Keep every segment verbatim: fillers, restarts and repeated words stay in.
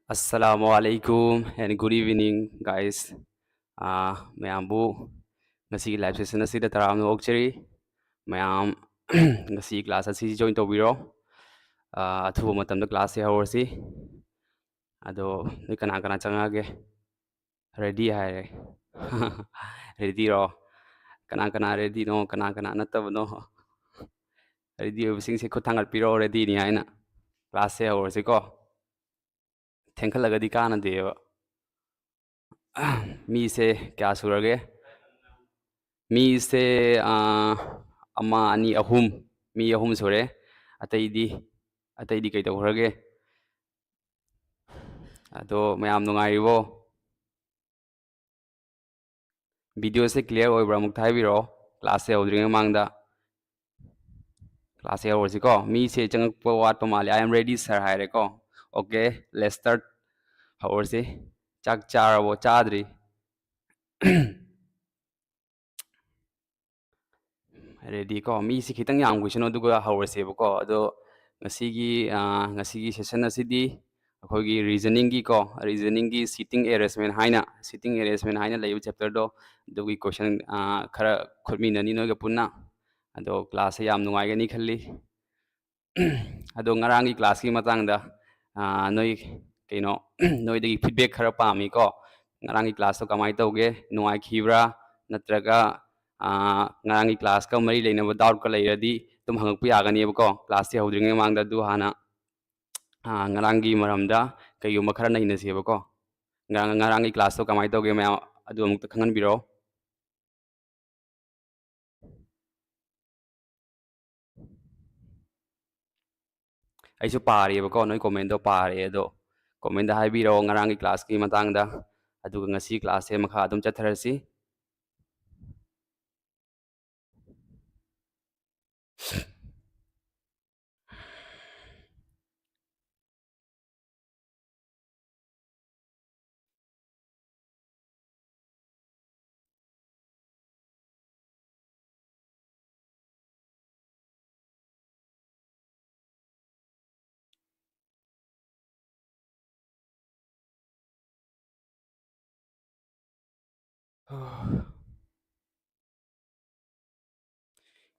Assalamu alaikum and good evening, guys. ꯑꯥ, ꯃꯌꯥꯝꯕꯨ ꯉꯁꯤꯒꯤ live session ꯑꯁꯤꯗ ꯇꯔꯥꯝꯅ ꯑꯣꯛꯆꯔꯤ꯫ ꯃꯌꯥꯝ ꯉꯁꯤ class ꯑꯁꯤ join ꯇꯧꯕꯤꯔꯣ꯫ ꯑꯥ, ꯑꯊꯨꯕ ꯃꯇꯝꯗ class ꯁꯦ ꯍꯧꯔꯁꯤ꯫ ꯑꯗꯣ ꯅꯣꯏ ꯀꯅꯥ ꯀꯅꯥ ꯆꯪꯉꯛꯑꯒꯦ? Ready ꯍꯥꯏꯔꯦ꯫ Ready ꯔꯣ? ꯀꯅꯥ ꯀꯅꯥ ready ꯅꯣ? ꯀꯅꯥ ꯀꯅꯥ ꯅꯠꯇꯕꯅꯣ? Ready ꯑꯣꯏꯕꯁꯤꯡꯁꯦ ꯈꯨꯠ ꯊꯥꯡꯒꯠꯄꯤꯔꯣ, ready ꯅꯤ ꯍꯥꯏꯅ꯫ Class ꯁꯦ ꯍꯧꯔꯁꯤꯀꯣ꯫ ꯊꯦꯡꯈꯠꯂꯒꯗꯤ ꯀꯥꯟꯅꯗꯦꯕ꯫ ꯃꯤꯁꯦ ꯀꯌꯥ ꯁꯨꯔꯒꯦ? ꯃꯤꯁꯦ, ꯑꯥ, ꯑꯃ, ꯑꯅꯤ, ꯑꯍꯨꯝ꯫ ꯃꯤ ꯑꯍꯨꯝ ꯁꯨꯔꯦ꯫ ꯑꯇꯩꯗꯤ, ꯑꯇꯩꯗꯤ ꯀꯩꯗꯧꯈ꯭ꯔꯒꯦ? ꯑꯗꯣ ꯃꯌꯥꯝ ꯅꯨꯡꯉꯥꯏꯔꯤꯕꯣ? Video ꯁꯦ clear ꯑꯣꯏꯕ꯭ꯔꯥ? ꯑꯃꯨꯛꯇ ꯍꯥꯏꯕꯤꯔꯛꯑꯣ, class ꯁꯦ ꯍꯧꯗ꯭ꯔꯤꯉꯩ ꯃꯃꯥꯡꯗ꯫ Class ꯁꯦ ꯍꯧꯔꯁꯤꯀꯣ꯫ ꯃꯤꯁꯦ ꯆꯪꯉꯛꯄ ꯋꯥꯠꯄ ꯃꯥꯜꯂꯦ꯫ "I am ready, sir" ꯍꯥꯏꯔꯦꯀꯣ꯫ Okay, let's start. ꯍꯧꯔꯁꯤ꯫ ꯆꯥꯛ ꯆꯥꯔꯕꯣ? ꯆꯥꯗ꯭ꯔꯤ꯫ Ready ꯀꯣ꯫ ꯃꯤꯁꯤ ꯈꯤꯇꯪ ꯌꯥꯝꯈꯤꯁꯅꯨ, ꯑꯗꯨꯒ ꯍꯧꯔꯁꯦꯕꯀꯣ꯫ ꯑꯗꯣ ꯉꯁꯤꯒꯤ, ꯑꯥ, ꯉꯁꯤꯒꯤ session ꯑꯁꯤꯗꯤ ꯑꯩꯈꯣꯏꯒꯤ reasoning ꯒꯤ ꯀꯣ, reasoning ꯒꯤ seating arrangement ꯍꯥꯏꯅ, seating arrangement ꯍꯥꯏꯅ ꯂꯩꯕ chapter ꯗꯣ, ꯑꯗꯨꯒꯤ question, ꯑꯥ, ꯈꯔ ꯈꯣꯠꯃꯤꯟꯅꯅꯤ ꯅꯣꯏꯒ ꯄꯨꯟꯅ꯫ ꯑꯗꯣ class ꯁꯦ ꯌꯥꯝ ꯅꯨꯡꯉꯥꯏꯒꯅꯤ ꯈꯜꯂꯤ꯫ ꯑꯗꯣ ꯉꯔꯥꯡꯒꯤ class ꯀꯤ ꯃꯇꯥꯡꯗ, ꯑꯥ, ꯅꯣꯏ ꯀꯩꯅꯣ, ꯅꯣꯏꯗꯒꯤ feedback ꯈꯔ ꯄꯥꯝꯃꯤ ꯀꯣ꯫ ꯉꯔꯥꯡꯒꯤ class ꯇꯣ ꯀꯃꯥꯏꯅ ꯇꯧꯒꯦ? ꯅꯨꯡꯉꯥꯏꯈꯤꯕ꯭ꯔꯥ? ꯅꯠꯇ꯭ꯔꯒ, ꯑꯥ, ꯉꯔꯥꯡꯒꯤ class ꯀ ꯃꯔꯤ ꯂꯩꯅꯕ doubt ꯀ ꯂꯩꯔꯗꯤ ꯑꯗꯨꯝ ꯍꯪꯉꯛꯄ ꯌꯥꯒꯅꯦꯕꯀꯣ꯫ Class ꯁꯦ ꯍꯧꯗ꯭ꯔꯤꯉꯩ ꯃꯃꯥꯡꯗ ꯑꯗꯨ ꯍꯥꯟꯅ, ꯑꯥ, ꯉꯔꯥꯡꯒꯤ ꯃꯔꯝꯗ ꯀꯩꯒꯨꯝꯕ ꯈꯔ ꯅꯩꯅꯁꯦꯕꯀꯣ꯫ ꯉꯔꯥꯡ, ꯉꯔꯥꯡꯒꯤ class ꯇꯣ ꯀꯃꯥꯏꯅ ꯇꯧꯒꯦ ꯃꯌꯥꯝ ꯑꯗꯨ ꯑꯃꯨꯛꯇ ꯈꯪꯍꯟꯕꯤꯔꯛꯑꯣ꯫ ꯑꯩꯁꯨ ꯄꯥꯔꯤꯕꯀꯣ, ꯅꯣꯏ comment ꯗꯣ ꯄꯥꯔꯦ꯫ ꯑꯗꯣ comment ꯗ ꯍꯥꯏꯕꯤꯔꯛꯑꯣ ꯉꯔꯥꯡꯒꯤ class ꯀꯤ ꯃꯇꯥꯡꯗ, ꯑꯗꯨꯒ ꯉꯁꯤ class ꯁꯦ ꯃꯈꯥ ꯑꯗꯨꯝ ꯆꯠꯊꯔꯁꯤ꯫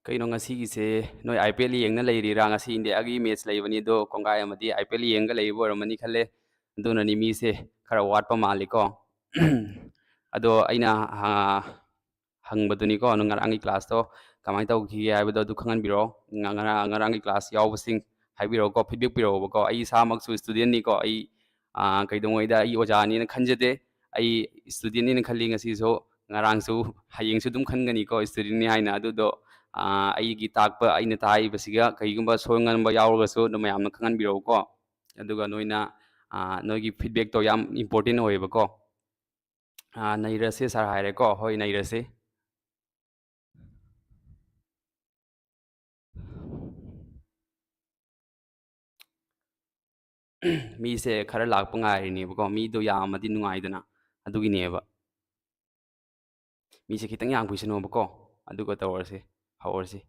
ꯀꯩꯅꯣ ꯉꯁꯤꯒꯤꯁꯦ ꯅꯣꯏ I P L ꯌꯦꯡꯅ ꯂꯩꯔꯤꯔꯥ? ꯉꯁꯤ ꯏꯟꯗꯤꯌꯥꯒꯤ match ꯂꯩꯕꯅꯤ, ꯑꯗꯣ ꯀꯣꯡꯒꯥꯏ ꯑꯃꯗꯤ I P L ꯌꯦꯡꯉꯒ ꯂꯩꯕ ꯑꯣꯏꯔꯝꯃꯅꯤ ꯈꯜꯂꯦ꯫ ꯑꯗꯨꯅꯅꯤ ꯃꯤꯁꯦ ꯈꯔ ꯋꯥꯠꯄ ꯃꯥꯜꯂꯤꯀꯣ꯫ ꯑꯗꯣ ꯑꯩꯅ, ꯑꯥ, ꯍꯪꯕꯗꯨꯅꯤꯀꯣ, ꯅꯪ ꯉꯔꯥꯡꯒꯤ classꯇꯣ ꯀꯃꯥꯏꯅ ꯇꯧꯈꯤꯒꯦ ꯍꯥꯏꯕꯗꯣ ꯑꯗꯨ ꯈꯪꯍꯟꯕꯤꯔꯛꯑꯣ꯫ ꯉ-, ꯉꯔꯥꯡ, ꯉꯔꯥꯡꯒꯤ class ꯌꯥꯎꯕꯁꯤꯡ ꯍꯥꯏꯕꯤꯔꯛꯑꯣꯀꯣ, feedbackꯄꯤꯔꯛꯑꯣꯕꯀꯣ꯫ ꯑꯩ ꯏꯁꯥꯃꯛꯁꯨ studentꯅꯤꯀꯣ, ꯑꯩ, ꯑꯥ, ꯀꯩꯗꯧꯉꯩꯗ ꯑꯩ ꯑꯣꯖꯥꯅꯤꯅ ꯈꯟꯖꯗꯦ꯫ ꯑꯩ studentꯅꯤꯅ ꯈꯜꯂꯤ ꯉꯁꯤꯁꯨ, ꯉꯔꯥꯡꯁꯨ, ꯍꯌꯦꯡꯁꯨ ꯑꯗꯨꯝ ꯈꯟꯒꯅꯤꯀꯣ studentꯅꯤ ꯍꯥꯏꯅ꯫ ꯑꯗꯨꯗꯣ, ꯑꯥ, ꯑꯩꯒꯤ ꯇꯥꯛꯄ, ꯑꯩꯅ ꯇꯥꯛꯏꯕꯁꯤꯒ ꯀꯔꯤꯒꯨꯝꯕ ꯁꯣꯏ ꯉꯥꯝꯕ ꯌꯥꯎꯔꯒꯁꯨ ꯑꯗꯨꯝ ꯃꯌꯥꯝꯅ ꯈꯪꯍꯟꯕꯤꯔꯛꯎꯀꯣ꯫ ꯑꯗꯨꯒ ꯅꯣꯏꯅ, ꯑꯥ, ꯅꯣꯏꯒꯤ feedbackꯇꯣ ꯌꯥꯝ important ꯑꯣꯏꯌꯦꯕꯀꯣ꯫ ꯑꯥ, ꯅꯩꯔꯁꯦ sir ꯍꯥꯏꯔꯦꯀꯣ꯫ ꯍꯣꯏ, ꯅꯩꯔꯁꯦ꯫ ꯃꯤꯁꯦ ꯈꯔ ꯂꯥꯛꯄ ꯉꯥꯏꯔꯤꯅꯦꯕꯀꯣ, ꯃꯤꯗꯣ ꯌꯥꯝꯃꯗꯤ ꯅꯨꯡꯉꯥꯏꯗꯅ, ꯑꯗꯨꯒꯤꯅꯦꯕ꯫ ꯃꯤꯁꯦ ꯈꯤꯇꯪ ꯌꯥꯝꯈꯤꯁꯅꯣꯕꯀꯣ, ꯑꯗꯨꯒ ꯇꯧꯔꯁꯤ, ꯍꯧꯔꯁꯤ꯫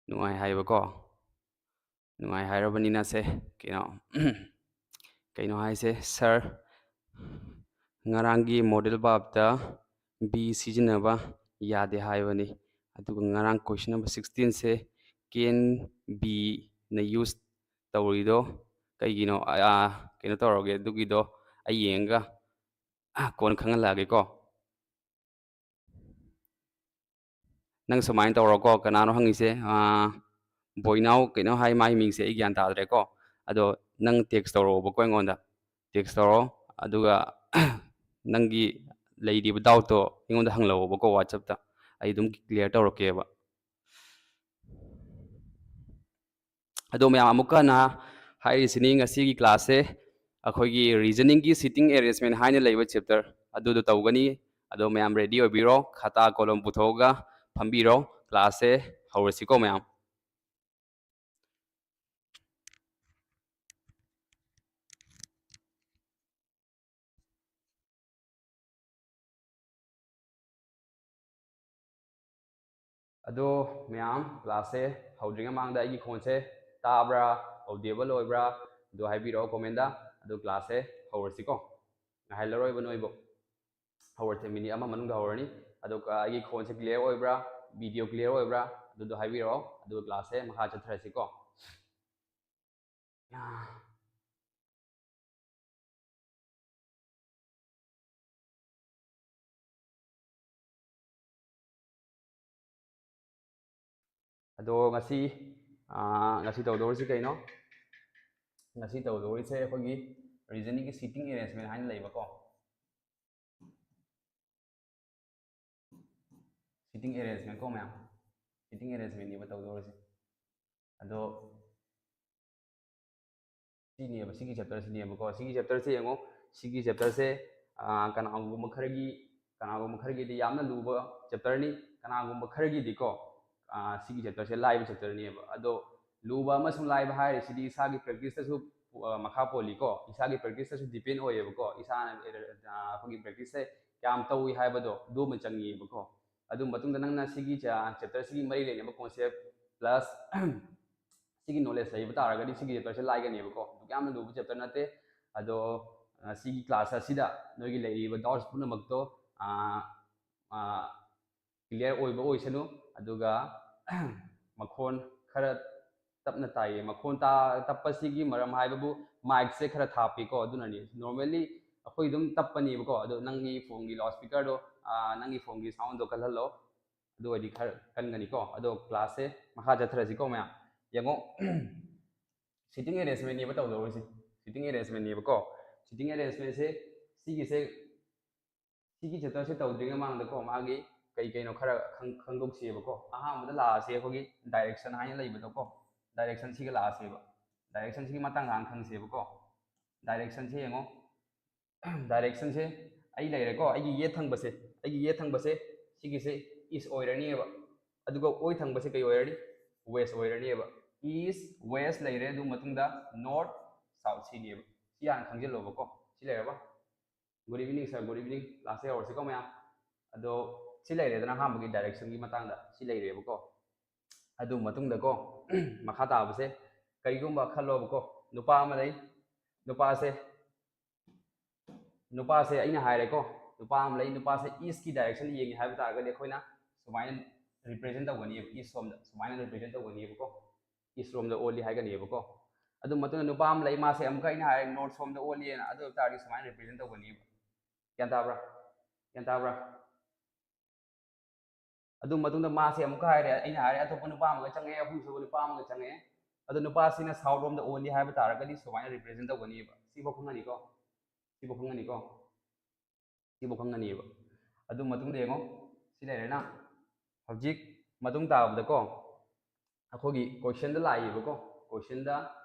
ꯅꯨꯡꯉꯥꯏ ꯍꯥꯏꯕꯀꯣ, ꯅꯨꯡꯉꯥꯏ ꯍꯥꯏꯔꯕꯅꯤꯅ ꯁꯦ, ꯀꯩꯅꯣ, ꯀꯩꯅꯣ ꯍꯥꯏꯁꯦ, sir, ꯉꯔꯥꯡꯒꯤ model verbꯇ be ꯁꯤꯖꯤꯟꯅꯕ ꯌꯥꯗꯦ ꯍꯥꯏꯕꯅꯤ꯫ ꯑꯗꯨꯒ ꯉꯔꯥꯡ question number sixteenꯁꯦ can beꯅ use ꯇꯧꯔꯤꯗꯣ ꯀꯩꯒꯤꯅꯣ? ꯑꯥ, ꯀꯩꯅꯣ ꯇꯧꯔꯒꯦ, ꯑꯗꯨꯒꯤꯗꯣ ꯑꯩ ꯌꯦꯡꯉꯒ, ꯑꯥ, ꯀꯣꯟꯅ ꯈꯪꯍꯜꯂꯛꯑꯒꯦꯀꯣ꯫ ꯅꯪ ꯁꯨꯃꯥꯏꯅ ꯇꯧꯔꯣꯀꯣ, ꯀꯅꯥꯅꯣ ꯍꯪꯉꯤꯁꯦ? ꯑꯥ, ꯕꯣꯏꯅꯥꯎ ꯀꯩꯅꯣ ꯍꯥꯏ, ꯃꯥꯏ ꯃꯤꯡꯁꯦ ꯑꯩ ꯒ꯭ꯌꯥꯟ ꯇꯥꯗ꯭ꯔꯦꯀꯣ꯫ ꯑꯗꯣ ꯅꯪ text ꯇꯧꯔꯛꯑꯣꯕꯀꯣ ꯑꯩꯉꯣꯟꯗ, text ꯇꯧꯔꯛꯑꯣ, ꯑꯗꯨꯒ ꯅꯪꯒꯤ ꯂꯩꯔꯤꯕ doubtꯇꯣ ꯑꯩꯉꯣꯟꯗ ꯍꯪꯂꯛꯑꯣꯕꯀꯣ WhatsAppꯇ, ꯑꯩ ꯑꯗꯨꯝ clear ꯇꯧꯔꯛꯀꯦꯕ꯫ ꯑꯗꯣ ꯃꯌꯥꯝ, ꯑꯃꯨꯛꯀ ꯍꯟꯅ ꯍꯥꯏꯔꯤꯁꯤꯅꯤ, ꯉꯁꯤꯒꯤ classꯁꯦ ꯑꯩꯈꯣꯏꯒꯤ reasoningꯒꯤ seating arrangement ꯍꯥꯏꯅ ꯂꯩꯕ chapter ꯑꯗꯨꯗꯣ ꯇꯧꯒꯅꯤ꯫ ꯑꯗꯣ ꯃꯌꯥꯝ ready ꯑꯣꯏꯕꯤꯔꯣ, ꯈꯇꯥ ꯀꯣꯂꯣꯝ ꯄꯨꯊꯣꯛꯑꯒ ꯐꯝꯕꯤꯔꯣ, classꯁꯦ ꯍꯧꯔꯁꯤꯀꯣ ꯃꯌꯥꯝ꯫ ꯑꯗꯣ ꯃꯌꯥꯝ, classꯁꯦ ꯍꯧꯗ꯭ꯔꯤꯉꯩ ꯃꯃꯥꯡꯗ ꯑꯩꯒꯤ ꯈꯣꯟꯁꯦ ꯇꯥꯕ꯭ꯔꯥ, audible ꯑꯣꯏꯕ꯭ꯔꯥ, ꯑꯗꯨ ꯍꯥꯏꯕꯤꯔꯛꯑꯣ commentꯇ꯫ ꯑꯗꯨ classꯁꯦ ꯍꯧꯔꯁꯤꯀꯣ꯫ ꯉꯥꯏꯍꯜꯂꯔꯣꯏꯕ ꯅꯣꯏꯕꯨ꯫ ꯍꯧꯔꯁꯦ, ꯃꯤꯅꯤꯠ ꯑꯃ ꯃꯅꯨꯡꯗ ꯍꯧꯔꯅꯤ꯫ ꯑꯗꯨꯒ ꯑꯩꯒꯤ ꯈꯣꯟꯁꯦ clear ꯑꯣꯏꯕ꯭ꯔꯥ, video clear ꯑꯣꯏꯕ꯭ꯔꯥ, ꯑꯗꯨꯗꯣ ꯍꯥꯏꯕꯤꯔꯛꯑꯣ꯫ ꯑꯗꯨꯒ class ꯁꯦ ꯃꯈꯥ ꯆꯠꯊꯔꯁꯤꯀꯣ꯫ ꯑꯗꯣ ꯉꯁꯤ, ꯑꯥ, ꯉꯁꯤ ꯇꯧꯗꯧꯔꯤꯁꯤ ꯀꯩꯅꯣ? ꯉꯁꯤ ꯇꯧꯗꯧꯔꯤꯁꯦ ꯑꯩꯈꯣꯏꯒꯤ reasoning ꯒꯤ seating arrangement ꯍꯥꯏꯅ ꯂꯩꯕꯀꯣ꯫ Seating arrangement ꯀꯣ ꯃꯌꯥꯝ, seating arrangement ꯅꯦꯕ ꯇꯧꯗꯧꯔꯤꯁꯦ꯫ ꯑꯗꯣ ꯁꯤꯅꯦꯕ, ꯁꯤꯒꯤ chapter ꯁꯤꯅꯦꯕꯀꯣ꯫ ꯁꯤꯒꯤ chapter ꯁꯦ ꯌꯦꯡꯉꯣ, ꯁꯤꯒꯤ chapter ꯁꯦ, ꯑꯥ, ꯀꯅꯥꯒꯨꯝꯕ ꯈꯔꯒꯤ, ꯀꯅꯥꯒꯨꯝꯕ ꯈꯔꯒꯤꯗꯤ ꯌꯥꯝꯅ ꯂꯨꯕ chapter ꯅꯤ, ꯀꯅꯥꯒꯨꯝꯕ ꯈꯔꯒꯤꯗꯤꯀꯣ, ꯑꯥ, ꯁꯤꯒꯤ chapter ꯁꯦ ꯂꯥꯏꯕ chapter ꯅꯦꯕ꯫ ꯑꯗꯣ ꯂꯨꯕ ꯑꯃꯁꯨꯡ ꯂꯥꯏꯕ ꯍꯥꯏꯔꯤꯁꯤꯗꯤ ꯏꯁꯥꯒꯤ practice ꯇꯁꯨ, ꯑꯥ, ꯃꯈꯥ ꯄꯣꯜꯂꯤꯀꯣ, ꯏꯁꯥꯒꯤ practice ꯇꯁꯨ depend ꯑꯣꯏꯌꯦꯕꯀꯣ꯫ ꯏꯁꯥꯅ, ꯑꯥ, ꯑꯩꯈꯣꯏꯒꯤ practice ꯁꯦ ꯀꯌꯥꯝ ꯇꯧꯏ ꯍꯥꯏꯕꯗꯣ ꯑꯗꯨ ꯑꯃ ꯆꯪꯉꯤꯕꯀꯣ꯫ ꯑꯗꯨ ꯃꯇꯨꯡꯗ ꯅꯪꯅ ꯁꯤꯒꯤ ꯆ-, chapter ꯁꯤꯒꯤ ꯃꯔꯤ ꯂꯩꯅꯕ concept plus ꯁꯤꯒꯤ knowledge ꯂꯩꯕ ꯇꯥꯔꯒꯗꯤ ꯁꯤꯒꯤ chapter ꯁꯦ ꯂꯥꯏꯒꯅꯦꯕꯀꯣ꯫ ꯑꯗꯨꯛ ꯌꯥꯝꯅ ꯂꯨꯕ chapter ꯅꯠꯇꯦ꯫ ꯑꯗꯣ, ꯑ, ꯁꯤꯒꯤ class ꯑꯁꯤꯗ ꯅꯣꯏꯒꯤ ꯂꯩꯔꯤꯕ doubts ꯄꯨꯝꯅꯃꯛꯇꯣ, ꯑ, ꯑ, clear ꯑꯣꯏꯕ ꯑꯣꯏꯁꯅꯨ꯫ ꯑꯗꯨꯒ ꯃꯈꯣꯟ ꯈꯔ ꯇꯞꯅ ꯇꯥꯏꯌꯦ꯫ ꯃꯈꯣꯟ ꯇꯥ-, ꯇꯞꯄꯁꯤꯒꯤ ꯃꯔꯝ ꯍꯥꯏꯕꯕꯨ mic ꯁꯦ ꯈꯔ ꯊꯥꯞꯄꯤꯀꯣ, ꯑꯗꯨꯅꯅꯤ꯫ Normally ꯑꯩꯈꯣꯏ ꯑꯗꯨꯝ ꯇꯞꯄꯅꯦꯕꯀꯣ, ꯑꯗꯣ ꯅꯪꯒꯤ phone ꯒꯤ loudspeaker ꯗꯣ, ꯑ, ꯅꯪꯒꯤ phone ꯒꯤ sound ꯗꯣ ꯀꯜꯍꯜꯂꯣ꯫ ꯑꯗꯨ ꯑꯣꯏꯔꯗꯤ ꯈꯔ ꯀꯟꯒꯅꯤꯀꯣ꯫ ꯑꯗꯣ class ꯁꯦ ꯃꯈꯥ ꯆꯠꯊꯔꯁꯤꯀꯣ ꯃꯌꯥꯝ꯫ ꯌꯦꯡꯉꯣ, seating arrangement ꯅꯦꯕ ꯇꯧꯗꯧꯔꯤꯁꯦ꯫ Seating arrangement ꯅꯦꯕꯀꯣ꯫ Seating arrangement ꯁꯦ ꯁꯤꯒꯤꯁꯦ, ꯁꯤꯒꯤ chapter ꯁꯦ ꯇꯧꯗ꯭ꯔꯤꯉꯩ ꯃꯃꯥꯡꯗꯀꯣ, ꯃꯥꯒꯤ ꯀꯩ ꯀꯩꯅꯣ ꯈꯔ ꯈꯪ-, ꯈꯪꯗꯣꯛꯁꯦꯕꯀꯣ꯫ ꯑꯍꯥꯟꯕꯗ ꯂꯥꯛꯑꯁꯦ ꯑꯩꯈꯣꯏꯒꯤ direction ꯍꯥꯏꯅ ꯂꯩꯕꯗꯣꯀꯣ꯫ Direction ꯁꯤꯒ ꯂꯥꯛꯑꯁꯦꯕ꯫ Direction ꯁꯤꯒꯤ ꯃꯇꯥꯡꯗ ꯍꯥꯟꯅ ꯈꯪꯁꯦꯕꯀꯣ꯫ Direction ꯁꯦ ꯌꯦꯡꯉꯣ꯫ Direction ꯁꯦ ꯑꯩ ꯂꯩꯔꯦꯀꯣ, ꯑꯩꯒꯤ ꯌꯦꯠ ꯊꯪꯕꯁꯦ, ꯑꯩꯒꯤ ꯌꯦꯠ ꯊꯪꯕꯁꯦ ꯁꯤꯒꯤꯁꯦ east ꯑꯣꯏꯔꯅꯤꯕ, ꯑꯗꯨꯒ ꯑꯣꯏ ꯊꯪꯕꯁꯦ ꯀꯩ ꯑꯣꯏꯔꯅꯤ? West ꯑꯣꯏꯔꯅꯤꯕ꯫ East, west ꯂꯩꯔꯦ, ꯑꯗꯨ ꯃꯇꯨꯡꯗ north, south ꯁꯤꯅꯦꯕ꯫ ꯁꯤ ꯍꯥꯟꯅ ꯈꯪꯖꯤꯜꯂꯣꯕꯀꯣ꯫ ꯁꯤ ꯂꯩꯔꯕ? Good evening sir, good evening꯫ Class ꯁꯦ ꯍꯧꯔꯁꯤꯀꯣ ꯃꯌꯥꯝ꯫ ꯑꯗꯣ ꯁꯤ ꯂꯩꯔꯦꯗꯅ ꯑꯍꯥꯟꯕꯒꯤ direction ꯒꯤ ꯃꯇꯥꯡꯗ ꯁꯤ ꯂꯩꯔꯦꯕꯀꯣ꯫ ꯑꯗꯨ ꯃꯇꯨꯡꯗꯀꯣ ꯃꯈꯥ ꯇꯥꯕꯁꯦ ꯀꯔꯤꯒꯨꯝꯕ ꯈꯜꯂꯣꯕꯀꯣ, ꯅꯨꯄꯥ ꯑꯃ ꯂꯩ, ꯅꯨꯄꯥꯁꯦ ꯅꯨꯄꯥꯁꯦ ꯑꯩꯅ ꯍꯥꯏꯔꯦꯀꯣ, ꯅꯨꯄꯥ ꯑꯃ ꯂꯩ, ꯅꯨꯄꯥꯁꯦ ꯏꯁꯀꯤ ꯗꯥꯏꯔꯦꯛꯁꯟ ꯌꯦꯡꯉꯦ ꯍꯥꯏꯕ ꯇꯥꯔꯒꯗꯤ ꯑꯩꯈꯣꯏꯅ ꯁꯨꯃꯥꯏꯅ ꯔꯤꯄ꯭ꯔꯦꯖꯦꯟ ꯇꯧꯒꯅꯤꯕ, ꯏꯁ ꯔꯣꯝꯗ ꯁꯨꯃꯥꯏꯅ ꯔꯤꯄ꯭ꯔꯦꯖꯦꯟ ꯇꯧꯒꯅꯤꯕꯀꯣ, ꯏꯁ ꯔꯣꯝꯗ ꯑꯣꯜꯂꯤ ꯍꯥꯏꯒꯅꯦꯕꯀꯣ꯫ ꯑꯗꯨ ꯃꯇꯨꯡꯗ ꯅꯨꯄꯥ ꯑꯃ ꯂꯩ, ꯃꯥꯁꯦ ꯑꯃꯨꯛꯀ ꯑꯩꯅ ꯍꯥꯏꯔꯦ ꯅꯣꯔꯠ ꯔꯣꯝꯗ ꯑꯣꯜꯂꯤꯅ, ꯑꯗꯨ ꯑꯣꯏ ꯇꯥꯔꯗꯤ ꯁꯨꯃꯥꯏꯅ ꯔꯤꯄ꯭ꯔꯦꯖꯦꯟ ꯇꯧꯒꯅꯤꯕ꯫ ꯒ꯭ꯌꯥꯟ ꯇꯥꯕ꯭ꯔꯥ? ꯒ꯭ꯌꯥꯟ ꯇꯥꯕ꯭ꯔꯥ? ꯑꯗꯨ ꯃꯇꯨꯡꯗ ꯃꯥꯁꯦ ꯑꯃꯨꯛꯀ ꯍꯥꯏꯔꯦ, ꯑꯩꯅ ꯍꯥꯏꯔꯦ ꯑꯇꯣꯞꯄ ꯅꯨꯄꯥ ꯑꯃꯒ ꯆꯪꯉꯛꯑꯦ, ꯑꯍꯨꯝꯁꯨꯕ ꯅꯨꯄꯥ ꯑꯃꯒ ꯆꯪꯉꯛꯑꯦ꯫ ꯑꯗꯣ ꯅꯨꯄꯥꯁꯤꯅ ꯁꯥꯎꯠ ꯔꯣꯝꯗ ꯑꯣꯜꯂꯤ ꯍꯥꯏꯕ ꯇꯥꯔꯒꯗꯤ ꯁꯨꯃꯥꯏꯅ ꯔꯤꯄ꯭ꯔꯦꯖꯦꯟ ꯇꯧꯒꯅꯤꯕ꯫ ꯁꯤꯐꯥꯎ ꯈꯪꯒꯅꯤꯀꯣ? ꯁꯤꯐꯥꯎ ꯈꯪꯒꯅꯤꯀꯣ? ꯁꯤꯐꯥꯎ ꯈꯪꯒꯅꯤꯕ꯫ ꯑꯗꯨ ꯃꯇꯨꯡꯗ ꯌꯦꯡꯉꯣ, ꯁꯤ ꯂꯩꯔꯦꯅ꯫ ꯍꯧꯖꯤꯛ ꯃꯇꯨꯡ ꯇꯥꯕꯗꯀꯣ, ꯑꯩꯈꯣꯏꯒꯤ ꯀꯣꯏꯁꯟꯗ ꯂꯥꯛꯏꯕꯀꯣ, ꯀꯣꯏꯁꯟꯗ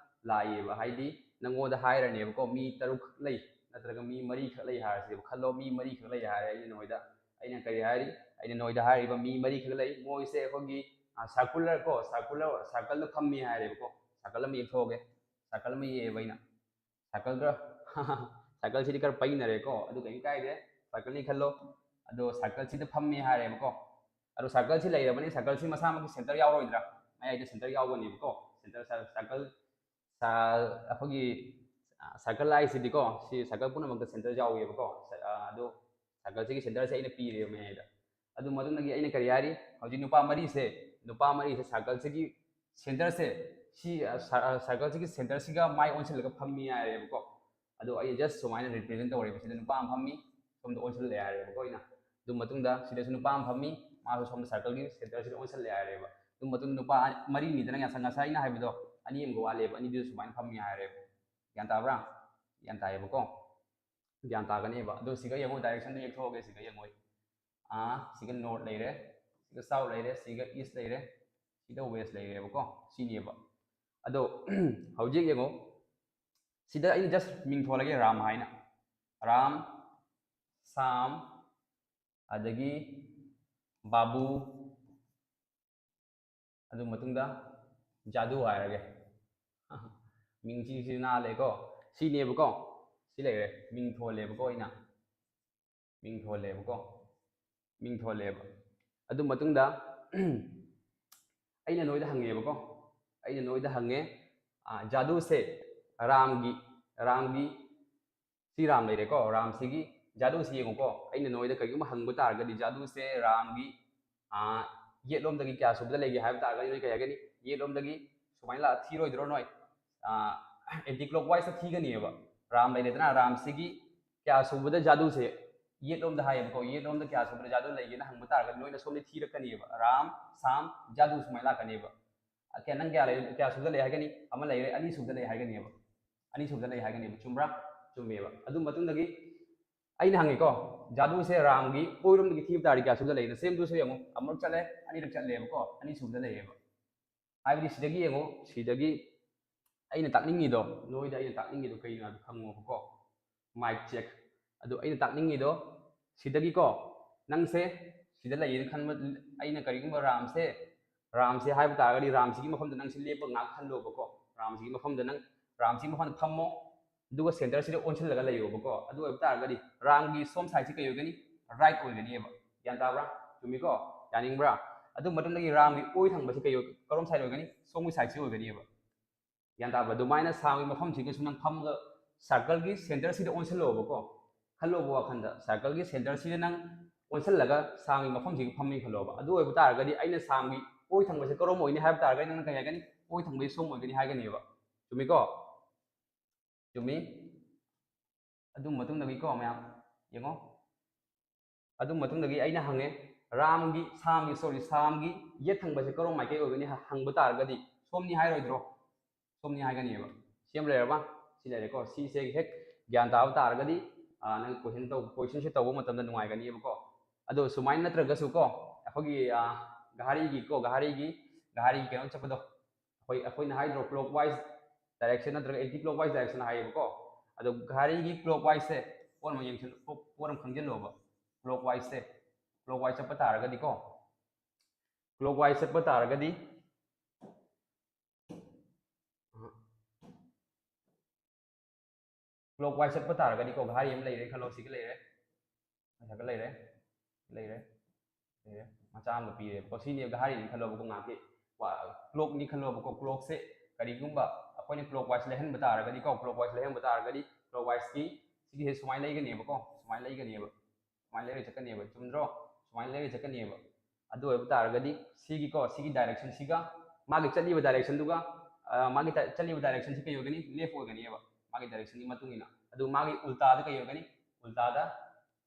ꯂꯥꯛꯏꯕ ꯍꯥꯏꯗꯤ ꯅꯪꯉꯣꯟꯗ ꯍꯥꯏꯔꯅꯦꯕꯀꯣ, ꯃꯤ ꯇꯔꯨꯛꯈꯛ ꯂꯩ ꯅꯠꯇ꯭ꯔꯒ ꯃꯤ ꯃꯔꯤꯈꯛ ꯂꯩ ꯍꯥꯏꯔꯁꯦꯕ꯫ ꯈꯜꯂꯣ, ꯃꯤ ꯃꯔꯤꯈꯛ ꯂꯩ ꯍꯥꯏꯔꯦ ꯑꯩꯅ ꯅꯣꯏꯗ꯫ ꯑꯩꯅ ꯀꯔꯤ ꯍꯥꯏꯔꯤ? ꯑꯩꯅ ꯅꯣꯏꯗ ꯍꯥꯏꯔꯤꯕ ꯃꯤ ꯃꯔꯤꯈꯛ ꯂꯩ, ꯃꯣꯏꯁꯦ ꯑꯩꯈꯣꯏꯒꯤ ꯁꯔꯀꯨꯂꯔ ꯀꯣ, ꯁꯔꯀꯨꯂꯔ ꯁꯔꯀꯜꯗ ꯐꯝꯃꯤ ꯍꯥꯏꯔꯦꯕꯀꯣ꯫ ꯁꯔꯀꯜ ꯑꯃ ꯌꯦꯛꯊꯣꯛꯑꯒꯦ, ꯁꯔꯀꯜ ꯑꯃ ꯌꯦꯛꯑꯦꯕ ꯑꯩꯅ꯫ ꯁꯔꯀꯜꯗ ꯁꯔꯀꯜꯁꯤꯗꯤ ꯈꯔ ꯄꯩꯅꯔꯦꯀꯣ, ꯑꯗꯨ ꯀꯩꯝ ꯀꯥꯏꯗꯦ, ꯁꯔꯀꯜꯅꯤ ꯈꯜꯂꯣ꯫ ꯑꯗꯣ ꯁꯔꯀꯜꯁꯤꯗ ꯐꯝꯃꯤ ꯍꯥꯏꯔꯦꯕꯀꯣ꯫ ꯑꯗꯣ ꯁꯔꯀꯜꯁꯤ ꯂꯩꯔꯕꯅꯤ, ꯁꯔꯀꯜꯁꯤ ꯃꯁꯥꯃꯛꯀꯤ ꯁꯦꯟꯇꯔ ꯌꯥꯎꯔꯣꯏꯗ꯭ꯔꯥ? ꯃꯌꯥꯏꯗ ꯁꯦꯟꯇꯔ ꯌꯥꯎꯒꯅꯦꯕꯀꯣ꯫ ꯁꯦꯟꯇꯔ ꯁꯔꯀꯜ, ꯑꯩꯈꯣꯏꯒꯤ ꯁꯔꯀꯜ ꯍꯥꯏꯁꯤꯗꯤꯀꯣ, ꯁꯤ ꯁꯔꯀꯜ ꯄꯨꯝꯅꯃꯛꯇ ꯁꯦꯟꯇꯔ ꯌꯥꯎꯋꯦꯕꯀꯣ꯫ ꯑꯗꯣ ꯁꯔꯀꯜꯁꯤꯒꯤ ꯁꯦꯟꯇꯔꯁꯦ ꯑꯩꯅ ꯄꯤꯔꯦꯕ ꯃꯌꯥꯏꯗ꯫ ꯑꯗꯨ ꯃꯇꯨꯡꯗꯒꯤ ꯑꯩꯅ ꯀꯔꯤ ꯍꯥꯏꯔꯤ? ꯍꯧꯖꯤꯛ ꯅꯨꯄꯥ ꯃꯔꯤꯁꯦ, ꯅꯨꯄꯥ ꯃꯔꯤꯁꯦ ꯁꯔꯀꯜꯁꯤꯒꯤ ꯁꯦꯟꯇꯔꯁꯦ, ꯁꯤ ꯁꯔꯀꯜꯁꯤꯒꯤ ꯁꯦꯟꯇꯔꯁꯤꯒ ꯃꯥꯏ ꯑꯣꯟꯁꯤꯜꯂꯒ ꯐꯝꯃꯤ ꯍꯥꯏꯔꯦꯕꯀꯣ꯫ ꯑꯗꯣ ꯑꯩꯅ ꯖꯁ ꯁꯨꯃꯥꯏꯅ ꯔꯤꯄ꯭ꯔꯦꯖꯦꯟ ꯇꯧꯔꯦꯕ꯫ ꯁꯤꯗ ꯅꯨꯄꯥ ꯑꯃ ꯐꯝꯃꯤ, ꯁꯣꯝꯗ ꯑꯣꯟꯁꯤꯜꯂꯦ ꯍꯥꯏꯔꯦꯕꯀꯣ ꯑꯩꯅ꯫ ꯑꯗꯨ ꯃꯇꯨꯡꯗ ꯁꯤꯗꯁꯨ ꯅꯨꯄꯥ ꯑꯃ ꯐꯝꯃꯤ, ꯃꯥꯁꯨ ꯁꯣꯝꯗ ꯁꯔꯀꯜꯒꯤ ꯁꯦꯟꯇꯔꯁꯤꯗ ꯑꯣꯟꯁꯤꯜꯂꯦ ꯍꯥꯏꯔꯦꯕ꯫ ꯑꯗꯨ ꯃꯇꯨꯡꯗ ꯅꯨꯄꯥ ꯃꯔꯤꯅꯤꯗꯅ ꯉꯁꯥꯏ, ꯉꯁꯥꯏ ꯑꯩꯅ ꯍꯥꯏꯕꯗꯣ, ꯑꯅꯤ ꯑꯃꯒ ꯋꯥꯠꯂꯦꯕ, ꯑꯅꯤꯗꯨꯁꯨ ꯁꯨꯃꯥꯏꯅ ꯐꯝꯃꯤ ꯍꯥꯏꯔꯦꯕ꯫ ꯒ꯭ꯌꯥꯟ ꯇꯥꯕ꯭ꯔꯥ? ꯒ꯭ꯌꯥꯟ ꯇꯥꯏꯌꯦꯕꯀꯣ? ꯒ꯭ꯌꯥꯟ ꯇꯥꯒꯅꯦꯕ꯫ ꯑꯗꯣ ꯁꯤꯒ ꯌꯦꯡꯉꯣ, ꯗꯥꯏꯔꯦꯛꯁꯟꯗꯣ ꯌꯦꯛꯊꯣꯛꯑꯒꯦ꯫ ꯁꯤꯒ ꯌꯦꯡꯉꯣ, ꯑꯥ, ꯁꯤꯒ ꯅꯣꯔꯠ ꯂꯩꯔꯦ, ꯁꯤꯒ ꯁꯥꯎꯠ ꯂꯩꯔꯦ, ꯁꯤꯒ ꯏꯁ ꯂꯩꯔꯦ, ꯁꯤꯗ ꯋꯦꯁ ꯂꯩꯔꯦꯕꯀꯣ꯫ ꯁꯤꯅꯦꯕ꯫ ꯑꯗꯣ ꯍꯧꯖꯤꯛ ꯌꯦꯡꯉꯣ, ꯁꯤꯗ ꯑꯩꯅ ꯖꯁ ꯃꯤꯡ ꯊꯣꯜꯂꯒꯦ, ꯔꯥꯝ ꯍꯥꯏꯅ꯫ ꯔꯥꯝ, ꯁꯥꯝ, ꯑꯗꯒꯤ ꯕꯥꯕꯨ, ꯑꯗꯨ ꯃꯇꯨꯡꯗ ꯖꯥꯗꯨ ꯍꯥꯏꯔꯒꯦ꯫ ꯃꯤꯡꯁꯤꯁꯨ ꯅꯥꯜꯂꯦꯀꯣ꯫ ꯁꯤꯅꯦꯕꯀꯣ, ꯁꯤ ꯂꯩꯔꯦ, ꯃꯤꯡ ꯊꯣꯜꯂꯦꯕꯀꯣ ꯑꯩꯅ꯫ ꯃꯤꯡ ꯊꯣꯜꯂꯦꯕꯀꯣ, ꯃꯤꯡ ꯊꯣꯜꯂꯦꯕ꯫ ꯑꯗꯨ ꯃꯇꯨꯡꯗ ꯑꯩꯅ ꯅꯣꯏꯗ ꯍꯪꯉꯦꯕꯀꯣ, ꯑꯩꯅ ꯅꯣꯏꯗ ꯍꯪꯉꯦ, ꯑꯥ, ꯖꯥꯗꯨꯁꯦ ꯔꯥꯝꯒꯤ, ꯔꯥꯝꯒꯤ ꯁꯤ ꯔꯥꯝ ꯂꯩꯔꯦꯀꯣ꯫ ꯔꯥꯝꯁꯤꯒꯤ ꯖꯥꯗꯨꯁꯤ ꯌꯦꯡꯉꯨꯀꯣ꯫ ꯑꯩꯅ ꯅꯣꯏꯗ ꯀꯔꯤꯒꯨꯝꯕ ꯍꯪꯕ ꯇꯥꯔꯒꯗꯤ, ꯖꯥꯗꯨꯁꯦ ꯔꯥꯝꯒꯤ, ꯑꯥ, ꯌꯦꯠꯂꯣꯝꯗꯒꯤ ꯀꯌꯥ ꯁꯨꯕꯗ ꯂꯩꯒꯦ ꯍꯥꯏꯕ ꯇꯥꯔꯒꯗꯤ, ꯅꯣꯏ ꯀꯩ ꯍꯥꯏꯒꯅꯤ? ꯌꯦꯠꯂꯣꯝꯗꯒꯤ ꯁꯨꯃꯥꯏꯅ ꯂꯥꯛꯑ ꯊꯤꯔꯣꯏꯗ꯭ꯔꯣ ꯅꯣꯏ? ꯑꯦꯟꯇꯤ ꯀ꯭ꯂꯣꯛ ꯋꯥꯏꯁꯇ ꯊꯤꯒꯅꯤꯕ꯫ ꯔꯥꯝ ꯂꯩꯔꯦꯗꯅ, ꯔꯥꯝꯁꯤꯒꯤ ꯀꯌꯥ ꯁꯨꯕꯗ ꯖꯥꯗꯨꯁꯦ ꯌꯦꯠꯂꯣꯝꯗ ꯍꯥꯏꯌꯦꯕꯀꯣ꯫ ꯌꯦꯠꯂꯣꯝꯗ ꯀꯌꯥ ꯁꯨꯕꯗ ꯖꯥꯗꯨ ꯂꯩꯒꯦꯅ ꯍꯪꯕ ꯇꯥꯔꯒꯗꯤ, ꯅꯣꯏꯅ ꯁꯣꯝꯗ ꯊꯤꯔꯛꯀꯅꯦꯕ꯫ ꯔꯥꯝ, ꯁꯥꯝ, ꯖꯥꯗꯨ ꯁꯨꯃꯥꯏꯅ ꯂꯥꯛꯀꯅꯦꯕ꯫ ꯀꯌꯥ, ꯅꯪ ꯀꯌꯥ ꯂꯩ, ꯀꯌꯥ ꯁꯨꯕꯗ ꯂꯩ ꯍꯥꯏꯒꯅꯤ? ꯑꯃ ꯂꯩꯔꯦ, ꯑꯅꯤ ꯁꯨꯕꯗ ꯂꯩ ꯍꯥꯏꯒꯅꯦꯕ꯫ ꯑꯅꯤ ꯁꯨꯕꯗ ꯂꯩ ꯍꯥꯏꯒꯅꯦꯕ꯫ ꯆꯨꯝꯕ꯭ꯔꯥ? ꯆꯨꯝꯃꯦꯕ꯫ ꯑꯗꯨ ꯃꯇꯨꯡꯗꯒꯤ ꯑꯩꯅ ꯍꯪꯉꯤꯀꯣ, ꯖꯥꯗꯨꯁꯦ ꯔꯥꯝꯒꯤ ꯑꯣꯏꯔꯣꯝꯗꯒꯤ ꯊꯤꯕ ꯇꯥꯔꯗꯤ ꯀꯌꯥ ꯁꯨꯕꯗ ꯂꯩ? ꯅ ꯁꯦꯝꯗꯨꯁꯨ ꯌꯦꯡꯉꯨ, ꯑꯃꯨꯛ ꯆꯠꯂꯦ, ꯑꯅꯤꯔꯛ ꯆꯠꯂꯦꯕꯀꯣ, ꯑꯅꯤ ꯁꯨꯕꯗ ꯂꯩꯌꯦꯕ꯫ ꯍꯥꯏꯕꯗꯤ ꯁꯤꯗꯒꯤ ꯌꯦꯡꯉꯨ, ꯁꯤꯗꯒꯤ ꯑꯩꯅ ꯇꯥꯛꯅꯤꯡꯉꯤꯗꯣ, ꯅꯣꯏꯗ ꯑꯩꯅ ꯇꯥꯛꯅꯤꯡꯉꯤꯗꯣ ꯀꯩꯅꯣ ꯍꯥꯏꯕ ꯈꯪꯉꯣꯕꯀꯣ꯫ Mike check. ꯑꯗꯨ ꯑꯩꯅ ꯇꯥꯛꯅꯤꯡꯉꯤꯗꯣ ꯁꯤꯗꯒꯤꯀꯣ, ꯅꯪꯁꯦ ꯁꯤꯗ ꯂꯩꯌꯦꯅ ꯈꯟꯕ, ꯑꯩꯅ ꯀꯔꯤꯒꯨꯝꯕ ꯔꯥꯝꯁꯦ, ꯔꯥꯝꯁꯦ ꯍꯥꯏꯕ ꯇꯥꯔꯒꯗꯤ ꯔꯥꯝꯁꯤꯒꯤ ꯃꯐꯝꯗ ꯅꯪꯁꯤ ꯂꯦꯞꯄ ꯉꯥꯏꯍꯥꯛ ꯈꯜꯂꯣꯕꯀꯣ꯫ ꯔꯥꯝꯁꯤꯒꯤ ꯃꯐꯝꯗ ꯅꯪ, ꯔꯥꯝꯁꯤꯒꯤ ꯃꯐꯝꯗ ꯐꯝꯃꯣ, ꯑꯗꯨꯒ ꯁꯦꯟꯇꯔꯁꯤꯗ ꯑꯣꯟꯁꯤꯜꯂꯒ ꯂꯩꯌꯣꯕꯀꯣ꯫ ꯑꯗꯨ ꯑꯣꯏꯕ ꯇꯥꯔꯒꯗꯤ ꯔꯥꯝꯒꯤ ꯁꯣꯝ ꯁꯥꯏꯠꯁꯤ ꯀꯩ ꯑꯣꯏꯒꯅꯤ? ꯔꯥꯏꯠ ꯑꯣꯏꯒꯅꯤꯕ꯫ ꯒ꯭ꯌꯥꯟ ꯇꯥꯕ꯭ꯔꯥ? ꯆꯨꯝꯃꯤꯀꯣ? ꯌꯥꯅꯤꯡꯕ꯭ꯔꯥ? ꯑꯗꯨ ꯃꯇꯨꯡꯗꯒꯤ ꯔꯥꯝꯒꯤ ꯑꯣꯏ ꯊꯪꯕꯁꯤ ꯀꯩ ꯑꯣꯏ-, ꯀꯔꯣꯝ ꯁꯥꯏꯠ ꯑꯣꯏꯒꯅꯤ? ꯁꯣꯝꯒꯤ ꯁꯥꯏꯠꯁꯤ ꯑꯣꯏꯒꯅꯤꯕ꯫ ꯒ꯭ꯌꯥꯟ ꯇꯥꯕ꯭ꯔꯥ? ꯑꯗꯨꯃꯥꯏꯅ ꯁꯥꯡꯒꯤ ꯃꯐꯝꯁꯤꯒꯁꯨ ꯅꯪ ꯐꯝꯃꯒ ꯁꯔꯀꯜꯒꯤ ꯁꯦꯟꯇꯔꯁꯤꯗ ꯑꯣꯟꯁꯤꯜꯂꯛꯑꯣꯕꯀꯣ꯫ ꯈꯜꯂꯣꯕ ꯋꯥꯈꯟꯗ, ꯁꯔꯀꯜꯒꯤ ꯁꯦꯟꯇꯔꯁꯤꯗ ꯅꯪ ꯑꯣꯟꯁꯤꯜꯂꯒ ꯁꯥꯡꯒꯤ ꯃꯐꯝꯁꯤꯒ ꯐꯝꯃꯤ ꯈꯜꯂꯣꯕ꯫ ꯑꯗꯨ ꯑꯣꯏꯕ ꯇꯥꯔꯒꯗꯤ ꯑꯩꯅ ꯁꯥꯡꯒꯤ ꯑꯣꯏ ꯊꯪꯕꯁꯦ ꯀꯔꯣꯝ ꯑꯣꯏꯅꯤ ꯍꯥꯏꯕ ꯇꯥꯔꯒꯗꯤ ꯅꯪꯅ ꯀꯩ ꯍꯥꯏꯒꯅꯤ? ꯑꯣꯏ ꯊꯪꯕꯁꯦ ꯁꯣꯝ ꯑꯣꯏꯒꯅꯤ ꯍꯥꯏꯒꯅꯦꯕ꯫ ꯆꯨꯝꯃꯤꯀꯣ? ꯆꯨꯝꯃꯤ꯫ ꯑꯗꯨ ꯃꯇꯨꯡꯗꯒꯤꯀꯣ ꯃꯌꯥꯝ ꯌꯦꯡꯉꯣ꯫ ꯑꯗꯨ ꯃꯇꯨꯡꯗꯒꯤ ꯑꯩꯅ ꯍꯪꯉꯦ, ꯔꯥꯝꯒꯤ, ꯁꯥꯝꯒꯤ, sorry, ꯁꯥꯝꯒꯤ ꯌꯦꯠ ꯊꯪꯕꯁꯦ ꯀꯔꯣꯝ ꯃꯥꯏꯀꯩ ꯑꯣꯏꯒꯅꯤ ꯍ-, ꯍꯪꯕ ꯇꯥꯔꯒꯗꯤ ꯁꯣꯝꯅꯤ ꯍꯥꯏꯔꯣꯏꯗ꯭ꯔꯣ? ꯁꯣꯝꯅꯤ ꯍꯥꯏꯒꯅꯦꯕ꯫ ꯁꯤ ꯑꯃ ꯂꯩꯔꯕ? ꯁꯤ ꯂꯩꯔꯦꯀꯣ꯫ ꯁꯤꯁꯦ ꯍꯦꯛ ꯒ꯭ꯌꯥꯟ ꯇꯥꯕ ꯇꯥꯔꯒꯗꯤ, ꯑ, ꯅꯪ question ꯇꯧ-, questionꯁꯦ ꯇꯧꯕ ꯃꯇꯝꯗ ꯅꯨꯡꯉꯥꯏꯒꯅꯤꯕꯀꯣ꯫ ꯑꯗꯣ ꯁꯨꯃꯥꯏꯅ ꯅꯠꯇ꯭ꯔꯒꯁꯨ ꯀꯣ, ꯑꯩꯈꯣꯏꯒꯤ, ꯑ, ꯘꯥꯔꯤꯒꯤ ꯀꯣ, ꯘꯥꯔꯤꯒꯤ, ꯘꯥꯔꯤꯒꯤ ꯀꯩꯅꯣ ꯆꯠꯄꯗꯣ, ꯑꯩꯈꯣꯏ, ꯑꯩꯈꯣꯏꯅ ꯍꯥꯏꯗ꯭ꯔꯣ clockwise direction ꯅꯠꯇ꯭ꯔꯒ anti clockwise direction ꯍꯥꯏꯌꯦꯕꯀꯣ꯫ ꯑꯗꯣ ꯘꯥꯔꯤꯒꯤ clockwiseꯁꯦ ꯄꯣꯠ ꯑꯃ ꯌꯦꯡꯁꯤꯜ-, ꯄꯣ-, ꯄꯣꯠ ꯑꯃ ꯈꯪꯖꯤꯜꯂꯣꯕ꯫ Clockwiseꯁꯦ, clockwise ꯆꯠꯄ ꯇꯥꯔꯒꯗꯤꯀꯣ, clockwise ꯆꯠꯄ ꯇꯥꯔꯒꯗꯤ, clockwise ꯆꯠꯄ ꯇꯥꯔꯒꯗꯤꯀꯣ, ꯘꯥꯔꯤ ꯑꯃ ꯂꯩꯔꯦ ꯈꯜꯂꯣ, ꯁꯤꯒ ꯂꯩꯔꯦ, ꯃꯊꯛꯇ ꯂꯩꯔꯦ, ꯂꯩꯔꯦ, ꯂꯩꯔꯦ, ꯃꯆꯥ ꯑꯃꯒ ꯄꯤꯔꯦꯕꯀꯣ꯫ ꯁꯤꯅꯦ ꯘꯥꯔꯤꯅꯤ ꯈꯜꯂꯣꯕꯀꯣ, ꯉꯥꯏꯍꯥꯛꯀꯤ ꯋꯥ-, clockꯅꯤ ꯈꯜꯂꯣꯕꯀꯣ꯫ Clockꯁꯦ ꯀꯔꯤꯒꯨꯝꯕ ꯑꯩꯈꯣꯏꯅ clockwise ꯂꯩꯍꯟꯕ ꯇꯥꯔꯒꯗꯤꯀꯣ, clockwise ꯂꯩꯍꯟꯕ ꯇꯥꯔꯒꯗꯤ clockwiseꯀꯤ ꯁꯤꯒꯤꯁꯦ ꯁꯨꯃꯥꯏꯅ ꯂꯩꯒꯅꯦꯕꯀꯣ, ꯁꯨꯃꯥꯏꯅ ꯂꯩꯒꯅꯦꯕ, ꯁꯨꯃꯥꯏꯅ ꯂꯩꯔ ꯆꯠꯀꯅꯦꯕ, ꯆꯨꯝꯗ꯭ꯔꯣ? ꯁꯨꯃꯥꯏꯅ ꯂꯩꯔ ꯆꯠꯀꯅꯦꯕ꯫ ꯑꯗꯨ ꯑꯣꯏꯕ ꯇꯥꯔꯒꯗꯤ ꯁꯤꯒꯤꯀꯣ, ꯁꯤꯒꯤ directionꯁꯤꯒ ꯃꯥꯒꯤ ꯆꯠꯂꯤꯕ directionꯗꯨꯒ, ꯑ, ꯃꯥꯒꯤ ꯆꯠꯂꯤꯕ directionꯁꯤ ꯀꯩ ꯑꯣꯏꯒꯅꯤ? Left ꯑꯣꯏꯒꯅꯤꯕ, ꯃꯥꯒꯤ directionꯒꯤ ꯃꯇꯨꯡ ꯏꯟꯅ꯫ ꯑꯗꯨ ꯃꯥꯒꯤ ꯎꯜꯇꯥꯗ ꯀꯩ ꯑꯣꯏꯒꯅꯤ? ꯎꯜꯇꯥꯗ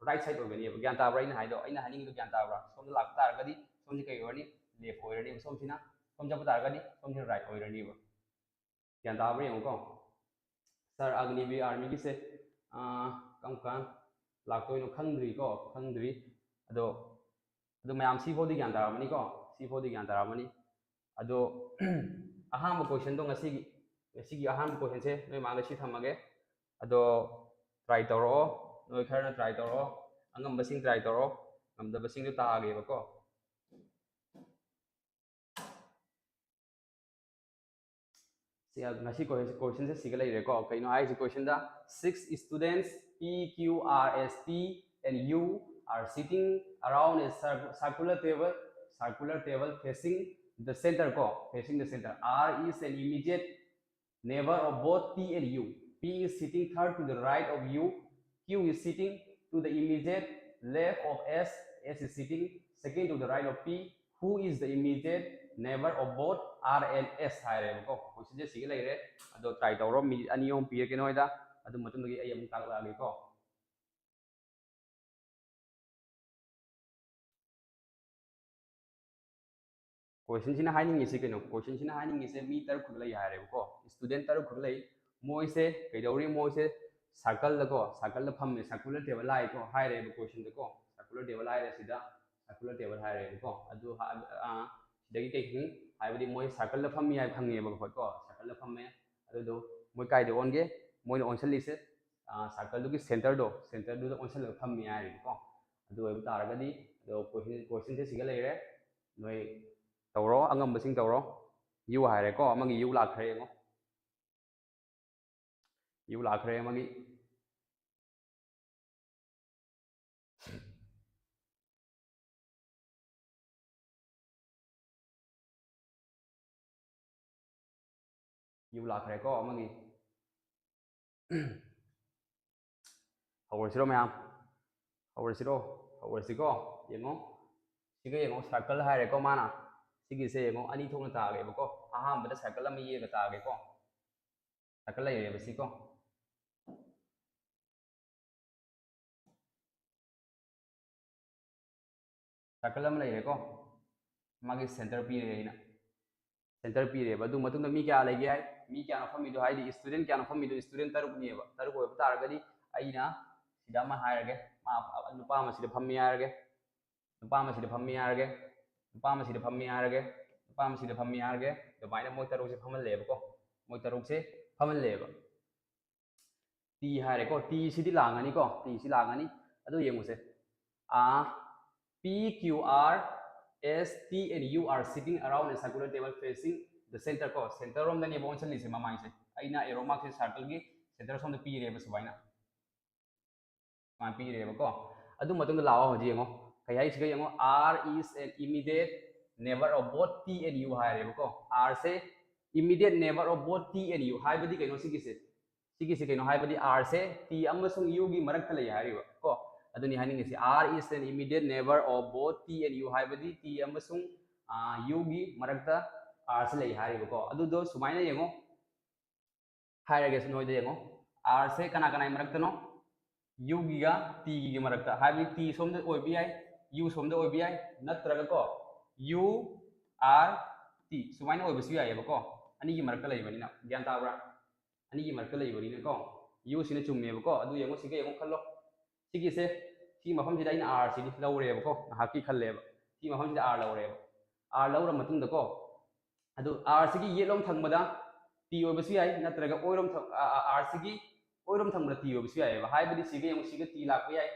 right side ꯑꯣꯏꯒꯅꯤꯕ꯫ ꯒ꯭ꯌꯥꯟ ꯇꯥꯕ꯭ꯔꯥ ꯑꯩꯅ ꯍꯥꯏꯗꯣ? ꯑꯩꯅ ꯍꯥꯏꯅꯤꯡꯉꯤꯗꯣ ꯒ꯭ꯌꯥꯟ ꯇꯥꯕ꯭ꯔꯥ? ꯁꯣꯝꯗ ꯂꯥꯛꯄ ꯇꯥꯔꯒꯗꯤ ꯁꯣꯝꯁꯤ ꯀꯩ ꯑꯣꯏꯔꯅꯤ? Left ꯑꯣꯏꯔꯅꯤꯕ꯫ ꯁꯣꯝꯁꯤꯅ, ꯁꯣꯝ ꯆꯠꯄ ꯇꯥꯔꯒꯗꯤ ꯁꯣꯝꯁꯤꯅ right ꯑꯣꯏꯔꯅꯤꯕ꯫ ꯒ꯭ꯌꯥꯟ ꯇꯥꯕ꯭ꯔꯥ ꯌꯦꯡꯉꯨꯀꯣ꯫ Sir, Agniveer Armyꯒꯤꯁꯦ, ꯑꯥ, ꯀꯔꯝ ꯀꯥꯟ ꯂꯥꯛꯇꯣꯏꯅꯣ ꯈꯪꯗ꯭ꯔꯤꯀꯣ, ꯈꯪꯗ꯭ꯔꯤ꯫ ꯑꯗꯣ, ꯑꯗꯣ ꯃꯌꯥꯝ ꯁꯤꯐꯥꯎꯗꯤ ꯒ꯭ꯌꯥꯟ ꯇꯥꯔꯝꯃꯅꯤꯀꯣ, ꯁꯤꯐꯥꯎꯗꯤ ꯒ꯭ꯌꯥꯟ ꯇꯥꯔꯝꯃꯅꯤ꯫ ꯑꯗꯣ ꯑꯍꯥꯟꯕ questionꯗꯣ ꯉꯁꯤꯒꯤ, ꯉꯁꯤꯒꯤ ꯑꯍꯥꯟꯕ questionꯁꯦ ꯅꯣꯏ ꯃꯥꯡꯗ ꯁꯤ ꯊꯝꯃꯒꯦ꯫ ꯑꯗꯣ try ꯇꯧꯔꯛꯑꯣ, ꯅꯣꯏ ꯈꯔꯅ try ꯇꯧꯔꯛꯑꯣ, ꯑꯉꯝꯕꯁꯤꯡ try ꯇꯧꯔꯛꯑꯣ, ꯉꯝꯗꯕꯁꯤꯡꯗꯣ ꯇꯥꯒꯦꯕꯀꯣ꯫ ꯁꯤ, ꯉꯁꯤ questionꯁꯦ ꯁꯤꯒ ꯂꯩꯔꯦꯀꯣ꯫ ꯀꯩꯅꯣ ꯍꯥꯏꯁꯤ questionꯗ, six students P, Q, R, S, T and U are sitting around a cir-, circular table, circular table facing the center ꯀꯣ, facing the center. R is an immediate neighbor of both P and U. P is sitting third to the right of U. Q is sitting to the immediate left of S. S is sitting second to the right of P. Who is the immediate neighbor of both R and S ꯍꯥꯏꯔꯦꯕꯀꯣ꯫ Questionꯁꯦ ꯁꯤꯒ ꯂꯩꯔꯦ꯫ ꯑꯗꯣ try ꯇꯧꯔꯣ꯫ Minute ꯑꯅꯤ ꯑꯍꯨꯝ ꯄꯤꯔꯒꯦ ꯅꯣꯏꯗ꯫ ꯑꯗꯨ ꯃꯇꯨꯡꯗꯒꯤ ꯑꯩ ꯑꯃꯨꯛ ꯇꯥꯛꯂꯛꯑꯒꯦꯀꯣ꯫ Questionꯁꯤꯅ ꯍꯥꯏꯅꯤꯡꯉꯤꯁꯤ ꯀꯩꯅꯣ? Questionꯁꯤꯅ ꯍꯥꯏꯅꯤꯡꯉꯤꯁꯦ ꯃꯤ ꯇꯔꯨꯛ ꯈꯛ ꯂꯩ ꯍꯥꯏꯔꯦꯕꯀꯣ꯫ Student ꯇꯔꯨꯛ ꯈꯛ ꯂꯩ꯫ ꯃꯣꯏꯁꯦ ꯀꯩꯗꯧꯔꯤ? ꯃꯣꯏꯁꯦ circleꯗꯀꯣ, circleꯗ ꯐꯝꯃꯦ, circular table ꯍꯥꯏꯀꯣ, ꯍꯥꯏꯔꯦꯕ questionꯗꯀꯣ꯫ Circular table ꯍꯥꯏꯔꯦ ꯁꯤꯗ, circular table ꯍꯥꯏꯔꯦꯕꯀꯣ꯫ ꯑꯗꯨ ꯍꯥ-, ꯑꯥ, ꯁꯤꯗꯒꯤ ꯀꯩ ꯈꯪꯉꯤ? ꯍꯥꯏꯕꯗꯤ ꯃꯣꯏ circleꯗ ꯐꯝꯃꯤ ꯍꯥꯏꯕ ꯈꯪꯉꯦꯕ ꯑꯩꯈꯣꯏꯀꯣ꯫ Circleꯗ ꯐꯝꯃꯦ꯫ ꯑꯗꯨꯗꯣ ꯃꯣꯏ ꯀꯥꯏꯗ ꯑꯣꯟꯒꯦ? ꯃꯣꯏꯅ ꯑꯣꯟꯁꯤꯜꯂꯤꯁꯦ, ꯑꯥ, circleꯗꯨꯒꯤ centreꯗꯣ, centreꯗꯨꯗ ꯑꯣꯟꯁꯤꯜꯂꯒ ꯐꯝꯃꯤ ꯍꯥꯏꯔꯦꯕꯀꯣ꯫ ꯑꯗꯨ ꯑꯣꯏꯕ ꯇꯥꯔꯒꯗꯤ, ꯑꯗꯣ question, questionꯁꯦ ꯁꯤꯒ ꯂꯩꯔꯦ꯫ ꯅꯣꯏ ꯇꯧꯔꯣ, ꯑꯉꯝꯕꯁꯤꯡ ꯇꯧꯔꯣ꯫ U ꯍꯥꯏꯔꯦꯀꯣ, ꯑꯃꯒꯤ U ꯂꯥꯛꯈ꯭ꯔꯦ ꯌꯦꯡꯉꯣ꯫ U ꯂꯥꯛꯈ꯭ꯔꯦ ꯑꯃꯒꯤ꯫ U ꯂꯥꯛꯈ꯭ꯔꯦꯀꯣ ꯑꯃꯒꯤ꯫ ꯍꯧꯔꯁꯤꯔꯣ ꯃꯌꯥꯝ? ꯍꯧꯔꯁꯤꯔꯣ? ꯍꯧꯔꯁꯤꯀꯣ? ꯌꯦꯡꯉꯣ, ꯁꯤꯒ ꯌꯦꯡꯉꯣ, circle ꯍꯥꯏꯔꯦꯀꯣ ꯃꯥꯅ꯫ ꯁꯤꯒꯤꯁꯦ ꯌꯦꯡꯉꯣ, ꯑꯅꯤ ꯊꯣꯛꯅ ꯇꯥꯒꯦꯕꯀꯣ꯫ ꯑꯍꯥꯟꯕꯗ circle ꯑꯃ ꯌꯦꯛꯑꯒ ꯇꯥꯒꯦꯀꯣ꯫ Circle ꯂꯩꯔꯦꯕ ꯁꯤꯀꯣ꯫ Circle ꯑꯃ ꯂꯩꯔꯦꯀꯣ꯫ ꯃꯥꯒꯤ center ꯄꯤꯔꯦ ꯑꯩꯅ꯫ Center ꯄꯤꯔꯦꯕ꯫ ꯑꯗꯨ ꯃꯇꯨꯡꯗ ꯃꯤ ꯀꯌꯥ ꯂꯩꯒꯦ ꯍꯥꯏ? ꯃꯤ ꯀꯌꯥꯅꯣ ꯐꯝꯃꯤꯗꯣ? ꯍꯥꯏꯗꯤ student ꯀꯌꯥꯅꯣ ꯐꯝꯃꯤꯗꯣ? Student ꯇꯔꯨꯛꯅꯦꯕ꯫ ꯇꯔꯨꯛ ꯑꯣꯏꯕ ꯇꯥꯔꯒꯗꯤ ꯑꯩꯅ ꯁꯤꯗ ꯑꯃ ꯍꯥꯏꯔꯒꯦ, ꯃꯥ, ꯅꯨꯄꯥ ꯑꯃ ꯁꯤꯗ ꯐꯝꯃꯤ ꯍꯥꯏꯔꯒꯦ, ꯅꯨꯄꯥ ꯑꯃ ꯁꯤꯗ ꯐꯝꯃꯤ ꯍꯥꯏꯔꯒꯦ, ꯅꯨꯄꯥ ꯑꯃ ꯁꯤꯗ ꯐꯝꯃꯤ ꯍꯥꯏꯔꯒꯦ, ꯅꯨꯄꯥ ꯑꯃ ꯁꯤꯗ ꯐꯝꯃꯤ ꯍꯥꯏꯔꯒꯦ꯫ ꯑꯗꯨꯃꯥꯏꯅ ꯃꯣꯏ ꯇꯔꯨꯛꯁꯦ ꯐꯝꯍꯜꯂꯦꯕꯀꯣ꯫ ꯃꯣꯏ ꯇꯔꯨꯛꯁꯦ ꯐꯝꯍꯜꯂꯦꯕ꯫ T ꯍꯥꯏꯔꯦꯀꯣ꯫ T ꯁꯤꯗꯤ ꯂꯥꯡꯉꯅꯤꯀꯣ꯫ T ꯁꯤ ꯂꯥꯡꯉꯅꯤ꯫ ꯑꯗꯨ ꯌꯦꯡꯉꯨꯁꯦ꯫ ꯑꯥ, P, Q, R, S, T and U are sitting around a circular table facing the center ꯀꯣ꯫ Center ꯔꯣꯝꯗꯅꯦꯕ ꯑꯣꯟꯁꯤꯜꯂꯤꯁꯦ ꯃꯃꯥꯏꯁꯦ꯫ ꯑꯩꯅ arrow mark ꯁꯦ circle ꯒꯤ center ꯁꯣꯝꯗ ꯄꯤꯔꯦꯕ ꯁꯨꯃꯥꯏꯅ꯫ ꯁꯨꯃꯥꯏꯅ ꯄꯤꯔꯦꯕꯀꯣ꯫ ꯑꯗꯨ ꯃꯇꯨꯡꯗ ꯂꯥꯛꯑꯣ ꯍꯧꯖꯤꯛ ꯌꯦꯡꯉꯣ꯫ ꯀꯩ ꯍꯥꯏ ꯁꯤꯒ ꯌꯦꯡꯉꯣ꯫ R is an immediate neighbor of both T and U ꯍꯥꯏꯔꯦꯕꯀꯣ꯫ R say immediate neighbor of both T and U ꯍꯥꯏꯕꯗꯤ ꯀꯩꯅꯣ ꯁꯤꯒꯤꯁꯦ? ꯁꯤꯒꯤꯁꯦ ꯀꯩꯅꯣ ꯍꯥꯏꯕꯗꯤ R ꯁꯦ T ꯑꯃꯁꯨꯡ U ꯒꯤ ꯃꯔꯛꯇ ꯂꯩ ꯍꯥꯏꯔꯤꯕ ꯀꯣ꯫ ꯑꯗꯨꯅꯤ ꯍꯥꯏꯅꯤꯡꯉꯤꯁꯦ꯫ R is an immediate neighbor of both T and U ꯍꯥꯏꯕꯗꯤ T ꯑꯃꯁꯨꯡ, ꯑꯥ, U ꯒꯤ ꯃꯔꯛꯇ R ꯁꯦ ꯂꯩ ꯍꯥꯏꯔꯤꯕꯀꯣ꯫ ꯑꯗꯨꯗꯣ ꯁꯨꯃꯥꯏꯅ ꯌꯦꯡꯉꯣ꯫ ꯍꯥꯏꯔꯒꯦ ꯅꯣꯏꯗ ꯌꯦꯡꯉꯣ꯫ R ꯁꯦ ꯀꯅꯥ ꯀꯅꯥꯒꯤ ꯃꯔꯛꯇꯅꯣ? U ꯒꯤꯒ T ꯒꯤꯒꯤ ꯃꯔꯛꯇ, ꯍꯥꯏꯕꯗꯤ T ꯁꯣꯝꯗ ꯑꯣꯏꯕ ꯌꯥꯏ, U ꯁꯣꯝꯗ ꯑꯣꯏꯕ ꯌꯥꯏ, ꯅꯠꯇ꯭ꯔꯒ ꯀꯣ, U, R, T ꯁꯨꯃꯥꯏꯅ ꯑꯣꯏꯕꯁꯨ ꯌꯥꯏꯑꯕꯀꯣ꯫ ꯑꯅꯤꯒꯤ ꯃꯔꯛꯇ ꯂꯩꯕꯅꯤꯅ, ꯒ꯭ꯌꯥꯟ ꯇꯥꯕ꯭ꯔꯥ? ꯑꯅꯤꯒꯤ ꯃꯔꯛꯇ ꯂꯩꯕꯅꯤꯅꯀꯣ, U ꯁꯤꯅ ꯆꯨꯝꯃꯦꯕꯀꯣ꯫ ꯑꯗꯨ ꯌꯦꯡꯉꯣ, ꯁꯤꯒ ꯌꯦꯡꯉꯣ ꯈꯜꯂꯣ꯫ ꯁꯤꯒꯤꯁꯦ, ꯁꯤꯒꯤ ꯃꯐꯝꯁꯤꯗ ꯑꯩꯅ R ꯁꯤꯗꯤ ꯂꯧꯔꯦꯕꯀꯣ, ꯉꯥꯏꯍꯥꯛꯀꯤ ꯈꯜꯂꯦꯕ꯫ ꯁꯤꯒꯤ ꯃꯐꯝꯁꯤꯗ R ꯂꯧꯔꯦꯕ꯫ R ꯂꯧꯔ ꯃꯇꯨꯡꯗꯀꯣ, ꯑꯗꯨ R ꯁꯤꯒꯤ ꯌꯦꯠꯂꯣꯝ ꯊꯪꯕꯗ T ꯑꯣꯏꯕꯁꯨ ꯌꯥꯏ, ꯅꯠꯇ꯭ꯔꯒ ꯑꯣꯏꯔꯣꯝ ꯊꯪ-, ꯑ, ꯑ, R ꯁꯤꯒꯤ ꯑꯣꯏꯔꯣꯝ ꯊꯪꯕꯗ T ꯑꯣꯏꯕꯁꯨ ꯌꯥꯏꯑꯕ꯫ ꯍꯥꯏꯕꯗꯤ ꯁꯤꯒ ꯌꯦꯡꯉꯨ, ꯁꯤꯒ T ꯂꯥꯛꯄ ꯌꯥꯏ,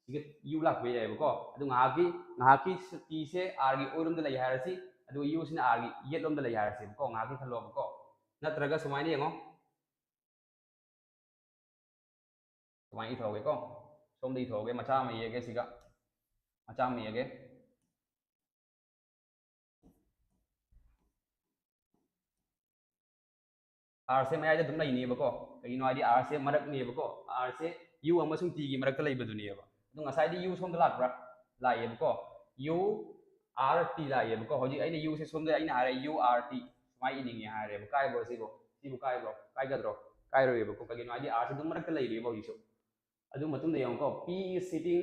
ꯁꯤꯒ U ꯂꯥꯛꯄ ꯌꯥꯏꯑꯕꯀꯣ꯫ ꯑꯗꯨ ꯉꯥꯏꯍꯥꯛꯀꯤ, ꯉꯥꯏꯍꯥꯛꯀꯤ T ꯁꯦ R ꯒꯤ ꯑꯣꯏꯔꯣꯝꯗ ꯂꯩ ꯍꯥꯏꯔꯁꯤ, ꯑꯗꯨꯒ U ꯁꯤꯅ R ꯒꯤ ꯌꯦꯠꯂꯣꯝꯗ ꯂꯩ ꯍꯥꯏꯔꯁꯦꯕꯀꯣ꯫ ꯉꯥꯏꯍꯥꯛꯀꯤ ꯈꯜꯂꯣꯕꯀꯣ꯫ ꯅꯠꯇ꯭ꯔꯒ ꯁꯨꯃꯥꯏꯅ ꯌꯦꯡꯉꯣ, ꯁꯨꯃꯥꯏꯅ ꯏꯊꯣꯛꯑꯒꯦꯀꯣ꯫ ꯁꯣꯝꯗ ꯏꯊꯣꯛꯑꯒꯦ, ꯃꯆꯥ ꯑꯃ ꯌꯦꯛꯑꯒꯦ ꯁꯤꯒ, ꯃꯆꯥ ꯑꯃ ꯌꯦꯛꯑꯒꯦ꯫ R ꯁꯦ ꯃꯌꯥꯏꯗ ꯑꯗꯨꯝ ꯂꯩꯅꯦꯕꯀꯣ꯫ ꯀꯩꯒꯤꯅꯣ ꯍꯥꯏꯗꯤ R ꯁꯦ ꯃꯔꯛꯅꯦꯕꯀꯣ꯫ R ꯁꯦ U ꯑꯃꯁꯨꯡ T ꯒꯤ ꯃꯔꯛꯇ ꯂꯩꯕꯗꯨꯅꯦꯕ꯫ ꯑꯗꯣ ꯉꯁꯥꯏꯗꯤ U ꯁꯣꯝꯗ ꯂꯥꯛꯄ꯭ꯔꯥ? ꯂꯥꯛꯑꯦꯕꯀꯣ꯫ U R T ꯂꯥꯛꯑꯦꯕꯀꯣ꯫ ꯍꯧꯖꯤꯛ ꯑꯩꯅ U ꯁꯦ ꯁꯣꯝꯗ ꯑꯩꯅ ꯍꯥꯏꯔꯦ U R T ꯁꯨꯃꯥꯏꯅ ꯏꯅꯤꯡꯉꯦ ꯍꯥꯏꯔꯦꯕ꯫ ꯀꯥꯏꯕ꯭ꯔꯣ ꯁꯤꯕꯣ? ꯁꯤꯕꯨ ꯀꯥꯏꯕ꯭ꯔꯣ? ꯀꯥꯏꯒꯗ꯭ꯔꯣ? ꯀꯥꯏꯔꯣꯏꯕꯀꯣ꯫ ꯀꯩꯒꯤꯅꯣ ꯍꯥꯏꯗꯤ R ꯁꯦ ꯑꯗꯨꯝ ꯃꯔꯛꯇ ꯂꯩꯔꯤꯕ ꯍꯧꯖꯤꯛꯁꯨ꯫ ꯑꯗꯨ ꯃꯇꯨꯡꯗ ꯌꯦꯡꯉꯨꯀꯣ, P is sitting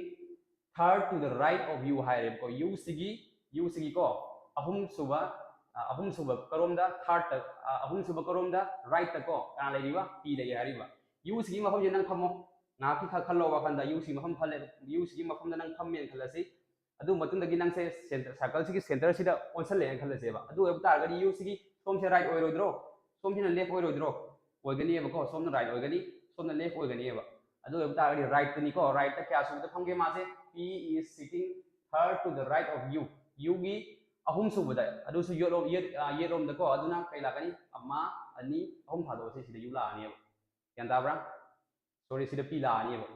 third to the right of U ꯍꯥꯏꯔꯦꯕꯀꯣ꯫ U ꯁꯤꯒꯤ, U ꯁꯤꯒꯤꯀꯣ, ꯑꯍꯨꯝꯁꯨꯕ, ꯑ, ꯑꯍꯨꯝꯁꯨꯕ ꯀꯔꯣꯝꯗ, third ꯇ, ꯑ, ꯑꯍꯨꯝꯁꯨꯕ ꯀꯔꯣꯝꯗ right ꯇꯀꯣ ꯀꯅꯥ ꯂꯩꯔꯤꯕ? P ꯂꯩ ꯍꯥꯏꯔꯤꯕ꯫ U ꯁꯤꯒꯤ ꯃꯐꯝꯁꯦ ꯅꯪ ꯐꯝꯃꯣ꯫ ꯉꯥꯏꯍꯥꯛꯀꯤ ꯈ-, ꯈꯜꯂꯣ ꯋꯥꯈꯜꯗ꯫ U ꯁꯤꯒꯤ ꯃꯐꯝ ꯈꯜꯂꯦ, U ꯁꯤꯒꯤ ꯃꯐꯝꯗ ꯅꯪ ꯐꯝꯃꯦꯅ ꯈꯜꯂꯁꯤ꯫ ꯑꯗꯨ ꯃꯇꯨꯡꯗꯒꯤ ꯅꯪꯁꯦ center, circle ꯁꯤꯒꯤ center ꯁꯤꯗ ꯑꯣꯟꯁꯜꯂꯦꯅ ꯈꯜꯂꯁꯦꯕ꯫ ꯑꯗꯨ ꯑꯣꯏꯕ ꯇꯥꯔꯒꯗꯤ U ꯁꯤꯒꯤ ꯁꯣꯝꯁꯦ right ꯑꯣꯏꯔꯣꯏꯗ꯭ꯔꯣ? ꯁꯣꯝꯁꯤꯅ left ꯑꯣꯏꯔꯣꯏꯗ꯭ꯔꯣ? ꯑꯣꯏꯒꯅꯤꯕꯀꯣ꯫ ꯁꯣꯝꯅ right ꯑꯣꯏꯒꯅꯤ, ꯁꯣꯝꯅ left ꯑꯣꯏꯒꯅꯤꯕ꯫ ꯑꯗꯨ ꯑꯣꯏꯕ ꯇꯥꯔꯒꯗꯤ right ꯇꯅꯤꯀꯣ꯫ Right ꯇ ꯀꯌꯥ ꯁꯨꯕꯗ ꯐꯝꯒꯦ ꯃꯥꯁꯦ? P is sitting third to the right of U꯫ U ꯒꯤ ꯑꯍꯨꯝ ꯁꯨꯕꯗ, ꯑꯗꯨꯁꯨ ꯌꯦꯠꯂꯣꯝ, ꯌꯦꯠ-, ꯑ, ꯌꯦꯠꯂꯣꯝꯗꯀꯣ꯫ ꯑꯗꯨꯅ ꯀꯩ ꯂꯥꯛꯀꯅꯤ? ꯑꯃ, ꯑꯅꯤ, ꯑꯍꯨꯝ ꯊꯥꯗꯣꯛꯑꯁꯤ꯫ ꯁꯤꯗ U ꯂꯥꯛꯑꯅꯦꯕ꯫ ꯒ꯭ꯌꯥꯟ ꯇꯥꯕ꯭ꯔꯥ? Sorry, ꯁꯤꯗ P ꯂꯥꯛꯑꯅꯦꯕ꯫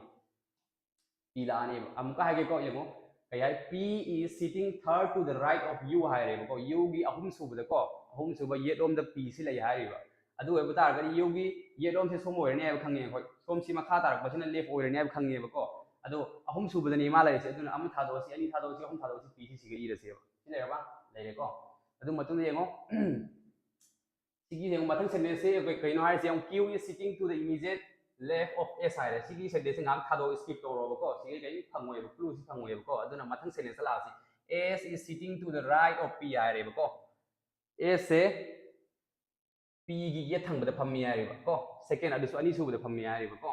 P ꯂꯥꯛꯑꯅꯦꯕ꯫ ꯑꯃꯨꯛꯀ ꯍꯥꯏꯒꯦꯀꯣ, ꯌꯦꯡꯉꯣ꯫ ꯀꯩ ꯍꯥꯏ? P is sitting third to the right of U ꯍꯥꯏꯔꯦꯕꯀꯣ꯫ U ꯒꯤ ꯑꯍꯨꯝ ꯁꯨꯕꯗꯀꯣ, ꯑꯍꯨꯝ ꯁꯨꯕ ꯌꯦꯠꯂꯣꯝꯗ P ꯁꯤ ꯂꯩ ꯍꯥꯏꯔꯤꯕ꯫ ꯑꯗꯨ ꯑꯣꯏꯕ ꯇꯥꯔꯒꯗꯤ U ꯒꯤ ꯌꯦꯠꯂꯣꯝꯁꯦ ꯁꯣꯝ ꯑꯣꯏꯔꯅꯤ ꯍꯥꯏꯕ ꯈꯪꯉꯦ ꯑꯩꯈꯣꯏ꯫ ꯁꯣꯝꯁꯤ ꯃꯈꯥ ꯇꯥꯔꯛꯄꯁꯤꯅ left ꯑꯣꯏꯔꯅꯤ ꯍꯥꯏꯕ ꯈꯪꯉꯦꯕꯀꯣ꯫ ꯑꯗꯣ ꯑꯍꯨꯝ ꯁꯨꯕꯗꯅꯤ ꯃꯥ ꯂꯩꯔꯤꯁꯦ꯫ ꯑꯗꯨꯅ ꯑꯃ ꯊꯥꯗꯣꯛꯑꯁꯤ, ꯑꯅꯤ ꯊꯥꯗꯣꯛꯑꯁꯤ, ꯑꯍꯨꯝ ꯊꯥꯗꯣꯛꯑꯁꯤ, P ꯁꯤ ꯁꯤꯒ ꯏꯔꯁꯦꯕ꯫ ꯁꯤ ꯂꯩꯔꯕ? ꯂꯩꯔꯦꯀꯣ꯫ ꯑꯗꯨ ꯃꯇꯨꯡꯗ ꯌꯦꯡꯉꯣ꯫ ꯁꯤꯒꯤ ꯌꯦꯡꯉꯣ, ꯃꯊꯪ sentence ꯁꯦ ꯀꯩ-, ꯀꯩꯅꯣ ꯍꯥꯏꯔꯤꯁꯦ ꯌꯦꯡꯉꯣ, Q is sitting to the immediate left of S ꯍꯥꯏꯔꯦ꯫ ꯁꯤꯒꯤ sentence ꯁꯦ ꯉꯥꯏꯍꯥꯛ ꯊꯥꯗꯣꯛꯑꯣ, skip ꯇꯧꯔꯣꯕꯀꯣ꯫ ꯁꯤꯒꯤ ꯀꯩꯝ ꯐꯪꯉꯣꯏꯕ, clue ꯁꯤ ꯐꯪꯉꯣꯏꯕꯀꯣ꯫ ꯑꯗꯨꯅ ꯃꯊꯪ sentence ꯇ ꯂꯥꯛꯑꯁꯤ, S is sitting to the right of P ꯍꯥꯏꯔꯦꯕꯀꯣ꯫ S say P ꯒꯤ ꯌꯦꯠ ꯊꯪꯕꯗ ꯐꯝꯃꯤ ꯍꯥꯏꯔꯦꯕ ꯀꯣ꯫ Second, ꯑꯗꯨꯁꯨ ꯑꯅꯤꯁꯨꯕꯗ ꯐꯝꯃꯤ ꯍꯥꯏꯔꯦꯕ ꯀꯣ꯫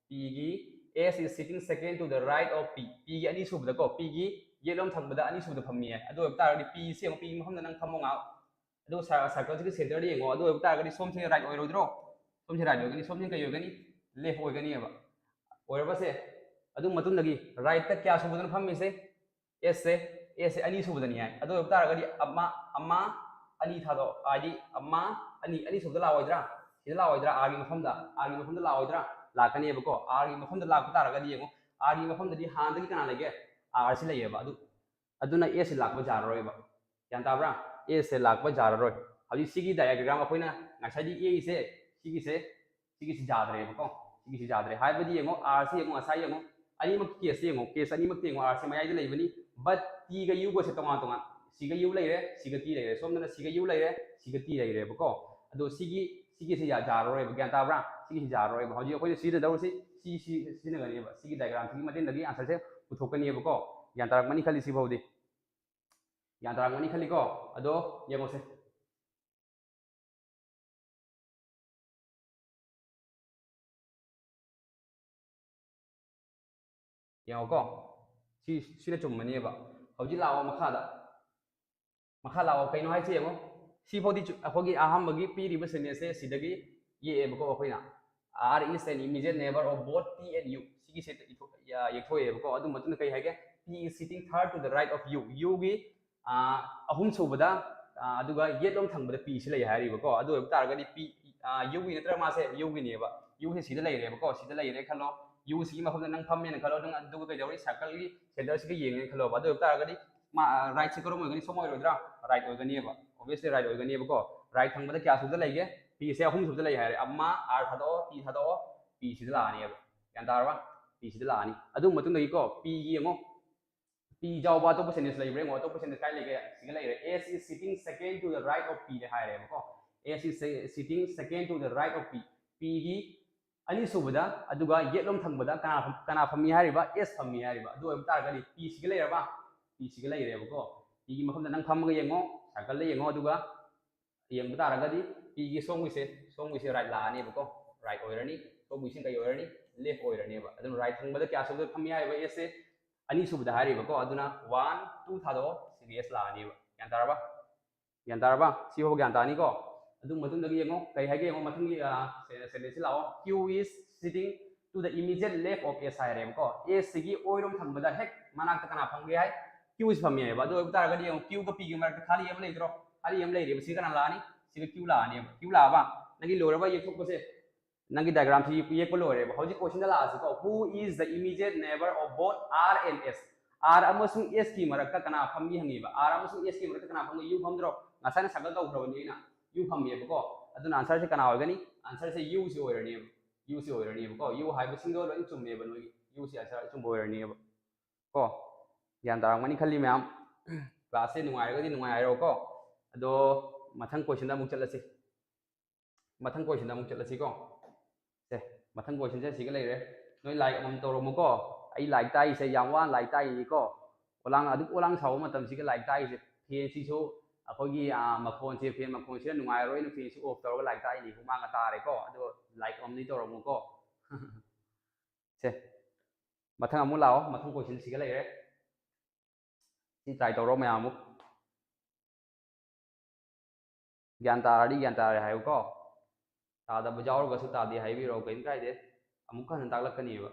P ꯒꯤ, S is sitting second to the right of P꯫ P ꯒꯤ ꯑꯅꯤꯁꯨꯕꯗ ꯀꯣ, P ꯒꯤ ꯌꯦꯠꯂꯣꯝ ꯊꯪꯕꯗ ꯑꯅꯤꯁꯨꯕꯗ ꯐꯝꯃꯤ ꯍꯥꯏ꯫ ꯑꯗꯨ ꯑꯣꯏꯕ ꯇꯥꯔꯒꯗꯤ P ꯁꯤ ꯌꯦꯡꯉꯣ, P ꯒꯤ ꯃꯐꯝꯗ ꯅꯪ ꯐꯝꯃꯣ ꯉꯥꯏꯍꯥꯛ꯫ ꯑꯗꯨ ꯁ-, circle ꯁꯤꯒꯤ center ꯗ ꯌꯦꯡꯉꯣ꯫ ꯑꯗꯨ ꯑꯣꯏꯕ ꯇꯥꯔꯒꯗꯤ ꯁꯣꯝꯁꯤꯅ right ꯑꯣꯏꯔꯣꯏꯗ꯭ꯔꯣ? ꯁꯣꯝꯁꯤ right ꯑꯣꯏꯒꯅꯤ, ꯁꯣꯝꯁꯤꯅ ꯀꯩ ꯑꯣꯏꯒꯅꯤ? Left ꯑꯣꯏꯒꯅꯤꯕ꯫ ꯑꯣꯏꯔꯕꯁꯦ? ꯑꯗꯨ ꯃꯇꯨꯡꯗꯒꯤ right ꯇ ꯀꯌꯥ ꯁꯨꯕꯗꯅꯣ ꯐꯝꯃꯤꯁꯦ? S ꯁꯦ, S ꯁꯦ ꯑꯅꯤꯁꯨꯕꯗꯅꯤ ꯍꯥꯏ꯫ ꯑꯗꯨ ꯑꯣꯏꯕ ꯇꯥꯔꯒꯗꯤ ꯑꯃ, ꯑꯃ, ꯑꯅꯤ ꯊꯥꯗꯣꯛ, ꯍꯥꯏꯗꯤ ꯑꯃ, ꯑꯅꯤ, ꯑꯅꯤꯁꯨꯕꯗ ꯂꯥꯛꯑꯣꯏꯗ꯭ꯔꯥ? ꯁꯤꯗ ꯂꯥꯛꯑꯣꯏꯗ꯭ꯔꯥ? R ꯒꯤ ꯃꯐꯝꯗ, R ꯒꯤ ꯃꯐꯝꯗ ꯂꯥꯛꯑꯣꯏꯗ꯭ꯔꯥ? ꯂꯥꯛꯀꯅꯦꯕꯀꯣ꯫ R ꯒꯤ ꯃꯐꯝꯗ ꯂꯥꯛꯄ ꯇꯥꯔꯒꯗꯤ ꯌꯦꯡꯉꯣ, R ꯒꯤ ꯃꯐꯝꯗꯗꯤ ꯍꯥꯟꯅꯗꯒꯤ ꯀꯅꯥ ꯂꯩꯒꯦ? R ꯁꯤ ꯂꯩꯌꯦꯕ꯫ ꯑꯗꯨ, ꯑꯗꯨꯅ S ꯁꯤ ꯂꯥꯛꯄ ꯌꯥꯔꯔꯣꯏꯕ꯫ ꯒ꯭ꯌꯥꯟ ꯇꯥꯕ꯭ꯔꯥ? S ꯁꯦ ꯂꯥꯛꯄ ꯌꯥꯔꯔꯣꯏ꯫ ꯍꯧꯖꯤꯛ ꯁꯤꯒꯤ diagram ꯑꯩꯈꯣꯏꯅ ꯉꯁꯥꯏꯗꯤ A ꯁꯦ ꯁꯤꯒꯤꯁꯦ ꯁꯤꯒꯤꯁꯤ ꯌꯥꯗ꯭ꯔꯦꯕꯀꯣ꯫ ꯁꯤꯒꯤꯁꯤ ꯌꯥꯗ꯭ꯔꯦ ꯍꯥꯏꯕꯗꯤ ꯌꯦꯡꯉꯣ, R ꯁꯤ ꯌꯦꯡꯉꯣ, ꯉꯁꯥꯏ ꯌꯦꯡꯉꯣ, ꯑꯅꯤꯃꯛ case ꯁꯦ ꯌꯦꯡꯉꯣ, case ꯑꯅꯤꯃꯛꯇ ꯌꯦꯡꯉꯣ, R ꯁꯦ ꯃꯌꯥꯏꯗ ꯂꯩꯕꯅꯤ, but T ꯒ U ꯒꯁꯦ ꯇꯣꯉꯥꯟ ꯇꯣꯉꯥꯟ, ꯁꯤꯒ U ꯂꯩꯔꯦ, ꯁꯤꯒ T ꯂꯩꯔꯦ, ꯁꯣꯝꯗꯅ ꯁꯤꯒ U ꯂꯩꯔꯦ, ꯁꯤꯒ T ꯂꯩꯔꯦꯕꯀꯣ꯫ ꯑꯗꯣ ꯁꯤꯒꯤ ꯁꯤꯒꯤꯁꯤ ꯌꯥ- ꯌꯥꯔꯔꯣꯏꯕ, ꯒ꯭ꯌꯥꯟ ꯇꯥꯕ꯭ꯔꯥ? ꯁꯤꯒꯤꯁꯤ ꯌꯥꯔꯔꯣꯏꯕ꯫ ꯍꯧꯖꯤꯛ ꯑꯩꯈꯣꯏꯅ ꯁꯤꯖꯤꯟꯅꯗꯧꯔꯤꯁꯤ ꯁꯤ ꯁꯤ ꯁꯤꯖꯤꯟꯅꯒꯅꯦꯕ, ꯁꯤꯒꯤ diagram ꯁꯤꯒꯤ ꯃꯇꯦꯡꯗꯒꯤ answer ꯁꯦ ꯄꯨꯊꯣꯛꯀꯅꯦꯕꯀꯣ꯫ ꯒ꯭ꯌꯥꯟ ꯇꯥꯔꯛꯃꯅꯤ ꯈꯜꯂꯤ ꯁꯤꯐꯥꯎꯗꯤ꯫ ꯒ꯭ꯌꯥꯟ ꯇꯥꯔꯛꯃꯅꯤ ꯈꯜꯂꯤꯀꯣ꯫ ꯑꯗꯣ ꯌꯦꯡꯉꯣꯁꯦ꯫ ꯌꯦꯡꯉꯣꯀꯣ꯫ ꯁꯤ ꯁꯤꯅ ꯆꯨꯝꯃꯅꯦꯕ꯫ ꯍꯧꯖꯤꯛ ꯂꯥꯛꯑꯣ ꯃꯈꯥꯗ꯫ ꯃꯈꯥ ꯂꯥꯛꯑꯣ꯫ ꯀꯩꯅꯣ ꯍꯥꯏꯁꯦ ꯌꯦꯡꯉꯣ꯫ ꯁꯤꯐꯥꯎꯗꯤ ꯆꯨ- ꯑꯩꯈꯣꯏꯒꯤ ꯑꯍꯥꯟꯕꯒꯤ ꯄꯤꯔꯤꯕ sentence ꯁꯦ ꯁꯤꯗꯒꯤ ꯌꯦꯛꯑꯦꯕꯀꯣ ꯑꯩꯈꯣꯏꯅ꯫ R is an immediate neighbor of both T and U꯫ ꯁꯤꯒꯤꯁꯦ ꯏꯊꯣꯛ- ꯌꯦꯛꯊꯣꯛꯑꯦꯕꯀꯣ꯫ ꯑꯗꯨ ꯃꯇꯨꯡꯗ ꯀꯩ ꯍꯥꯏꯒꯦ? P is sitting third to the right of U꯫ U ꯒꯤ ꯑꯍꯨꯝ ꯁꯨꯕꯗ, ꯑꯗꯨꯒ ꯌꯦꯠꯂꯣꯝ ꯊꯪꯕꯗ P ꯁꯤ ꯂꯩ ꯍꯥꯏꯔꯤꯕꯀꯣ꯫ ꯑꯗꯨ ꯑꯣꯏꯕ ꯇꯥꯔꯒꯗꯤ P, U ꯒꯤ ꯅꯠꯇ꯭ꯔꯒ ꯃꯥꯁꯦ U ꯒꯤꯅꯦꯕ꯫ U ꯁꯦ ꯁꯤꯗ ꯂꯩꯔꯦꯕꯀꯣ꯫ ꯁꯤꯗ ꯂꯩꯔꯦ ꯈꯜꯂꯣ꯫ U ꯁꯤꯒꯤ ꯃꯐꯝꯗ ꯅꯪ ꯐꯝꯃꯦꯅ ꯈꯜꯂꯣ꯫ ꯅꯪ ꯑꯗꯨꯒ ꯀꯩꯗꯧꯔꯤ? Circle ꯒꯤ center ꯁꯤꯒ ꯌꯦꯡꯉꯦꯅ ꯈꯜꯂꯣꯕ꯫ ꯑꯗꯨ ꯑꯣꯏꯕ ꯇꯥꯔꯒꯗꯤ ꯃꯥ, right ꯁꯦ ꯀꯔꯣꯝ ꯑꯣꯏꯒꯅꯤ? ꯁꯣꯝ ꯑꯣꯏꯔꯣꯏꯗ꯭ꯔꯥ? Right ꯑꯣꯏꯒꯅꯦꯕ꯫ Obviously right ꯑꯣꯏꯒꯅꯦꯕꯀꯣ꯫ Right ꯊꯪꯕꯗ ꯀꯌꯥ ꯁꯨꯕꯗ ꯂꯩꯒꯦ? P ꯁꯦ ꯑꯍꯨꯝ ꯁꯨꯕꯗ ꯂꯩ ꯍꯥꯏꯔꯦ꯫ ꯑꯃ, R ꯊꯥꯗꯣꯛꯑꯣ, T ꯊꯥꯗꯣꯛꯑꯣ, P ꯁꯤꯗ ꯂꯥꯛꯑꯅꯦꯕ꯫ ꯒ꯭ꯌꯥꯟ ꯇꯥꯔꯕ? P ꯁꯤꯗ ꯂꯥꯛꯑꯅꯤ꯫ ꯑꯗꯨ ꯃꯇꯨꯡꯗꯒꯤꯀꯣ, P ꯒꯤ ꯌꯦꯡꯉꯣ꯫ P ꯌꯥꯎꯕ ꯑꯇꯣꯞꯄ sentence ꯂꯩꯕ꯭ꯔꯥ ꯌꯦꯡꯉꯣ꯫ ꯑꯇꯣꯞꯄ sentence ꯀꯥꯏ ꯂꯩꯒꯦ? ꯁꯤꯒ ꯂꯩꯔꯦ꯫ S is sitting second to the right of P D ꯍꯥꯏꯔꯦꯕꯀꯣ꯫ S is sitting second to the right of P꯫ P ꯒꯤ ꯑꯅꯤꯁꯨꯕꯗ, ꯑꯗꯨꯒ ꯌꯦꯠꯂꯣꯝ ꯊꯪꯕꯗ ꯀꯅꯥ ꯐꯝ- ꯀꯅꯥ ꯐꯝꯃꯤ ꯍꯥꯏꯔꯤꯕ? S ꯐꯝꯃꯤ ꯍꯥꯏꯔꯤꯕ꯫ ꯑꯗꯨ ꯑꯣꯏꯕ ꯇꯥꯔꯒꯗꯤ P ꯁꯤꯒ ꯂꯩꯔꯕ? P ꯁꯤꯒ ꯂꯩꯔꯦꯕꯀꯣ꯫ P ꯒꯤ ꯃꯐꯝꯗ ꯅꯪ ꯐꯝꯃꯒ ꯌꯦꯡꯉꯣ, circle ꯗ ꯌꯦꯡꯉꯣ, ꯑꯗꯨꯒ ꯌꯦꯡꯕ ꯇꯥꯔꯒꯗꯤ P ꯒꯤ ꯁꯣꯝꯒꯤꯁꯦ, ꯁꯣꯝꯒꯤꯁꯦ right ꯂꯥꯛꯑꯅꯦꯕꯀꯣ꯫ Right ꯑꯣꯏꯔꯅꯤ꯫ ꯁꯣꯝꯒꯤꯁꯤꯅ ꯀꯩ ꯑꯣꯏꯔꯅꯤ? Left ꯑꯣꯏꯔꯅꯦꯕ꯫ ꯑꯗꯨꯅ right ꯊꯪꯕꯗ ꯀꯌꯥ ꯁꯨꯕꯗ ꯐꯝꯃꯤ ꯍꯥꯏꯔꯤꯕ? S ꯁꯦ ꯑꯅꯤꯁꯨꯕꯗ ꯍꯥꯏꯔꯤꯕꯀꯣ꯫ ꯑꯗꯨꯅ one, two ꯊꯥꯗꯣꯛꯑꯣ, ꯁꯤꯒ S ꯂꯥꯛꯑꯅꯦꯕ꯫ ꯒ꯭ꯌꯥꯟ ꯇꯥꯔꯕ? ꯒ꯭ꯌꯥꯟ ꯇꯥꯔꯕ? ꯁꯤ ꯐꯥꯎꯕ ꯒ꯭ꯌꯥꯟ ꯇꯥꯅꯤꯀꯣ? ꯑꯗꯨ ꯃꯇꯨꯡꯗꯒꯤ ꯌꯦꯡꯉꯣ, ꯀꯩ ꯍꯥꯏꯒꯦ ꯌꯦꯡꯉꯣ, ꯃꯊꯪꯒꯤ, ꯑ, se-, sentence ꯁꯤ ꯂꯥꯛꯑꯣ꯫ Q is sitting to the immediate left of S ꯍꯥꯏꯔꯦꯕꯀꯣ꯫ S ꯁꯤꯒꯤ ꯑꯣꯏꯔꯣꯝ ꯊꯪꯕꯗ ꯍꯦꯛ ꯃꯅꯥꯛꯇ ꯀꯅꯥ ꯐꯝꯒꯦ ꯍꯥꯏ? Q ꯁꯤ ꯐꯝꯃꯦ ꯍꯥꯏꯕ꯫ ꯑꯗꯨ ꯑꯣꯏꯕ ꯇꯥꯔꯒꯗꯤ ꯌꯦꯡꯉꯣ, Q ꯒ P ꯒ ꯃꯔꯛꯇ ꯈꯥꯂꯤ ꯑꯃ ꯂꯩꯇ꯭ꯔꯣ? ꯈꯥꯂꯤ ꯑꯃ ꯂꯩꯔꯦꯕ꯫ ꯁꯤ ꯀꯅꯥ ꯂꯥꯛꯑꯅꯤ? ꯁꯤꯒ Q ꯂꯥꯛꯑꯅꯦꯕ꯫ Q ꯂꯥꯛꯑꯕ? ꯅꯪꯒꯤ ꯂꯣꯏꯔꯕ ꯌꯦꯛꯊꯣꯛꯄꯁꯦ? ꯅꯪꯒꯤ diagram ꯁꯤ ꯌꯦꯛꯄ ꯂꯣꯏꯔꯦꯕ꯫ ꯍꯧꯖꯤꯛ question the ꯂꯥꯛꯑꯁꯤꯀꯣ꯫ Who is the immediate neighbor of both R and S? R ꯑꯃꯁꯨꯡ S ꯀꯤ ꯃꯔꯛꯇ ꯀꯅꯥ ꯐꯝꯃꯤ ꯍꯪꯉꯤꯕ꯫ R ꯑꯃꯁꯨꯡ S ꯀꯤ ꯃꯔꯛꯇ ꯀꯅꯥ ꯐꯝꯒꯦ? U ꯐꯝꯗ꯭ꯔꯣ? ꯉꯁꯥꯏꯅ circle ꯇꯧꯈ꯭ꯔꯕꯅꯤ ꯑꯩꯅ꯫ U ꯐꯝꯃꯦꯕꯀꯣ꯫ ꯑꯗꯨꯅ answer ꯁꯦ ꯀꯅꯥ ꯑꯣꯏꯒꯅꯤ? ꯑꯟꯁꯔꯁꯦ ꯌꯨꯁꯤ ꯑꯣꯏꯔꯅꯦꯕ꯫ ꯌꯨꯁꯤ ꯑꯣꯏꯔꯅꯦꯕꯀꯣ꯫ ꯌꯨ ꯍꯥꯏꯕꯁꯤꯡꯗꯣ ꯂꯣꯏ ꯆꯨꯝꯃꯦꯕ꯫ ꯅꯣꯏꯒꯤ ꯌꯨꯁꯤ ꯑꯟꯁꯔ ꯑꯆꯨꯝꯕ ꯑꯣꯏꯔꯅꯤꯕ꯫ ꯀꯣ, ꯒ꯭ꯌꯥꯟ ꯇꯥꯔꯝꯒꯅꯤ ꯈꯜꯂꯤ ꯃꯌꯥꯝ꯫ ꯀ꯭ꯂꯥꯁꯁꯦ ꯅꯨꯡꯉꯥꯏꯔꯒꯗꯤ ꯅꯨꯡꯉꯥꯏ ꯍꯥꯏꯔꯣꯀꯣ꯫ ꯑꯗꯣ ꯃꯊꯪ ꯀꯣꯏꯁꯟꯗ ꯑꯃꯨꯛ ꯆꯠꯂꯁꯤ꯫ ꯃꯊꯪ ꯀꯣꯏꯁꯟꯗ ꯑꯃꯨꯛ ꯆꯠꯂꯁꯤꯀꯣ꯫ ꯁꯦ, ꯃꯊꯪ ꯀꯣꯏꯁꯟꯁꯦ ꯁꯤꯒ ꯂꯩꯔꯦ꯫ ꯅꯣꯏ ꯂꯥꯏꯛ ꯑꯃꯃꯝ ꯇꯧꯔꯝꯃꯨꯀꯣ꯫ ꯑꯩ ꯂꯥꯏꯛ ꯇꯥꯛꯏꯁꯦ ꯌꯥꯝ ꯋꯥꯅ ꯂꯥꯏꯛ ꯇꯥꯛꯏꯅꯤꯀꯣ꯫ ꯑꯣꯂꯥꯡ, ꯑꯗꯨꯛ ꯑꯣꯂꯥꯡ ꯁꯥꯎꯕ ꯃꯇꯝꯁꯤꯒ ꯂꯥꯏꯛ ꯇꯥꯛꯏꯁꯦ꯫ ꯐꯦꯟꯁꯤꯁꯨ ꯑꯩꯈꯣꯏꯒꯤ, ꯑꯥ, ꯃꯈꯣꯟꯁꯦ, ꯐꯦꯟ ꯃꯈꯣꯟꯁꯤꯅ ꯅꯨꯡꯉꯥꯏꯔꯔꯣꯏꯅ ꯐꯦꯟꯁꯤ ꯑꯣꯐ ꯇꯧꯔꯒ ꯂꯥꯏꯛ ꯇꯥꯛꯏꯅꯤ꯫ ꯍꯨꯃꯥꯡꯒ ꯇꯥꯔꯦꯀꯣ꯫ ꯑꯗꯣ ꯂꯥꯏꯛ ꯑꯃꯅꯤ ꯇꯧꯔꯝꯃꯨꯀꯣ꯫ ꯁꯦ, ꯃꯊꯪ ꯑꯃꯨꯛ ꯂꯥꯛꯑꯣ꯫ ꯃꯊꯪ ꯀꯣꯏꯁꯟ ꯁꯤꯒ ꯂꯩꯔꯦ꯫ ꯁꯤ ꯇ꯭ꯔꯥꯏ ꯇꯧꯔꯣ ꯃꯌꯥꯝ ꯑꯃꯨꯛ꯫ ꯒ꯭ꯌꯥꯟ ꯇꯥꯔꯗꯤ ꯒ꯭ꯌꯥꯟ ꯇꯥꯔꯦ ꯍꯥꯏꯌꯨꯀꯣ꯫ ꯇꯥꯗꯕ ꯌꯥꯎꯔꯒꯁꯨ ꯇꯥꯗꯦ ꯍꯥꯏꯕꯤꯔꯛꯑꯣ, ꯀꯔꯤꯝ ꯀꯥꯏꯗꯦ꯫ ꯑꯃꯨꯛꯀ ꯍꯟꯅ ꯇꯥꯛꯂꯛꯀꯅꯤꯕ꯫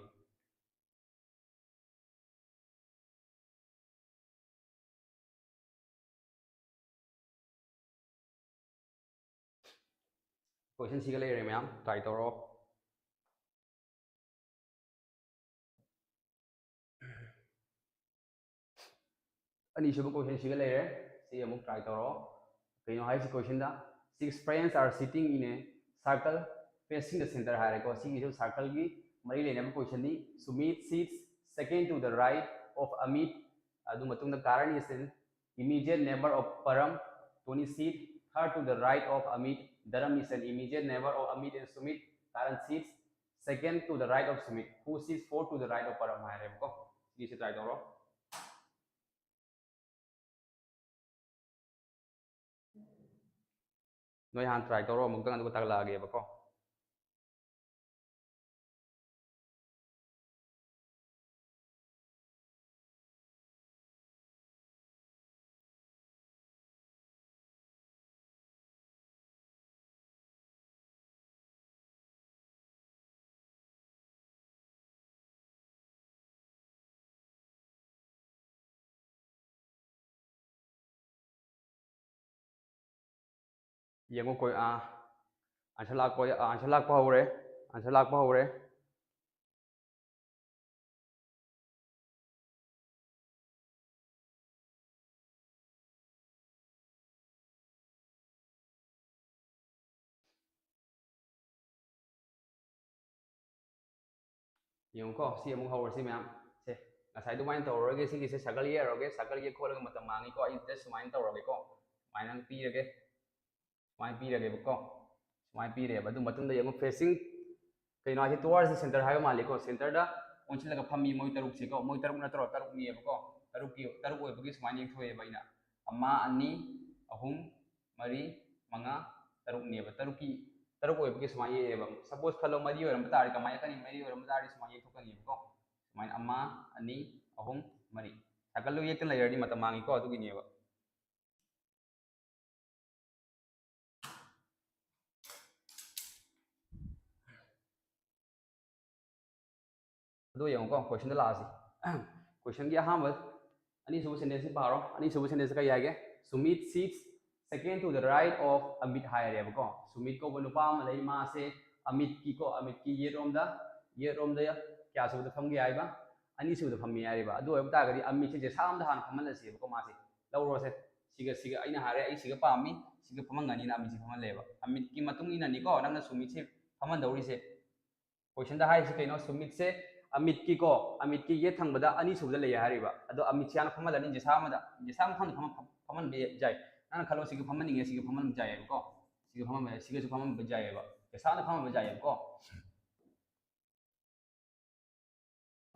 ꯀꯣꯏꯁꯟꯁꯤꯒ ꯂꯩꯔꯦ ꯃꯌꯥꯝ, ꯇ꯭ꯔꯥꯏ ꯇꯧꯔꯣ꯫ ꯑꯅꯤꯁꯨꯕ ꯀꯣꯏꯁꯟꯁꯤꯒ ꯂꯩꯔꯦ꯫ ꯁꯤ ꯑꯃꯨꯛ ꯇ꯭ꯔꯥꯏ ꯇꯧꯔꯣ꯫ ꯀꯩꯅꯣ ꯍꯥꯏꯁꯤ ꯀꯣꯏꯁꯟꯗ, "Six friends are sitting in a circle facing the center" ꯍꯥꯏꯔꯦꯀꯣ꯫ ꯁꯤꯒꯤꯁꯨ ꯁꯥꯔꯀꯜꯒꯤ ꯃꯔꯤ ꯂꯩꯅꯕ ꯀꯣꯏꯁꯟꯅꯤ꯫ "Sumit sits second to the right of Amit", ꯑꯗꯨ ꯃꯇꯨꯡꯗ Karan is an immediate neighbor of Param. Tony seat third to the right of Amit. Dharam is an immediate neighbor of Amit and Sumit. Karan seats second to the right of Sumit, who seats fourth to the right of Param ꯍꯥꯏꯔꯦꯕꯀꯣ꯫ ꯁꯤꯒꯤꯁꯦ try ꯇꯧꯔꯣ꯫ ꯅꯣꯏ ꯍꯥꯟꯅ try ꯇꯧꯔꯣ ꯑꯃꯨꯛꯇꯪ, ꯑꯗꯨꯒ ꯇꯥꯛꯂꯛꯑꯒꯦꯕꯀꯣ꯫ ꯌꯦꯡꯉꯣ, ꯀꯣꯏ-, ꯑꯥ, answer ꯂꯥꯛꯄ, ꯑꯥ, ꯑꯟꯁꯔ ꯂꯥꯛꯄ ꯍꯧꯔꯦ꯫ ꯑꯟꯁꯔ ꯂꯥꯛꯄ ꯍꯧꯔꯦ꯫ ꯌꯦꯡꯉꯨꯀꯣ, ꯁꯤ ꯑꯃꯨꯛ ꯍꯧꯔꯁꯤ ꯃꯌꯥꯝ꯫ ꯁꯦ, ꯉꯁꯥꯏ ꯑꯗꯨꯃꯥꯏꯅ ꯇꯧꯔꯔꯣꯏꯒꯦ, ꯁꯤꯒꯤꯁꯦ circle ꯌꯦꯛꯑꯔꯣꯏꯒꯦ, circle ꯌꯦꯛ ꯈꯣꯠꯂꯒ ꯃꯇꯝ ꯃꯥꯡꯉꯤꯀꯣ꯫ ꯑꯩ just ꯁꯨꯃꯥꯏꯅ ꯇꯧꯔꯒꯦꯀꯣ, ꯁꯨꯃꯥꯏꯅ ꯄꯤꯔꯒꯦ, ꯁꯨꯃꯥꯏꯅ ꯄꯤꯔꯒꯦꯕꯀꯣ꯫ ꯁꯨꯃꯥꯏꯅ ꯄꯤꯔꯦꯕ꯫ ꯑꯗꯨ ꯃꯇꯨꯡꯗ ꯌꯦꯡꯉꯨ, facing ꯀꯩꯅꯣ ꯍꯥꯏꯁꯦ, towards the center ꯍꯥꯏꯕ ꯃꯥꯜꯂꯤꯀꯣ꯫ Centerꯗ ꯑꯣꯟꯁꯤꯜꯂꯒ ꯐꯝꯃꯤ ꯃꯣꯏ ꯇꯔꯨꯛꯁꯦꯀꯣ꯫ ꯃꯣꯏ ꯇꯔꯨꯛ ꯅꯠꯇ꯭ꯔꯣ? ꯇꯔꯨꯛꯅꯦꯕꯀꯣ꯫ ꯇꯔꯨꯛꯀꯤ, ꯇꯔꯨꯛ ꯑꯣꯏꯕꯒꯤ ꯁꯨꯃꯥꯏꯅ ꯌꯦꯛꯊꯣꯛꯑꯦꯕ ꯑꯩꯅ꯫ ꯑꯃ, ꯑꯅꯤ, ꯑꯍꯨꯝ, ꯃꯔꯤ, ꯃꯉꯥ, ꯇꯔꯨꯛꯅꯦꯕ꯫ ꯇꯔꯨꯛꯀꯤ, ꯇꯔꯨꯛ ꯑꯣꯏꯕꯒꯤ ꯁꯨꯃꯥꯏꯅ ꯌꯦꯛꯑꯦꯕ꯫ Suppose ꯈꯜꯂꯣ, ꯃꯔꯤ ꯑꯣꯏꯔꯝꯕ ꯇꯥꯔꯗꯤ ꯀꯃꯥꯏꯅ ꯌꯦꯛꯀꯅꯤ? ꯃꯔꯤ ꯑꯣꯏꯔꯝꯕ ꯇꯥꯔꯗꯤ ꯁꯨꯃꯥꯏꯅ ꯌꯦꯛꯊꯣꯛꯀꯅꯦꯕꯀꯣ꯫ ꯁꯨꯃꯥꯏꯅ ꯑꯃ, ꯑꯅꯤ, ꯑꯍꯨꯝ, ꯃꯔꯤ꯫ Circleꯗꯨ ꯌꯦꯛꯇꯅ ꯂꯩꯔꯗꯤ ꯃꯇꯝ ꯃꯥꯡꯉꯤꯀꯣ, ꯑꯗꯨꯒꯤꯅꯦꯕ꯫ ꯑꯗꯨ ꯌꯦꯡꯉꯨꯀꯣ, questionꯗ ꯂꯥꯛꯑꯁꯤ꯫ Questionꯒꯤ ꯑꯍꯥꯟꯕ, ꯑꯅꯤꯁꯨꯕ sentenceꯁꯤ ꯄꯥꯔꯣ꯫ ꯑꯅꯤꯁꯨꯕ sentenceꯇ ꯀꯔꯤ ꯍꯥꯏꯒꯦ? Sumit sits second to the right of Amit ꯍꯥꯏꯔꯦꯕꯀꯣ꯫ Sumit ꯀꯧꯕ ꯅꯨꯄꯥ ꯑꯃ ꯂꯩ, ꯃꯥꯁꯦ ꯑꯃꯤꯠꯀꯤꯀꯣ, ꯑꯃꯤꯠꯀꯤ ꯌꯦꯠꯔꯣꯝꯗ, ꯌꯦꯠꯔꯣꯝꯗ ꯀꯌꯥ ꯁꯨꯕꯗ ꯐꯝꯒꯦ ꯍꯥꯏꯕ? ꯑꯅꯤꯁꯨꯕꯗ ꯐꯝꯃꯤ ꯍꯥꯏꯔꯤꯕ꯫ ꯑꯗꯨ ꯑꯣꯏꯕ ꯇꯥꯔꯒꯗꯤ ꯑꯃꯤꯠꯁꯦ ꯖꯦꯁꯥ ꯑꯝꯗ ꯍꯥꯟꯅ ꯐꯝꯍꯜꯂꯁꯦꯕꯀꯣ꯫ ꯃꯥꯁꯦ ꯂꯧꯔꯣꯁꯦ꯫ ꯁꯤꯒ, ꯁꯤꯒ ꯑꯩꯅ ꯍꯥꯏꯔꯦ, ꯑꯩ ꯁꯤꯒ ꯄꯥꯝꯃꯤ, ꯁꯤꯒ ꯐꯝꯍꯟꯒꯅꯤꯅ ꯑꯃꯤꯠꯁꯦ ꯐꯝꯍꯜꯂꯦꯕ꯫ ꯑꯃꯤꯠꯀꯤ ꯃꯇꯨꯡ ꯏꯟꯅꯅꯤꯀꯣ ꯅꯪꯅ ꯁꯨꯃꯤꯠꯁꯦ ꯐꯝꯍꯟꯗꯧꯔꯤꯁꯦ꯫ Questionꯗ ꯍꯥꯏꯔꯤꯁꯦ ꯀꯩꯅꯣ? ꯁꯨꯃꯤꯠꯁꯦ ꯑꯃꯤꯠꯀꯤꯀꯣ, ꯑꯃꯤꯠꯀꯤ ꯌꯦꯠ ꯊꯪꯕꯗ ꯑꯅꯤꯁꯨꯕꯗ ꯂꯩ ꯍꯥꯏꯔꯤꯕ꯫ ꯑꯗꯣ ꯑꯃꯤꯠꯁꯦ ꯍꯥꯟꯅ ꯐꯝꯍꯜꯂꯅꯤ ꯖꯦꯁꯥ ꯑꯃꯗ꯫ ꯖꯦꯁꯥ ꯑꯃ ꯐꯝ-, ꯐꯝ-, ꯐꯝꯍꯟꯕ ꯌꯥꯏ꯫ ꯅꯪꯅ ꯈꯜꯂꯣ, ꯁꯤꯒ ꯐꯝꯍꯟꯅꯤꯡꯉꯦ, ꯁꯤꯒ ꯐꯝꯍꯟꯕ ꯌꯥꯏꯑꯕꯀꯣ꯫ ꯁꯤꯒ ꯐꯝꯍꯟꯕ ꯌꯥꯏ, ꯁꯤꯒꯁꯨ ꯐꯝꯍꯟꯕ ꯌꯥꯏꯑꯕ꯫ ꯖꯦꯁꯥꯅ ꯐꯝꯍꯟꯕ ꯌꯥꯏꯑꯕꯀꯣ꯫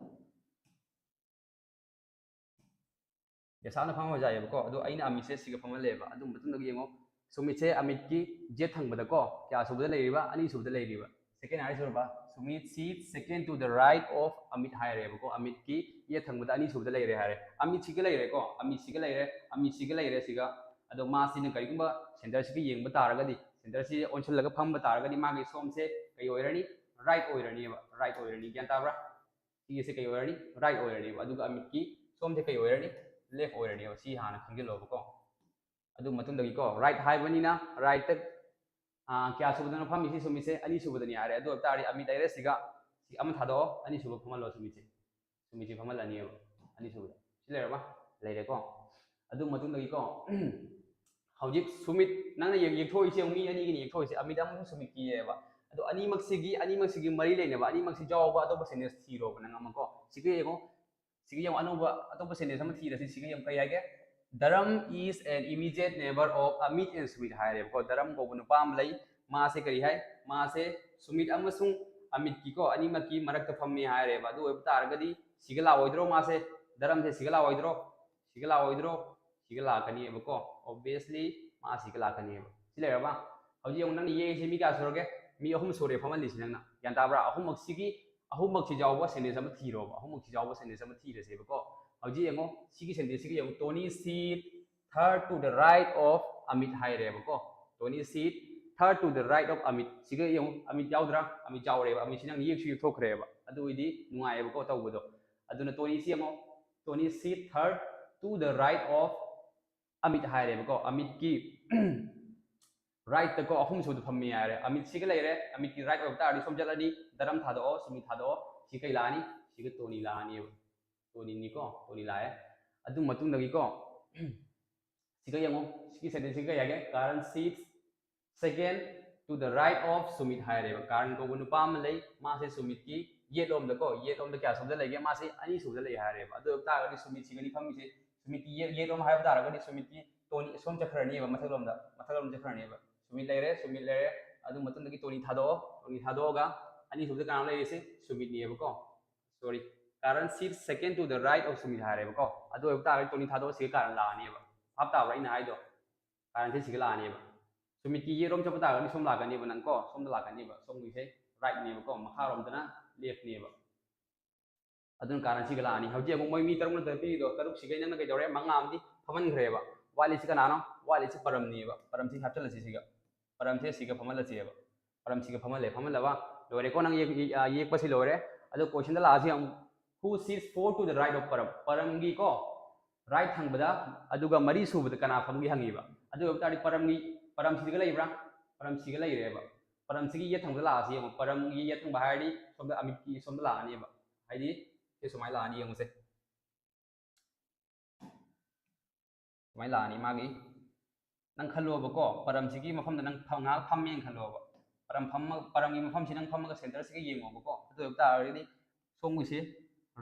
ꯖꯦꯁꯥꯅ ꯐꯝꯍꯟꯕ ꯌꯥꯏꯑꯕꯀꯣ꯫ ꯑꯗꯣ ꯑꯩꯅ ꯑꯃꯤꯠꯁꯦ ꯁꯤꯒ ꯐꯝꯍꯜꯂꯦꯕ꯫ ꯑꯗꯨ ꯃꯇꯨꯡꯗꯒꯤ ꯌꯦꯡꯉꯣ, ꯁꯨꯃꯤꯠꯁꯦ ꯑꯃꯤꯠꯀꯤ ꯌꯦꯠ ꯊꯪꯕꯗꯀꯣ, ꯀꯌꯥ ꯁꯨꯕꯗ ꯂꯩꯔꯤꯕ? ꯑꯅꯤꯁꯨꯕꯗ ꯂꯩꯔꯤꯕ꯫ Second ꯍꯥꯏꯔꯤꯁꯤꯔꯕ? Sumit sits second to the right of Amit ꯍꯥꯏꯔꯦꯕꯀꯣ꯫ ꯑꯃꯤꯠꯀꯤ ꯌꯦꯠ ꯊꯪꯕꯗ ꯑꯅꯤꯁꯨꯕꯗ ꯂꯩꯔꯦ ꯍꯥꯏꯔꯦ꯫ ꯑꯃꯤꯠꯁꯤꯒ ꯂꯩꯔꯦꯀꯣ, ꯑꯃꯤꯠꯁꯤꯒ ꯂꯩꯔꯦ, ꯑꯃꯤꯠꯁꯤꯒ ꯂꯩꯔꯦ ꯁꯤꯒ꯫ ꯑꯗꯣ ꯃꯥꯁꯤꯅ ꯀꯔꯤꯒꯨꯝꯕ centerꯁꯤꯒ ꯌꯦꯡꯕ ꯇꯥꯔꯒꯗꯤ, centerꯁꯤ ꯑꯣꯟꯁꯤꯜꯂꯒ ꯐꯝꯕ ꯇꯥꯔꯒꯗꯤ ꯃꯥꯒꯤ ꯁꯣꯝꯁꯦ ꯀꯩ ꯑꯣꯏꯔꯅꯤ? Right ꯑꯣꯏꯔꯅꯤꯕ, right ꯑꯣꯏꯔꯅꯤ꯫ ꯒ꯭ꯌꯥꯟ ꯇꯥꯕ꯭ꯔꯥ? ꯁꯤꯒꯤꯁꯦ ꯀꯩ ꯑꯣꯏꯔꯅꯤ? Right ꯑꯣꯏꯔꯅꯤꯕ꯫ ꯑꯗꯨꯒ ꯑꯃꯤꯠꯀꯤ ꯁꯣꯝꯁꯦ ꯀꯩ ꯑꯣꯏꯔꯅꯤ? Left ꯑꯣꯏꯔꯅꯤꯕ꯫ ꯁꯤ ꯍꯥꯟꯅ ꯈꯪꯖꯤꯜꯂꯣꯕꯀꯣ꯫ ꯑꯗꯨ ꯃꯇꯨꯡꯗꯒꯤꯀꯣ, right ꯍꯥꯏꯕꯅꯤꯅ rightꯇ, ꯑꯥ, ꯀꯌꯥ ꯁꯨꯕꯗꯅꯣ ꯐꯝꯃꯤꯁꯤ? ꯁꯨꯃꯤꯠꯁꯦ ꯑꯅꯤꯁꯨꯕꯗꯅꯤ ꯍꯥꯏꯔꯦ꯫ ꯑꯗꯨ ꯑꯣꯏꯕ ꯇꯥꯔꯗꯤ ꯑꯃꯤꯠ ꯂꯩꯔꯦ ꯁꯤꯒ, ꯁꯤ ꯑꯃ ꯊꯥꯗꯣꯛꯑꯣ, ꯑꯅꯤꯁꯨꯕ ꯐꯝꯍꯜꯂꯣ ꯁꯨꯃꯤꯠꯁꯦ꯫ ꯁꯨꯃꯤꯠꯁꯦ ꯐꯝꯍꯜꯂꯅꯤꯕ ꯑꯅꯤꯁꯨꯕꯗ꯫ ꯁꯤ ꯂꯩꯔꯕ? ꯂꯩꯔꯦꯀꯣ꯫ ꯑꯗꯨ ꯃꯇꯨꯡꯗꯒꯤꯀꯣ, ꯍꯧꯖꯤꯛ ꯁꯨꯃꯤꯠ, ꯅꯪꯅ ꯌꯦꯛ-, ꯌꯦꯛꯊꯣꯛꯏꯁꯦ ꯃꯤ ꯑꯅꯤꯒꯤꯅꯤ ꯌꯦꯛꯊꯣꯛꯏꯁꯦ, ꯑꯃꯤꯠ ꯑꯃꯁꯨꯡ ꯁꯨꯃꯤꯠꯀꯤꯑꯕ꯫ ꯑꯗꯣ ꯑꯅꯤꯃꯛꯁꯤꯒꯤ ꯑꯅꯤꯃꯛꯁꯤꯒꯤ ꯃꯔꯤ ꯂꯩꯅꯕ ꯑꯅꯤꯃꯛꯁꯤ ꯌꯥꯎꯕ ꯑꯇꯣꯞꯄ ꯁꯦꯟꯇꯦꯟꯁ ꯊꯤꯔꯣꯕ ꯅꯪ ꯑꯃ ꯀꯣ꯫ ꯁꯤꯒ ꯌꯦꯡꯉꯣ, ꯁꯤꯒ ꯌꯦꯡꯉꯣ, ꯑꯅꯧꯕ ꯑꯇꯣꯞꯄ ꯁꯦꯟꯇꯦꯟꯁ ꯑꯃ ꯊꯤꯔꯁꯤ꯫ ꯁꯤꯒ ꯌꯦꯡꯉꯣ, ꯀꯔꯤ ꯍꯥꯏꯒꯦ? Dharam is an immediate neighbor of Amit and Sumit ꯍꯥꯏꯔꯦꯕꯀꯣ꯫ ꯙꯔꯝ ꯀꯧꯕ ꯅꯨꯄꯥ ꯑꯃ ꯂꯩ, ꯃꯥꯁꯦ ꯀꯔꯤ ꯍꯥꯏ? ꯃꯥꯁꯦ ꯁꯨꯃꯤꯠ ꯑꯃꯁꯨꯡ ꯑꯃꯤꯠꯀꯤꯀꯣ, ꯑꯅꯤꯃꯛꯀꯤ ꯃꯔꯛꯇ ꯐꯝꯃꯤ ꯍꯥꯏꯔꯦꯕ꯫ ꯑꯗꯨ ꯑꯣꯏꯕ ꯇꯥꯔꯒꯗꯤ ꯁꯤꯒ ꯂꯥꯛꯑꯣꯏꯗ꯭ꯔꯣ? ꯃꯥꯁꯦ, ꯙꯔꯝꯁꯦ ꯁꯤꯒ ꯂꯥꯛꯑꯣꯏꯗ꯭ꯔꯣ? ꯁꯤꯒ ꯂꯥꯛꯑꯣꯏꯗ꯭ꯔꯣ? ꯁꯤꯒ ꯂꯥꯛꯀꯅꯤꯕꯀꯣ꯫ Obviously ꯃꯥ ꯁꯤꯒ ꯂꯥꯛꯀꯅꯤꯕ꯫ ꯁꯤ ꯂꯩꯔꯕ? ꯍꯧꯖꯤꯛ ꯌꯦꯡꯉꯨ, ꯅꯪꯅ ꯌꯦꯛꯏꯁꯦ ꯃꯤ ꯀꯌꯥ ꯁꯨꯔꯒꯦ? ꯃꯤ ꯑꯍꯨꯝ ꯁꯨꯔꯦ ꯐꯝꯍꯜꯂꯤꯁꯤ ꯅꯪꯅ꯫ ꯒ꯭ꯌꯥꯟ ꯇꯥꯕ꯭ꯔꯥ? ꯑꯍꯨꯝꯃꯛꯁꯤꯒꯤ, ꯑꯍꯨꯝꯃꯛꯁꯤ ꯌꯥꯎꯕ ꯁꯦꯟꯇꯦꯟꯁ ꯑꯃ ꯊꯤꯔꯣꯕ꯫ ꯑꯍꯨꯝꯃꯛꯁꯤ ꯌꯥꯎꯕ ꯁꯦꯟꯇꯦꯟꯁ ꯑꯃ ꯊꯤꯔꯁꯦꯕꯀꯣ꯫ ꯍꯧꯖꯤꯛ ꯌꯦꯡꯉꯣ, ꯁꯤꯒꯤ ꯁꯦꯟꯇꯦꯟꯁꯁꯤꯒ ꯌꯦꯡꯉꯣ, Tony sit third to the right of Amit ꯍꯥꯏꯔꯦꯕꯀꯣ꯫ Tony sit third to the right of Amit꯫ ꯁꯤꯒ ꯌꯦꯡꯉꯨ, ꯑꯃꯤꯠ ꯌꯥꯎꯗ꯭ꯔꯥ? ꯑꯃꯤꯠ ꯌꯥꯎꯔꯦꯕ꯫ ꯑꯃꯤꯠꯁꯤ ꯅꯪꯅ ꯌꯦꯛꯁꯨ ꯌꯦꯛꯊꯣꯛꯈ꯭ꯔꯦꯕ꯫ ꯑꯗꯨ ꯑꯣꯏꯗꯤ ꯅꯨꯡꯉꯥꯏꯌꯦꯕꯀꯣ ꯇꯧꯕꯗꯣ꯫ ꯑꯗꯨꯅ ꯇꯣꯅꯤꯁꯤ ꯌꯦꯡꯉꯣ, Tony sit third to the right of Amit ꯍꯥꯏꯔꯦꯕꯀꯣ꯫ ꯑꯃꯤꯠꯀꯤ ꯔꯥꯏꯠꯇꯀꯣ ꯑꯍꯨꯝꯁꯨꯕꯗ ꯐꯝꯃꯤ ꯍꯥꯏꯔꯦ꯫ ꯑꯃꯤꯠꯁꯤꯒ ꯂꯩꯔꯦ, ꯑꯃꯤꯠꯀꯤ ꯔꯥꯏꯠ ꯑꯣꯏꯕ ꯇꯥꯔꯗꯤ ꯁꯣꯝ ꯆꯠꯂꯅꯤ, ꯙꯔꯝ ꯊꯥꯗꯣꯛꯑꯣ, ꯁꯨꯃꯤꯠ ꯊꯥꯗꯣꯛꯑꯣ꯫ ꯁꯤ ꯀꯩ ꯂꯥꯛꯑꯅꯤ? ꯁꯤꯒ ꯇꯣꯅꯤ ꯂꯥꯛꯑꯅꯤꯕ꯫ ꯇꯣꯅꯤꯅꯤꯀꯣ, ꯇꯣꯅꯤ ꯂꯥꯛꯑꯦ꯫ ꯑꯗꯨ ꯃꯇꯨꯡꯗꯒꯤꯀꯣ ꯁꯤꯒ ꯌꯦꯡꯉꯣ, ꯁꯤꯒꯤ ꯁꯦꯟꯇꯦꯟꯁꯁꯤꯒ ꯀꯩ ꯍꯥꯏꯒꯦ? Karan sits second to the right of Sumit ꯍꯥꯏꯔꯦꯕ꯫ ꯀꯥꯔꯟ ꯀꯧꯕ ꯅꯨꯄꯥ ꯑꯃ ꯂꯩ, ꯃꯥꯁꯦ ꯁꯨꯃꯤꯠꯀꯤ ꯌꯦꯠꯂꯣꯝꯗꯀꯣ, ꯌꯦꯠꯂꯣꯝꯗ ꯀꯌꯥ ꯁꯨꯕꯗ ꯂꯩꯒꯦ? ꯃꯥꯁꯦ ꯑꯅꯤꯁꯨꯕꯗ ꯂꯩ ꯍꯥꯏꯔꯦꯕ꯫ ꯑꯗꯨ ꯑꯣꯏꯕ ꯇꯥꯔꯒꯗꯤ ꯁꯨꯃꯤꯠꯁꯤꯒꯅꯤ ꯐꯝꯃꯤꯁꯦ, ꯁꯨꯃꯤꯠꯀꯤ ꯌꯦꯠ, ꯌꯦꯠꯂꯣꯝ ꯍꯥꯏꯕ ꯇꯥꯔꯒꯗꯤ ꯁꯨꯃꯤꯠꯀꯤ ꯇꯣꯅꯤ ꯁꯣꯝ ꯆꯠꯈ꯭ꯔꯅꯤꯕ, ꯃꯊꯛꯂꯣꯝꯗ, ꯃꯊꯛꯂꯣꯝ ꯆꯠꯈ꯭ꯔꯅꯤꯕ꯫ ꯁꯨꯃꯤꯠ ꯂꯩꯔꯦ, ꯁꯨꯃꯤꯠ ꯂꯩꯔꯦ, ꯑꯗꯨ ꯃꯇꯨꯡꯗꯒꯤ ꯇꯣꯅꯤ ꯊꯥꯗꯣꯛꯑꯣ, ꯇꯣꯅꯤ ꯊꯥꯗꯣꯛꯑꯒ ꯑꯅꯤꯁꯨꯕꯗ ꯀꯅꯥꯅꯣ ꯂꯩꯔꯤꯁꯦ? ꯁꯨꯃꯤꯠꯅꯦꯕꯀꯣ꯫ Sorry, Karan sits second to the right of Sumit ꯍꯥꯏꯔꯦꯕꯀꯣ꯫ ꯑꯗꯨ ꯑꯣꯏꯕ ꯇꯥꯔꯒꯗꯤ ꯇꯣꯅꯤ ꯊꯥꯗꯣꯛꯑ ꯁꯤꯒ ꯀꯥꯔꯟ ꯂꯥꯛꯑꯅꯦꯕ꯫ ꯚꯥꯞ ꯇꯥꯕ꯭ꯔꯥ ꯑꯩꯅ ꯍꯥꯏꯗꯣ? ꯀꯥꯔꯟꯁꯦ ꯁꯤꯒ ꯂꯥꯛꯑꯅꯦꯕ꯫ ꯁꯨꯃꯤꯠꯀꯤ ꯌꯦꯠꯔꯣꯝ ꯆꯠꯄ ꯇꯥꯔꯒꯗꯤ ꯁꯣꯝ ꯂꯥꯛꯀꯅꯦꯕ ꯅꯪ ꯀꯣ, ꯁꯣꯝꯗ ꯂꯥꯛꯀꯅꯦꯕ, ꯁꯣꯝꯒꯤꯁꯦ ꯔꯥꯏꯠꯅꯦꯕꯀꯣ, ꯃꯈꯥꯔꯣꯝꯗꯅ ꯂꯦꯐꯅꯦꯕ꯫ ꯑꯗꯨꯅ ꯀꯥꯔꯟ ꯁꯤꯒ ꯂꯥꯛꯑꯅꯤ꯫ ꯍꯧꯖꯤꯛ ꯑꯃꯨꯛ ꯃꯣꯏ ꯃꯤ ꯇꯔꯨꯛ ꯅꯠꯇ꯭ꯔ ꯄꯤꯔꯤꯗꯣ, ꯇꯔꯨꯛꯁꯤꯒꯩ ꯅꯪꯅ ꯀꯩꯗꯧꯔꯦ? ꯃꯉꯥ ꯑꯃꯗꯤ ꯐꯝꯍꯟꯈ꯭ꯔꯦꯕ꯫ ꯋꯥꯠꯂꯤꯁꯤ ꯀꯅꯥꯅꯣ? ꯋꯥꯠꯂꯤꯁꯤ ꯄꯔꯝꯅꯦꯕ꯫ ꯄꯔꯝꯁꯤ ꯍꯥꯞꯆꯤꯜꯂꯁꯤ ꯁꯤꯒ, ꯄꯔꯝꯁꯦ ꯁꯤꯒ ꯐꯝꯍꯜꯂꯁꯦꯕ꯫ ꯄꯔꯝꯁꯤꯒ ꯐꯝꯍꯜꯂꯦ, ꯐꯝꯍꯜꯂꯕ ꯂꯣꯏꯔꯦꯀꯣ, ꯅꯪ ꯌꯦꯛ-, ꯌꯦꯛ-, ꯑ, ꯌꯦꯛꯄꯁꯤ ꯂꯣꯏꯔꯦ꯫ ꯑꯗꯨ ꯀꯣꯏꯁꯟꯗ ꯂꯥꯛꯑꯁꯤ ꯑꯃꯨꯛ, who sits four to the right of Param? ꯄꯔꯝꯒꯤꯀꯣ, ꯔꯥꯏꯠ ꯊꯪꯕꯗ, ꯑꯗꯨꯒ ꯃꯔꯤ ꯁꯨꯕꯗ ꯀꯅꯥ ꯐꯝꯒꯦ ꯍꯪꯉꯤꯕ꯫ ꯑꯗꯨ ꯑꯣꯏꯕ ꯇꯥꯔꯗꯤ ꯄꯔꯝꯒꯤ, ꯄꯔꯝꯁꯤꯒ ꯂꯩꯕ꯭ꯔꯥ? ꯄꯔꯝꯁꯤꯒ ꯂꯩꯔꯦꯕ꯫ ꯄꯔꯝꯁꯤꯒꯤ ꯌꯦꯠ ꯊꯪꯕꯗ ꯂꯥꯛꯑꯁꯤ ꯌꯦꯡꯉꯣ꯫ ꯄꯔꯝꯒꯤ ꯌꯦꯠ ꯊꯪꯕ ꯍꯥꯏꯔꯗꯤ ꯁꯣꯝꯗ ꯑꯃꯤꯠꯀꯤ ꯁꯣꯝꯗ ꯂꯥꯛꯑꯅꯦꯕ꯫ ꯍꯥꯏꯗꯤ ꯁꯤ ꯁꯨꯃꯥꯏꯅ ꯂꯥꯛꯑꯅꯤ ꯌꯦꯡꯉꯨꯁꯦ꯫ ꯁꯨꯃꯥꯏꯅ ꯂꯥꯛꯑꯅꯤ ꯃꯥꯒꯤ꯫ ꯅꯪ ꯈꯜꯂꯣꯕꯀꯣ, ꯄꯔꯝꯁꯤꯒꯤ ꯃꯐꯝꯗ ꯅꯪ ꯐꯝ-, ꯉꯥꯏꯍꯥꯛ ꯐꯝꯃꯦꯅ ꯈꯜꯂꯣꯕ꯫ ꯄꯔꯝ ꯐꯝꯃ ꯄꯔꯝꯒꯤ ꯃꯐꯝꯁꯤ ꯅꯪ ꯐꯝꯃꯒ ꯁꯦꯟꯇꯔꯁꯤꯒ ꯌꯦꯡꯉꯣꯕꯀꯣ꯫ ꯑꯗꯨ ꯑꯣꯏꯕ ꯇꯥꯔꯒꯗꯤ ꯁꯣꯝꯒꯤꯁꯦ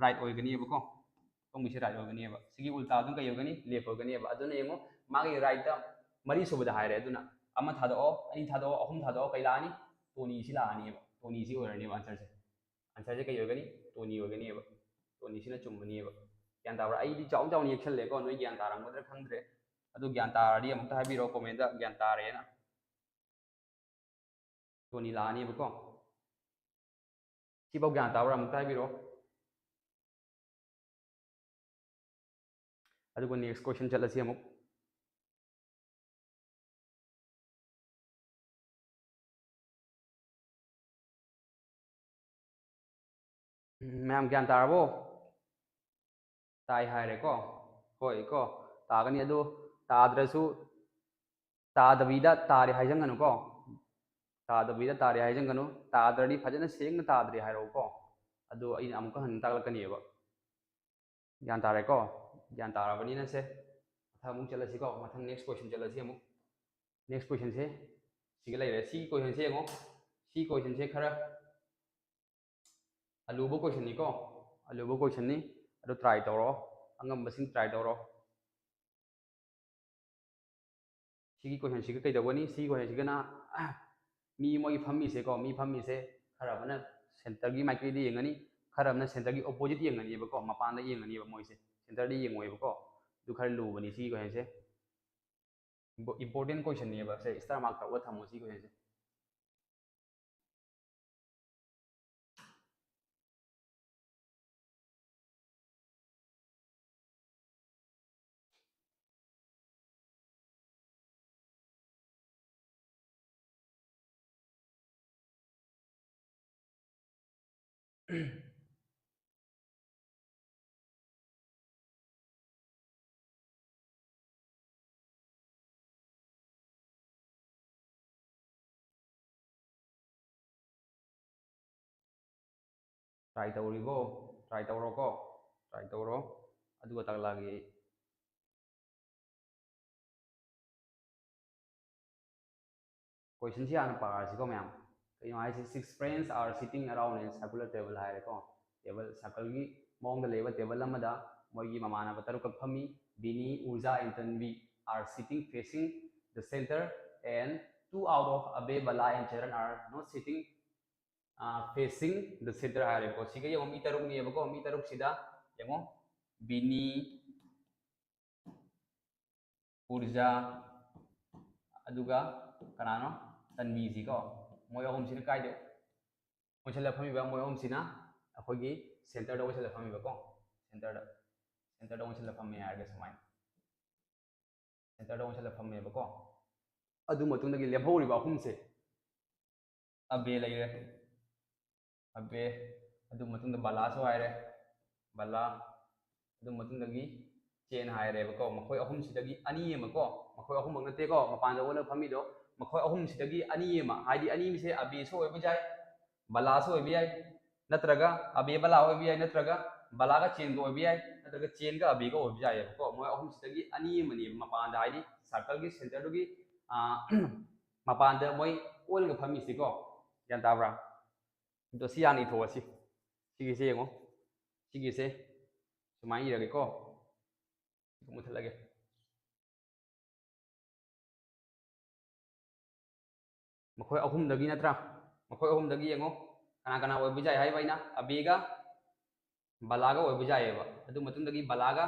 ꯔꯥꯏꯠ ꯑꯣꯏꯒꯅꯤꯕꯀꯣ꯫ ꯁꯣꯝꯒꯤꯁꯦ ꯔꯥꯏꯠ ꯑꯣꯏꯒꯅꯦꯕ꯫ ꯁꯤꯒꯤ ꯎꯜꯇꯥꯗꯨꯅ ꯀꯩ ꯑꯣꯏꯒꯅꯤ? ꯂꯦꯐ ꯑꯣꯏꯒꯅꯦꯕ꯫ ꯑꯗꯨꯅ ꯌꯦꯡꯉꯣ, ꯃꯥꯒꯤ ꯔꯥꯏꯠꯇ ꯃꯔꯤ ꯁꯨꯕꯗ ꯍꯥꯏꯔꯦ꯫ ꯑꯗꯨꯅ ꯑꯃ ꯊꯥꯗꯣꯛꯑꯣ, ꯑꯅꯤ ꯊꯥꯗꯣꯛꯑꯣ, ꯑꯍꯨꯝ ꯊꯥꯗꯣꯛꯑꯣ, ꯀꯩ ꯂꯥꯛꯑꯅꯤ? ꯇꯣꯅꯤꯁꯤ ꯂꯥꯛꯑꯅꯤꯕ꯫ ꯇꯣꯅꯤꯁꯤ ꯑꯣꯏꯔꯅꯦꯕ ꯑꯟꯁꯔꯁꯦ꯫ ꯑꯟꯁꯔꯁꯦ ꯀꯩ ꯑꯣꯏꯒꯅꯤ? ꯇꯣꯅꯤ ꯑꯣꯏꯒꯅꯦꯕ꯫ ꯇꯣꯅꯤꯁꯤꯅ ꯆꯨꯝꯕꯅꯦꯕ꯫ ꯒ꯭ꯌꯥꯟ ꯇꯥꯕ꯭ꯔꯥ? ꯑꯩꯗꯤ ꯆꯥꯎ ꯆꯥꯎꯅ ꯌꯦꯛꯁꯜꯂꯦꯀꯣ, ꯅꯣꯏ ꯒ꯭ꯌꯥꯟ ꯇꯥꯔꯝꯒꯗ꯭ꯔꯥ ꯈꯪꯗ꯭ꯔꯦ꯫ ꯑꯗꯨ ꯒ꯭ꯌꯥꯟ ꯇꯥꯔꯗꯤ ꯑꯃꯨꯛꯇ ꯍꯥꯏꯕꯤꯔꯛꯑꯣ ꯀꯣꯃꯦꯟꯗ, ꯒ꯭ꯌꯥꯟ ꯇꯥꯔꯦꯅ꯫ ꯇꯣꯅꯤ ꯂꯥꯛꯑꯅꯦꯕꯀꯣ꯫ ꯁꯤꯐꯥꯎ ꯒ꯭ꯌꯥꯟ ꯇꯥꯕ꯭ꯔꯥ? ꯑꯃꯨꯛꯇ ꯍꯥꯏꯕꯤꯔꯛꯑꯣ꯫ ꯑꯗꯨꯒ next question ꯆꯠꯂꯁꯤ ꯑꯃꯨꯛ꯫ ꯎꯝ, ꯃꯌꯥꯝ ꯒ꯭ꯌꯥꯟ ꯇꯥꯔꯕꯣ? ꯇꯥꯏ ꯍꯥꯏꯔꯦꯀꯣ? ꯍꯣꯏ ꯀꯣ, ꯇꯥꯒꯅꯤ꯫ ꯑꯗꯨ ꯇꯥꯗ꯭ꯔꯁꯨ, ꯇꯥꯗꯕꯤꯗ ꯇꯥꯔꯦ ꯍꯥꯏꯖꯟꯒꯅꯨꯀꯣ꯫ ꯇꯥꯗꯕꯤꯗ ꯇꯥꯔꯦ ꯍꯥꯏꯖꯟꯒꯅꯨ꯫ ꯇꯥꯗ꯭ꯔꯗꯤ ꯐꯖꯅ ꯁꯦꯡꯅ ꯇꯥꯗ꯭ꯔꯦ ꯍꯥꯏꯔꯛꯎꯀꯣ꯫ ꯑꯗꯨ ꯑꯩꯅ ꯑꯃꯨꯛꯀ ꯍꯟꯅ ꯇꯥꯛꯂꯛꯀꯅꯦꯕ꯫ ꯒ꯭ꯌꯥꯟ ꯇꯥꯔꯦꯀꯣ? ꯒ꯭ꯌꯥꯟ ꯇꯥꯔꯕꯅꯤꯅ ꯁꯦ, ꯃꯊꯪ ꯑꯃꯨꯛ ꯆꯠꯂꯁꯤꯀꯣ꯫ ꯃꯊꯪ next question ꯆꯠꯂꯁꯤ ꯑꯃꯨꯛ꯫ Next questionꯁꯦ ꯁꯤꯒ ꯂꯩꯔꯦ꯫ ꯁꯤꯒꯤ questionꯁꯦ ꯌꯦꯡꯉꯣ꯫ ꯁꯤ questionꯁꯦ ꯈꯔ ꯑꯂꯨꯕ questionꯅꯤꯀꯣ꯫ ꯑꯂꯨꯕ questionꯅꯤ꯫ ꯑꯗꯨ try ꯇꯧꯔꯣ꯫ ꯑꯉꯝꯕꯁꯤꯡ try ꯇꯧꯔꯣ꯫ ꯁꯤꯒꯤ questionꯁꯤꯒ ꯀꯩꯗꯧꯒꯅꯤ? ꯁꯤꯒꯤ questionꯁꯤꯒꯅ ꯃꯤ ꯃꯣꯏꯒꯤ ꯐꯝꯃꯤꯁꯦꯀꯣ, ꯃꯤ ꯐꯝꯃꯤꯁꯦ ꯈꯔ ꯑꯃꯅ centreꯒꯤ ꯃꯥꯏꯀꯩꯗ ꯌꯦꯡꯒꯅꯤ, ꯈꯔ ꯑꯃꯅ centreꯒꯤ opposite ꯌꯦꯡꯒꯅꯤꯕꯀꯣ, ꯃꯄꯥꯟꯗ ꯌꯦꯡꯒꯅꯤꯕ ꯃꯣꯏꯁꯦ, centreꯗ ꯌꯦꯡꯉꯣꯏꯕꯀꯣ꯫ ꯑꯗꯨ ꯈꯔ ꯂꯨꯕꯅꯤ ꯁꯤꯒꯤ questionꯁꯦ꯫ Important questionꯅꯦꯕ ꯁꯦ, star mark ꯇꯧꯔꯒ ꯊꯝꯃꯣ ꯁꯤ questionꯁꯦ꯫ Try ꯇꯧꯔꯤꯕꯣ? Try ꯇꯧꯔꯣꯀꯣ꯫ Try ꯇꯧꯔꯣ꯫ ꯑꯗꯨꯒ ꯇꯥꯛꯂꯛꯑꯒꯦ ꯑꯩ꯫ Questionꯁꯤ ꯍꯥꯟꯅ ꯄꯥꯔꯁꯤꯀꯣ ꯃꯌꯥꯝ꯫ ꯀꯩꯅꯣ ꯍꯥꯏꯁꯦ, six friends are sitting around a circular table ꯍꯥꯏꯔꯦꯀꯣ꯫ Table, circleꯒꯤ ꯃꯑꯣꯡꯗ ꯂꯩꯕ table ꯑꯃꯗ ꯃꯣꯏꯒꯤ ꯃꯃꯥꯟꯅꯕ ꯇꯔꯨꯛꯈꯛ ꯐꯝꯃꯤ꯫ Bini, Urja and Tanvi are sitting facing the center and two out of Abe, Bala and Charan are not sitting, uh, facing the center ꯍꯥꯏꯔꯦꯕꯀꯣ꯫ ꯁꯤꯒ ꯌꯦꯡꯉꯣ, ꯃꯤ ꯇꯔꯨꯛꯅꯦꯕꯀꯣ꯫ ꯃꯤ ꯇꯔꯨꯛꯁꯤꯗ ꯌꯦꯡꯉꯣ, ꯕꯤꯅꯤ, ꯎꯔꯖꯥ, ꯑꯗꯨꯒ ꯀꯅꯥꯅꯣ? ꯇꯟꯕꯤꯁꯤꯀꯣ꯫ ꯃꯣꯏ ꯑꯍꯨꯝꯁꯤꯅ ꯀꯥꯏꯗ ꯑꯣꯟꯁꯤꯜꯂ ꯐꯝꯃꯤꯕ? ꯃꯣꯏ ꯑꯍꯨꯝꯁꯤꯅ ꯑꯩꯈꯣꯏꯒꯤ centerꯗ ꯑꯣꯟꯁꯤꯜꯂ ꯐꯝꯃꯤꯕꯀꯣ꯫ Centerꯗ, centerꯗ ꯑꯣꯟꯁꯤꯜꯂ ꯐꯝꯃꯦ ꯍꯥꯏꯔꯒ ꯁꯨꯃꯥꯏꯅ꯫ Centerꯗ ꯑꯣꯟꯁꯤꯜꯂ ꯐꯝꯃꯦꯕꯀꯣ꯫ ꯑꯗꯨ ꯃꯇꯨꯡꯗꯒꯤ ꯂꯦꯝꯍꯧꯔꯤꯕ ꯑꯍꯨꯝꯁꯦ, ꯑꯕꯦ ꯂꯩꯔꯦ, ꯑꯕꯦ, ꯑꯗꯨ ꯃꯇꯨꯡꯗ ꯕꯂꯥꯁꯨ ꯍꯥꯏꯔꯦ, ꯕꯂꯥ, ꯑꯗꯨ ꯃꯇꯨꯡꯗꯒꯤ ꯆꯦꯟ ꯍꯥꯏꯔꯦꯕꯀꯣ꯫ ꯃꯈꯣꯏ ꯑꯍꯨꯝꯁꯤꯗꯒꯤ ꯑꯅꯤ ꯑꯃꯀꯣ, ꯃꯈꯣꯏ ꯑꯍꯨꯝꯃꯛ ꯅꯠꯇꯦꯀꯣ, ꯃꯄꯥꯟꯗ ꯑꯣꯜꯂꯒ ꯐꯝꯃꯤꯗꯣ, ꯃꯈꯣꯏ ꯑꯍꯨꯝꯁꯤꯗꯒꯤ ꯑꯅꯤ ꯑꯃ, ꯍꯥꯏꯗꯤ ꯑꯅꯤꯁꯦ ꯑꯕꯦꯁꯨ ꯑꯣꯏꯕ ꯌꯥꯏ, ꯕꯂꯥꯁꯨ ꯑꯣꯏꯕ ꯌꯥꯏ, ꯅꯠꯇ꯭ꯔꯒ ꯑꯕꯦ ꯕꯂꯥ ꯑꯣꯏꯕ ꯌꯥꯏ, ꯅꯠꯇ꯭ꯔꯒ ꯕꯂꯥꯒ ꯆꯦꯟꯒ ꯑꯣꯏꯕ ꯌꯥꯏ, ꯅꯠꯇ꯭ꯔꯒ ꯆꯦꯟꯒ ꯑꯕꯦꯒ ꯑꯣꯏꯕ ꯌꯥꯏꯑꯕꯀꯣ꯫ ꯃꯣꯏ ꯑꯍꯨꯝꯁꯤꯗꯒꯤ ꯑꯅꯤ ꯑꯃꯅꯦꯕ ꯃꯄꯥꯟꯗ, ꯍꯥꯏꯗꯤ circleꯒꯤ centerꯗꯨꯒꯤ, ꯑꯥ, ꯃꯄꯥꯟꯗ ꯃꯣꯏ ꯑꯣꯜꯂꯒ ꯐꯝꯃꯤꯁꯤꯀꯣ꯫ ꯒ꯭ꯌꯥꯟ ꯇꯥꯕ꯭ꯔꯥ? ꯑꯗꯣ ꯁꯤ ꯍꯥꯟꯅ ꯏꯊꯣꯛꯑꯁꯤ꯫ ꯁꯤꯒꯤꯁꯦ ꯌꯦꯡꯉꯣ, ꯁꯤꯒꯤꯁꯦ ꯁꯨꯃꯥꯏꯅ ꯏꯔꯒꯦꯀꯣ꯫ ꯃꯨꯊꯠꯂꯒꯦ꯫ ꯃꯈꯣꯏ ꯑꯍꯨꯝꯗꯒꯤ ꯅꯠꯇ꯭ꯔꯥ? ꯃꯈꯣꯏ ꯑꯍꯨꯝꯗꯒꯤ ꯌꯦꯡꯉꯣ, ꯀꯅꯥ ꯀꯅꯥ ꯑꯣꯏꯕ ꯌꯥꯏ ꯍꯥꯏꯕ ꯑꯩꯅ? ꯑꯕꯦꯒ ꯕꯂꯥꯒ ꯑꯣꯏꯕ ꯌꯥꯏꯑꯕ꯫ ꯑꯗꯨ ꯃꯇꯨꯡꯗꯒꯤ ꯕꯂꯥꯒ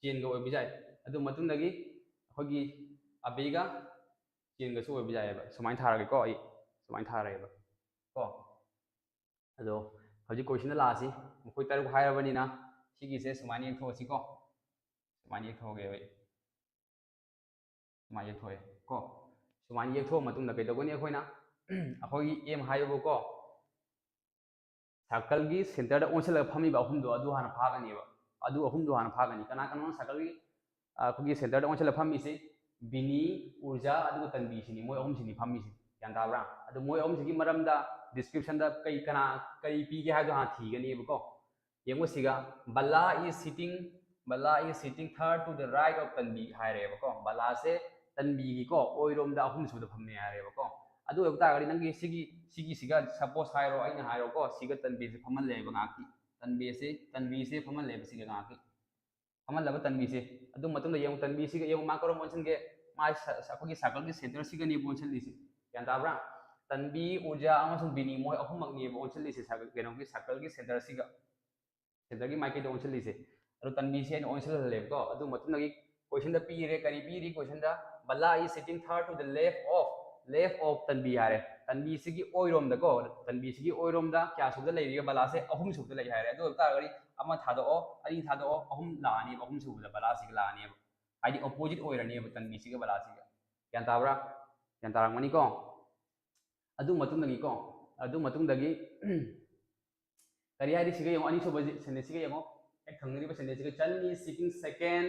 ꯆꯦꯟꯒ ꯑꯣꯏꯕ ꯌꯥꯏ꯫ ꯑꯗꯨ ꯃꯇꯨꯡꯗꯒꯤ ꯑꯩꯈꯣꯏꯒꯤ ꯑꯕꯦꯒ ꯆꯦꯟꯒꯁꯨ ꯑꯣꯏꯕ ꯌꯥꯏꯑꯕ꯫ ꯁꯨꯃꯥꯏꯅ ꯊꯥꯔꯒꯦꯀꯣ, ꯑꯩ ꯁꯨꯃꯥꯏꯅ ꯊꯥꯔꯒꯦꯕ ꯀꯣ꯫ ꯑꯗꯣ ꯍꯧꯖꯤꯛ questionꯗ ꯂꯥꯛꯑꯁꯤ꯫ ꯃꯈꯣꯏ ꯇꯔꯨꯛ ꯍꯥꯏꯔꯕꯅꯤꯅ ꯁꯤꯒꯤꯁꯦ ꯁꯨꯃꯥꯏꯅ ꯌꯦꯛꯊꯣꯛꯑꯁꯤꯀꯣ꯫ ꯁꯨꯃꯥꯏꯅ ꯌꯦꯛꯊꯣꯛꯑꯒꯦꯕ ꯑꯩ꯫ ꯁꯨꯃꯥꯏꯅ ꯌꯦꯛꯊꯣꯛꯑꯦ ꯀꯣ꯫ ꯁꯨꯃꯥꯏꯅ ꯌꯦꯛꯊꯣꯛꯑ ꯃꯇꯨꯡꯗ ꯀꯩꯗꯧꯒꯅꯤ ꯑꯩꯈꯣꯏꯅ? ꯑꯩꯈꯣꯏꯒꯤ M ꯍꯥꯏꯕꯀꯣ, circleꯒꯤ centerꯗ ꯑꯣꯟꯁꯤꯜꯂꯒ ꯐꯝꯃꯤꯕ ꯑꯍꯨꯝꯗꯣ, ꯑꯗꯨ ꯍꯥꯟꯅ ꯐꯥꯒꯅꯦꯕ꯫ ꯑꯗꯨ ꯑꯍꯨꯝꯗꯣ ꯍꯥꯟꯅ ꯐꯥꯒꯅꯤ꯫ ꯀꯅꯥ ꯀꯅꯥꯅꯣ circleꯒꯤ, ꯑ, ꯑꯩꯈꯣꯏꯒꯤ centerꯗ ꯑꯣꯟꯁꯤꯜꯂꯒ ꯐꯝꯃꯤꯁꯤ? ꯕꯤꯅꯤ, ꯎꯔꯖꯥ, ꯑꯗꯨꯒ ꯇꯟꯕꯤꯁꯤꯅꯤ꯫ ꯃꯣꯏ ꯑꯍꯨꯝꯁꯤꯅꯤ ꯐꯝꯃꯤꯁꯤ꯫ ꯒ꯭ꯌꯥꯟ ꯇꯥꯕ꯭ꯔꯥ? ꯑꯗꯣ ꯃꯣꯏ ꯑꯍꯨꯝꯁꯤꯒꯤ ꯃꯔꯝꯗ descriptionꯗ ꯀꯩ, ꯀꯅꯥ ꯀꯔꯤ ꯄꯤꯒꯦ ꯍꯥꯏꯕꯗꯣ ꯍꯥꯟꯅ ꯊꯤꯒꯅꯦꯕꯀꯣ꯫ ꯌꯦꯡꯉꯣ ꯁꯤꯒ, "Bala is sitting, Bala is sitting third to the right of Tanvi" ꯍꯥꯏꯔꯦꯕꯀꯣ꯫ ꯕꯂꯥꯁꯦ ꯇꯟꯕꯤꯒꯤꯀꯣ ꯑꯣꯏꯔꯣꯝꯗ ꯑꯍꯨꯝꯁꯨꯕꯗ ꯐꯝꯃꯦ ꯍꯥꯏꯔꯦꯕꯀꯣ꯫ ꯑꯗꯨ ꯑꯣꯏꯕ ꯇꯥꯔꯒꯗꯤ ꯅꯪꯒꯤ ꯁꯤꯒꯤ ꯁꯤꯒꯤꯁꯤꯒ, ꯁꯄꯣꯁ ꯍꯥꯏꯔꯣ, ꯑꯩꯅ ꯍꯥꯏꯔꯣꯀꯣ, ꯁꯤꯒ ꯇꯟꯕꯤꯁꯦ ꯐꯝꯍꯜꯂꯦꯕ ꯉꯥꯏꯍꯥꯛꯀꯤ꯫ ꯇꯟꯕꯤꯁꯦ ꯇꯟꯕꯤꯁꯦ ꯐꯝꯍꯜꯂꯦꯕ ꯁꯤꯒ ꯉꯥꯏꯍꯥꯛꯀꯤ꯫ ꯐꯝꯍꯜꯂꯕ ꯇꯟꯕꯤꯁꯦ꯫ ꯑꯗꯨ ꯃꯇꯨꯡꯗ ꯌꯦꯡꯉꯨ, ꯇꯟꯕꯤꯁꯤꯒ ꯌꯦꯡꯉꯨ, ꯃꯥ ꯀꯔꯣꯝ ꯑꯣꯟꯁꯤꯟꯒꯦ? ꯃꯥ ꯁ- ꯁ- ꯑꯩꯈꯣꯏꯒꯤ ꯁꯔꯀꯜꯒꯤ ꯁꯦꯟꯇꯔꯁꯤꯒꯅꯦꯕ ꯑꯣꯟꯁꯤꯜꯂꯤꯁꯦ꯫ ꯒ꯭ꯌꯥꯟ ꯇꯥꯕ꯭ꯔꯥ? ꯇꯟꯕꯤ, ꯎꯔꯖꯥ ꯑꯃꯁꯨꯡ ꯕꯤꯅꯤ ꯃꯣꯏ ꯑꯍꯨꯝꯃꯛꯅꯦꯕ ꯑꯣꯟꯁꯤꯜꯂꯤꯁꯦ ꯁꯔꯀꯜ- ꯀꯩꯅꯣꯒꯤ ꯁꯔꯀꯜꯒꯤ ꯁꯦꯟꯇꯔꯁꯤꯒ, ꯁꯦꯟꯇꯔꯒꯤ ꯃꯥꯏꯀꯩꯗ ꯑꯣꯟꯁꯤꯜꯂꯤꯁꯦ꯫ ꯑꯗꯣ ꯇꯟꯕꯤꯁꯦ ꯑꯩꯅ ꯑꯣꯟꯁꯤꯜꯍꯜꯂꯦꯕꯀꯣ꯫ ꯑꯗꯨ ꯃꯇꯨꯡꯗꯒꯤ ꯀꯣꯏꯁꯟꯗ ꯄꯤꯔꯦ, ꯀꯔꯤ ꯄꯤꯔꯤ ꯀꯣꯏꯁꯟꯗ? Bala is sitting third to the left of, left of ꯇꯟꯕꯤ ꯍꯥꯏꯔꯦ꯫ ꯇꯟꯕꯤꯁꯤꯒꯤ ꯑꯣꯏꯔꯣꯝꯗꯀꯣ, ꯇꯟꯕꯤꯁꯤꯒꯤ ꯑꯣꯏꯔꯣꯝꯗ ꯀꯌꯥ ꯁꯨꯕꯗ ꯂꯩꯔꯤꯒꯦ? ꯕꯂꯥꯁꯦ ꯑꯍꯨꯝ ꯁꯨꯕꯗ ꯂꯩ ꯍꯥꯏꯔꯦ꯫ ꯑꯗꯨ ꯑꯣꯏꯕ ꯇꯥꯔꯒꯗꯤ ꯑꯃ ꯊꯥꯗꯣꯛꯑꯣ, ꯑꯅꯤ ꯊꯥꯗꯣꯛꯑꯣ, ꯑꯍꯨꯝ ꯂꯥꯛꯑꯅꯦꯕ, ꯑꯍꯨꯝ ꯁꯨꯕꯗ ꯕꯂꯥꯁꯤꯒ ꯂꯥꯛꯑꯅꯦꯕ꯫ ꯍꯥꯏꯗꯤ ꯑꯣꯄꯣꯖꯤꯠ ꯑꯣꯏꯔꯅꯦꯕ ꯇꯟꯕꯤꯁꯤꯒ ꯕꯂꯥꯁꯤꯒ꯫ ꯒ꯭ꯌꯥꯟ ꯇꯥꯕ꯭ꯔꯥ? ꯒ꯭ꯌꯥꯟ ꯇꯥꯔꯝꯒꯅꯤꯀꯣ? ꯑꯗꯨ ꯃꯇꯨꯡꯗꯒꯤꯀꯣ, ꯑꯗꯨ ꯃꯇꯨꯡꯗꯒꯤ ꯀꯔꯤ ꯍꯥꯏꯔꯤ? ꯁꯤꯒ ꯌꯦꯡꯉꯣ, ꯑꯅꯤꯁꯨꯕ ꯁꯦꯟꯇꯦꯟꯁꯁꯤꯒ ꯌꯦꯡꯉꯣ, ꯍꯦꯛ ꯊꯪꯅꯔꯤꯕ ꯁꯦꯟꯇꯦꯟꯁꯁꯤꯒ, "Chan is sitting second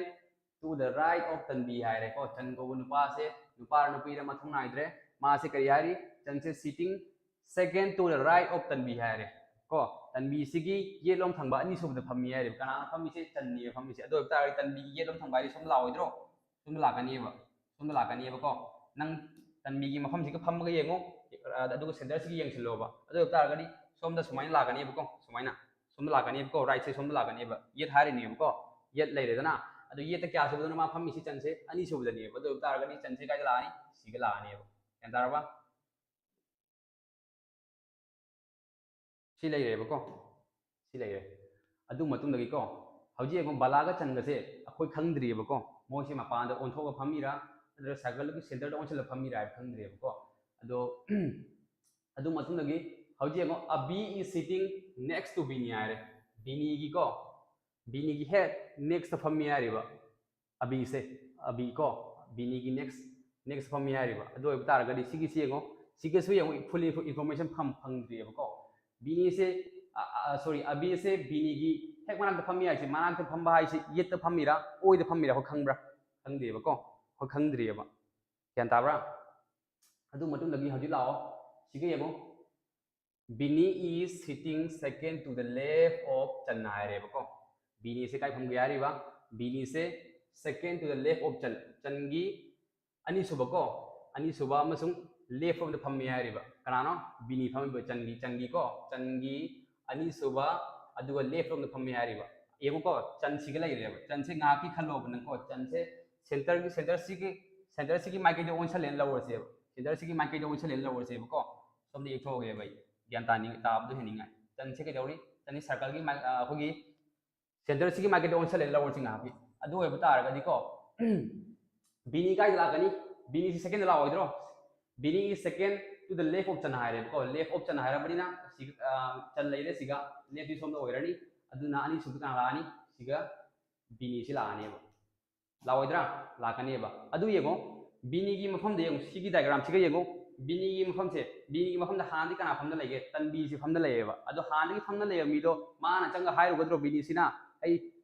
to the right of ꯇꯟꯕꯤ" ꯍꯥꯏꯔꯦꯀꯣ꯫ ꯆꯟ ꯀꯧꯕ ꯅꯨꯄꯥꯁꯦ, ꯅꯨꯄꯥꯔ ꯅꯨꯄꯤꯔ ꯃꯊꯧ ꯅꯥꯏꯗ꯭ꯔꯦ꯫ ꯃꯥꯁꯦ ꯀꯔꯤ ꯍꯥꯏꯔꯤ? ꯆꯟꯁꯦ sitting second to the right of ꯇꯟꯕꯤ ꯍꯥꯏꯔꯦ ꯀꯣ꯫ ꯇꯟꯕꯤꯁꯤꯒꯤ ꯌꯦꯠꯂꯣꯝ ꯊꯪꯕ ꯑꯅꯤꯁꯨꯕꯗ ꯐꯝꯃꯤ ꯍꯥꯏꯔꯦꯕ꯫ ꯀꯅꯥꯅ ꯐꯝꯃꯤꯁꯦ? ꯆꯟꯅꯦꯕ ꯐꯝꯃꯤꯁꯦ꯫ ꯑꯗꯨ ꯑꯣꯏꯕ ꯇꯥꯔꯒꯗꯤ ꯇꯟꯕꯤꯒꯤ ꯌꯦꯠꯂꯣꯝ ꯊꯪꯕ ꯍꯥꯏꯗꯤ ꯁꯣꯝ ꯂꯥꯛꯑꯣꯏꯗ꯭ꯔꯣ? ꯁꯣꯝꯗ ꯂꯥꯛꯀꯅꯤꯕ꯫ ꯁꯣꯝꯗ ꯂꯥꯛꯀꯅꯤꯕꯀꯣ꯫ ꯅꯪ ꯇꯟꯕꯤꯒꯤ ꯃꯐꯝꯁꯤꯒ ꯐꯝꯃꯒ ꯌꯦꯡꯉꯣ, ꯑ, ꯑꯗꯨꯒ ꯁꯦꯟꯇꯔꯁꯤꯒ ꯌꯦꯡꯁꯤꯜꯂꯣꯕ꯫ ꯑꯗꯨ ꯑꯣꯏꯕ ꯇꯥꯔꯒꯗꯤ ꯁꯣꯝꯗ ꯁꯨꯃꯥꯏꯅ ꯂꯥꯛꯀꯅꯦꯕꯀꯣ, ꯁꯨꯃꯥꯏꯅ꯫ ꯁꯣꯝꯗ ꯂꯥꯛꯀꯅꯦꯕꯀꯣ, ꯔꯥꯏꯠꯁꯦ ꯁꯣꯝꯗ ꯂꯥꯛꯀꯅꯦꯕ꯫ ꯌꯦꯠ ꯍꯥꯏꯔꯤꯅꯦꯕꯀꯣ, ꯌꯦꯠ ꯂꯩꯔꯦꯗꯅ꯫ ꯑꯗꯨ ꯌꯦꯠꯇ ꯀꯌꯥ ꯁꯨꯕꯗꯅꯣ ꯃꯥ ꯐꯝꯃꯤꯁꯤ? ꯆꯟꯁꯦ ꯑꯅꯤ ꯁꯨꯕꯗꯅꯦꯕ꯫ ꯑꯗꯨ ꯑꯣꯏꯕ ꯇꯥꯔꯒꯗꯤ ꯆꯟꯁꯦ ꯀꯥꯏꯗ ꯂꯥꯛꯑꯅꯤ? ꯁꯤꯒ ꯂꯥꯛꯑꯅꯦꯕ꯫ ꯒ꯭ꯌꯥꯟ ꯇꯥꯔꯕ? ꯁꯤ ꯂꯩꯔꯦꯕꯀꯣ, ꯁꯤ ꯂꯩꯔꯦ꯫ ꯑꯗꯨ ꯃꯇꯨꯡꯗꯒꯤꯀꯣ, ꯍꯧꯖꯤꯛ ꯌꯦꯡꯉꯣ, ꯕꯂꯥꯒ ꯆꯟꯒꯁꯦ ꯑꯩꯈꯣꯏ ꯈꯪꯗ꯭ꯔꯤꯑꯕꯀꯣ, ꯃꯣꯏꯁꯦ ꯃꯄꯥꯟꯗ ꯑꯣꯟꯊꯣꯛꯑ ꯐꯝꯃꯤꯔꯥ ꯅꯠꯇ꯭ꯔꯒ ꯁꯔꯀꯜꯒꯤ ꯁꯦꯟꯇꯔꯗ ꯑꯣꯟꯁꯤꯜꯂ ꯐꯝꯃꯤꯔꯥ ꯍꯥꯏꯕ ꯈꯪꯗ꯭ꯔꯤꯑꯕꯀꯣ꯫ ꯑꯗꯣ ꯑꯗꯨ ꯃꯇꯨꯡꯗꯒꯤ ꯍꯧꯖꯤꯛ ꯌꯦꯡꯉꯣ, "Abi is sitting next to ꯕꯤꯅꯤ" ꯍꯥꯏꯔꯦ꯫ ꯕꯤꯅꯤꯒꯤꯀꯣ, ꯕꯤꯅꯤꯒꯤ ꯍꯦꯛ ꯅꯦꯛꯁꯇ ꯐꯝꯃꯤ ꯍꯥꯏꯔꯤꯕ꯫ ꯑꯕꯤꯁꯦ, ꯑꯕꯤ ꯀꯣ, ꯕꯤꯅꯤꯒꯤ ꯅꯦꯛꯁ, ꯅꯦꯛꯁ ꯐꯝꯃꯤ ꯍꯥꯏꯔꯤꯕ꯫ ꯑꯗꯨ ꯑꯣꯏꯕ ꯇꯥꯔꯒꯗꯤ ꯁꯤꯒꯤꯁꯤ ꯌꯦꯡꯉꯣ, ꯁꯤꯒꯤꯁꯨ ꯌꯦꯡꯉꯣ, ꯐꯨꯜ ꯏꯟꯐꯣꯔꯃꯦꯁꯟ ꯐꯪꯗ꯭ꯔꯤꯑꯕꯀꯣ꯫ ꯕꯤꯅꯤꯁꯦ, ꯁꯣꯔꯤ, ꯑꯕꯤꯁꯦ ꯕꯤꯅꯤꯒꯤ ꯍꯦꯛ ꯃꯅꯥꯛꯇ ꯐꯝꯃꯤ ꯍꯥꯏꯁꯦ, ꯃꯅꯥꯛꯇ ꯐꯝꯕ ꯍꯥꯏꯁꯦ ꯌꯦꯠꯇ ꯐꯝꯃꯤꯔꯥ, ꯑꯣꯏꯗ ꯐꯝꯃꯤꯔꯥ, ꯑꯩꯈꯣꯏ ꯈꯪꯕ꯭ꯔꯥ? ꯈꯪꯗꯦꯕꯀꯣ, ꯑꯩꯈꯣꯏ ꯈꯪꯗ꯭ꯔꯤꯑꯕ꯫ ꯒ꯭ꯌꯥꯟ ꯇꯥꯕ꯭ꯔꯥ? ꯑꯗꯨ ꯃꯇꯨꯡꯗꯒꯤ ꯍꯧꯖꯤꯛ ꯂꯥꯛꯑꯣ, ꯁꯤꯒ ꯌꯦꯡꯉꯣ, "Bini is sitting second to the left of ꯆꯟ" ꯍꯥꯏꯔꯦꯕꯀꯣ꯫ ꯕꯤꯅꯤꯁꯦ ꯀꯥꯏ ꯐꯝꯒꯦ ꯍꯥꯏꯔꯤꯕ? ꯕꯤꯅꯤꯁꯦ second to the left of ꯆꯟ, ꯆꯟꯒꯤ ꯑꯅꯤꯁꯨꯕ ꯀꯣ, ꯑꯅꯤꯁꯨꯕ ꯑꯃꯁꯨꯡ ꯂꯦꯐ ꯔꯣꯝꯗ ꯐꯝꯃꯦ ꯍꯥꯏꯔꯤꯕ꯫ ꯀꯅꯥꯅꯣ? ꯕꯤꯅꯤ ꯐꯝꯃꯤꯕ, ꯆꯟꯒꯤ, ꯆꯟꯒꯤꯀꯣ, ꯆꯟꯒꯤ ꯑꯅꯤꯁꯨꯕ, ꯑꯗꯨꯒ ꯂꯦꯐ ꯔꯣꯝꯗ ꯐꯝꯃꯦ ꯍꯥꯏꯔꯤꯕ꯫ ꯌꯦꯡꯉꯨꯀꯣ, ꯆꯟꯁꯤꯒ ꯂꯩꯔꯦꯕ꯫ ꯆꯟꯁꯦ ꯉꯥꯏꯍꯥꯛꯀꯤ ꯈꯜꯂꯣꯕ ꯅꯪꯀꯣ꯫ ꯆꯟꯁꯦ ꯁꯦꯟꯇꯔꯒꯤ, ꯁꯦꯟꯇꯔꯁꯤꯒꯤ, ꯁꯦꯟꯇꯔꯁꯤꯒꯤ ꯃꯥꯏꯀꯩꯗ ꯑꯣꯟꯁꯜꯂꯦꯅ ꯂꯧꯔꯁꯦꯕ꯫ ꯁꯦꯟꯇꯔꯁꯤꯒꯤ ꯃꯥꯏꯀꯩꯗ ꯑꯣꯟꯁꯜꯂꯦꯅ ꯂꯧꯔꯁꯦꯕꯀꯣ꯫ ꯁꯣꯝꯗ ꯌꯦꯛꯊꯣꯛꯑꯒꯦꯕ ꯑꯩ꯫ ꯒ꯭ꯌꯥꯟ ꯇꯥꯅꯤꯡ-, ꯇꯥꯕꯗꯣ ꯍꯦꯟꯅꯤꯡꯉꯥꯏ꯫ ꯆꯟꯁꯦ ꯀꯩꯗꯧꯔꯤ? ꯆꯟꯁꯦ ꯁꯔꯀꯜꯒꯤ ꯃꯥꯏ-, ꯑ, ꯑꯩꯈꯣꯏꯒꯤ ꯁꯦꯟꯇꯔꯁꯤꯒꯤ ꯃꯥꯏꯀꯩꯗ ꯑꯣꯟꯁꯜꯂꯦꯅ ꯂꯧꯔꯁꯤ ꯉꯥꯏꯍꯥꯛꯀꯤ꯫ ꯑꯗꯨ ꯑꯣꯏꯕ ꯇꯥꯔꯒꯗꯤꯀꯣ, ꯕꯤꯅꯤ ꯀꯥꯏꯗ ꯂꯥꯛꯀꯅꯤ? ꯕꯤꯅꯤꯁꯤ second ꯂꯥꯛꯑꯣꯏꯗ꯭ꯔꯣ? ꯕꯤꯅꯤ is second to the left of ꯆꯟ ꯍꯥꯏꯔꯦꯕꯀꯣ꯫ Left of ꯆꯟ ꯍꯥꯏꯔꯕꯅꯤꯅ ꯁꯤꯒ, ꯑ, ꯆꯟ ꯂꯩꯔꯦ ꯁꯤꯒ, ꯂꯦꯐꯇꯤ ꯁꯣꯝꯗ ꯑꯣꯏꯔꯅꯤ꯫ ꯑꯗꯨꯅ ꯑꯅꯤꯁꯨꯕꯗ ꯀꯅꯥ ꯂꯥꯛꯑꯅꯤ? ꯁꯤꯒ ꯕꯤꯅꯤꯁꯤ ꯂꯥꯛꯑꯅꯦꯕ꯫ ꯂꯥꯛꯑꯣꯏꯗ꯭ꯔꯥ? ꯂꯥꯛꯀꯅꯦꯕ꯫ ꯑꯗꯨ ꯌꯦꯡꯉꯣ, ꯕꯤꯅꯤꯒꯤ ꯃꯐꯝꯗ ꯌꯦꯡꯉꯣ, ꯁꯤꯒꯤ ꯗꯥꯏꯒ꯭ꯔꯥꯝꯁꯤꯒ ꯌꯦꯡꯉꯣ꯫ ꯕꯤꯅꯤꯒꯤ ꯃꯐꯝꯁꯦ, ꯕꯤꯅꯤꯒꯤ ꯃꯐꯝꯗ ꯍꯥꯟꯅꯗꯤ ꯀꯅꯥ ꯐꯝꯗ ꯂꯩꯒꯦ? ꯇꯟꯕꯤꯁꯤ ꯐꯝꯗ ꯂꯩꯌꯦꯕ꯫ ꯑꯗꯣ ꯍꯥꯟꯅꯗꯒꯤ ꯐꯝꯗ ꯂꯩꯕ ꯃꯤꯗꯣ ꯃꯥꯅ ꯆꯪꯒ ꯍꯥꯏꯔꯨꯒꯗ꯭ꯔꯣ ꯕꯤꯅꯤꯁꯤꯅ, "ꯑꯩ